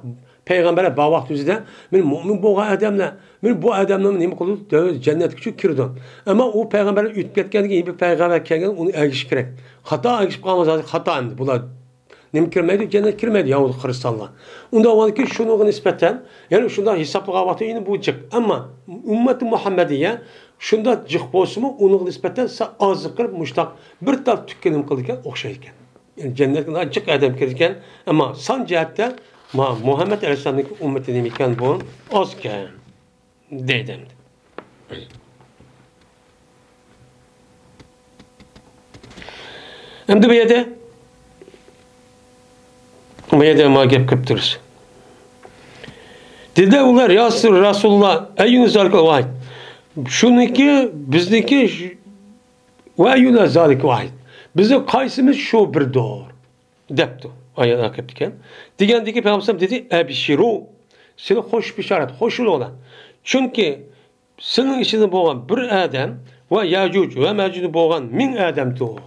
پەيغەمبەرلەر بار ۋاقتى ئۆزىدە، مەن مۆمىن بولغان ئادەملەر، مەن بۇ ئادەمنى نېمە قىلىدۇ؟ جەننەتكە چۈ-، كىرىدۇ. ئەمما ئۇ پەيغەمبەرلەر ئۆتۈپ كەتكەندىن كېيىن بىر پەيغەمبەر كەلگەن، ئۇنى ئەگىشىش كېرەك. خاتا ئەگىشىپ قالغان زادى خاتا ئەمدى. بۇلار نېمە كىرمەيدۇ؟ جەننەتكە كىرمەيدۇ يەھۇدىي خىرىستانلار. ئۇنداق بولغاندىكىن شۇنىڭغا نىسبەتەن، يەنى شۇنداق ھېسابلىغان ۋاقىتتا يەنە بۇ جىق. ئەمما ئۈممەتى مۇھەممەدىيە شۇنداق جىق بولسىمۇ، ئۇنىڭغا نىسبەتەن سەل ئازلىق قىلىپ مۇشتاق بىر تال تۈككە نېمە قىلىدىكەن؟ ئوخشايدىكەن. يەنى جەننەتكە ناھايىتى جىق ئادەم كىرىدىكەن، ئەمما سان جەھەتتە ما مۇھەممەد ئەلەيھىسسالامنىڭ ئۈممىتى نېمە ئىكەن بۇ؟ ئازكەن، دەيدۇ ئەمدى. ئەمدى بۇ يەردە، بۇ يەردە ما گەپ قىلىپ تۇرىسىز. دېدى ئۇلار، يا رەسۇلاللا، ئەييۇنە زالىكە ۋاھىد. شۇنىڭكى، بىزنىڭكى، ۋە ئەييۇنە زالىكە ۋاھىد. بىزنىڭ قايسىمىز شۇ بىردۇر؟ دەپتۇ. ئايەت ئاخىرىدىكەن. دېگەندىكى پەيغەمبەر دېدى، ئەبشىرۇ، سىلى خوش بېشارەت، خوش بولۇڭلار. چۈنكى سىلىنىڭ ئىچىدە بولغان بىر ئادەم ۋە يەجۇج ۋە مەجۇجدا بولغان مىڭ ئادەمدۇر.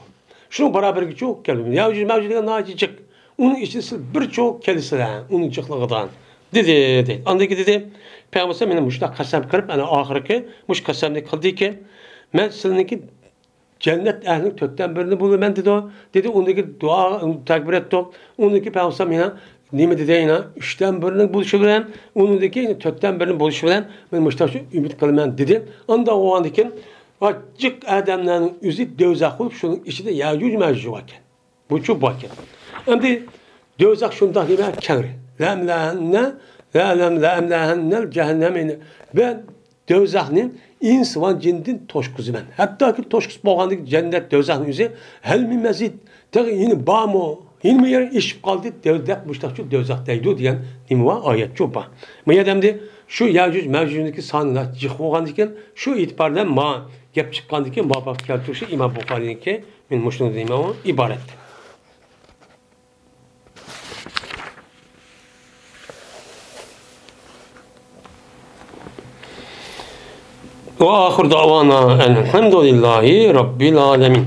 شۇنىڭ بارابىرىگە چوق كەلدى. يەجۇج مەجۇج دېگەن ناھايىتى جىق. ئۇنىڭ ئىچىدە سىز بىر چوق كېلىسىلەر، ئۇنىڭ جىقلىقىدا. دېدى، دەيدۇ. ئاندىن كېيىن دېدى، پەيغەمبەر مېنى مۇشۇنداق قەسەم قىلىپ، ئەنە ئاخىرقى مۇشۇ قەسەمنى قىلدىكى، مەن سىلىنىڭكى جەننەت ئەھلىنىڭ تۆتتىن بىرىنى بولىمەن دېدى. دېدى، ئۇندىكى دۇئا، تەكبىر ئېيتتۇق. ئۇندىكى پەيغەمبەر يەنە نېمە دېدى؟ يەنە ئۈچتىن بىرىنىڭ بولۇشى بىلەن، ئۇنىڭدىكى تۆتتىن بىرىنىڭ بولۇشى بىلەن مەن مۇشۇنداق ئۈمىد قىلىمەن دېدى. ئانداق بولغاندىكىن، جىق ئادەملەرنىڭ ئۆزى دوزاخ بولۇپ، شۇنىڭ ئىچىدە يەجۇج مەجۇج باركەن. بۇچۇ باركەن. ئەمدى دوزاخ شۇنداق نېمە كەڭرى. لەملەننە، لەلەم، لەملەننەل جەھەننەم. بەن دوزاخنى ئىنس ۋە جىندىن توشقۇزىمەن. ھەتتاكى توشقۇزۇپ بولغاندىكى جەننەت دوزاخنىڭ ئۆزى، ھەل مىن مەزىد، تېخى يەنە بارمۇ؟ يەنىمۇ يەر ئېشىپ قالدى، دەپ مۇشتاقچۇ دوزاخ دەيدۇ دېگەن نېمە بار؟ ئايەتچۇ بار. بۇ يەردە ئەمدى شۇ يەجۇج مەجۇجنىڭكى سانى جىق بولغاندىكىن، شۇ ئېتىبار بىلەن ما گەپ چىققاندىكىن، ما باب كەلتۈرۈشى ئىمام بۇخارىنىڭكى، مەن مۇشۇنىڭ نېمە ئىبارەت. وآخر دعوانا أن الحمد لله رب العالمين.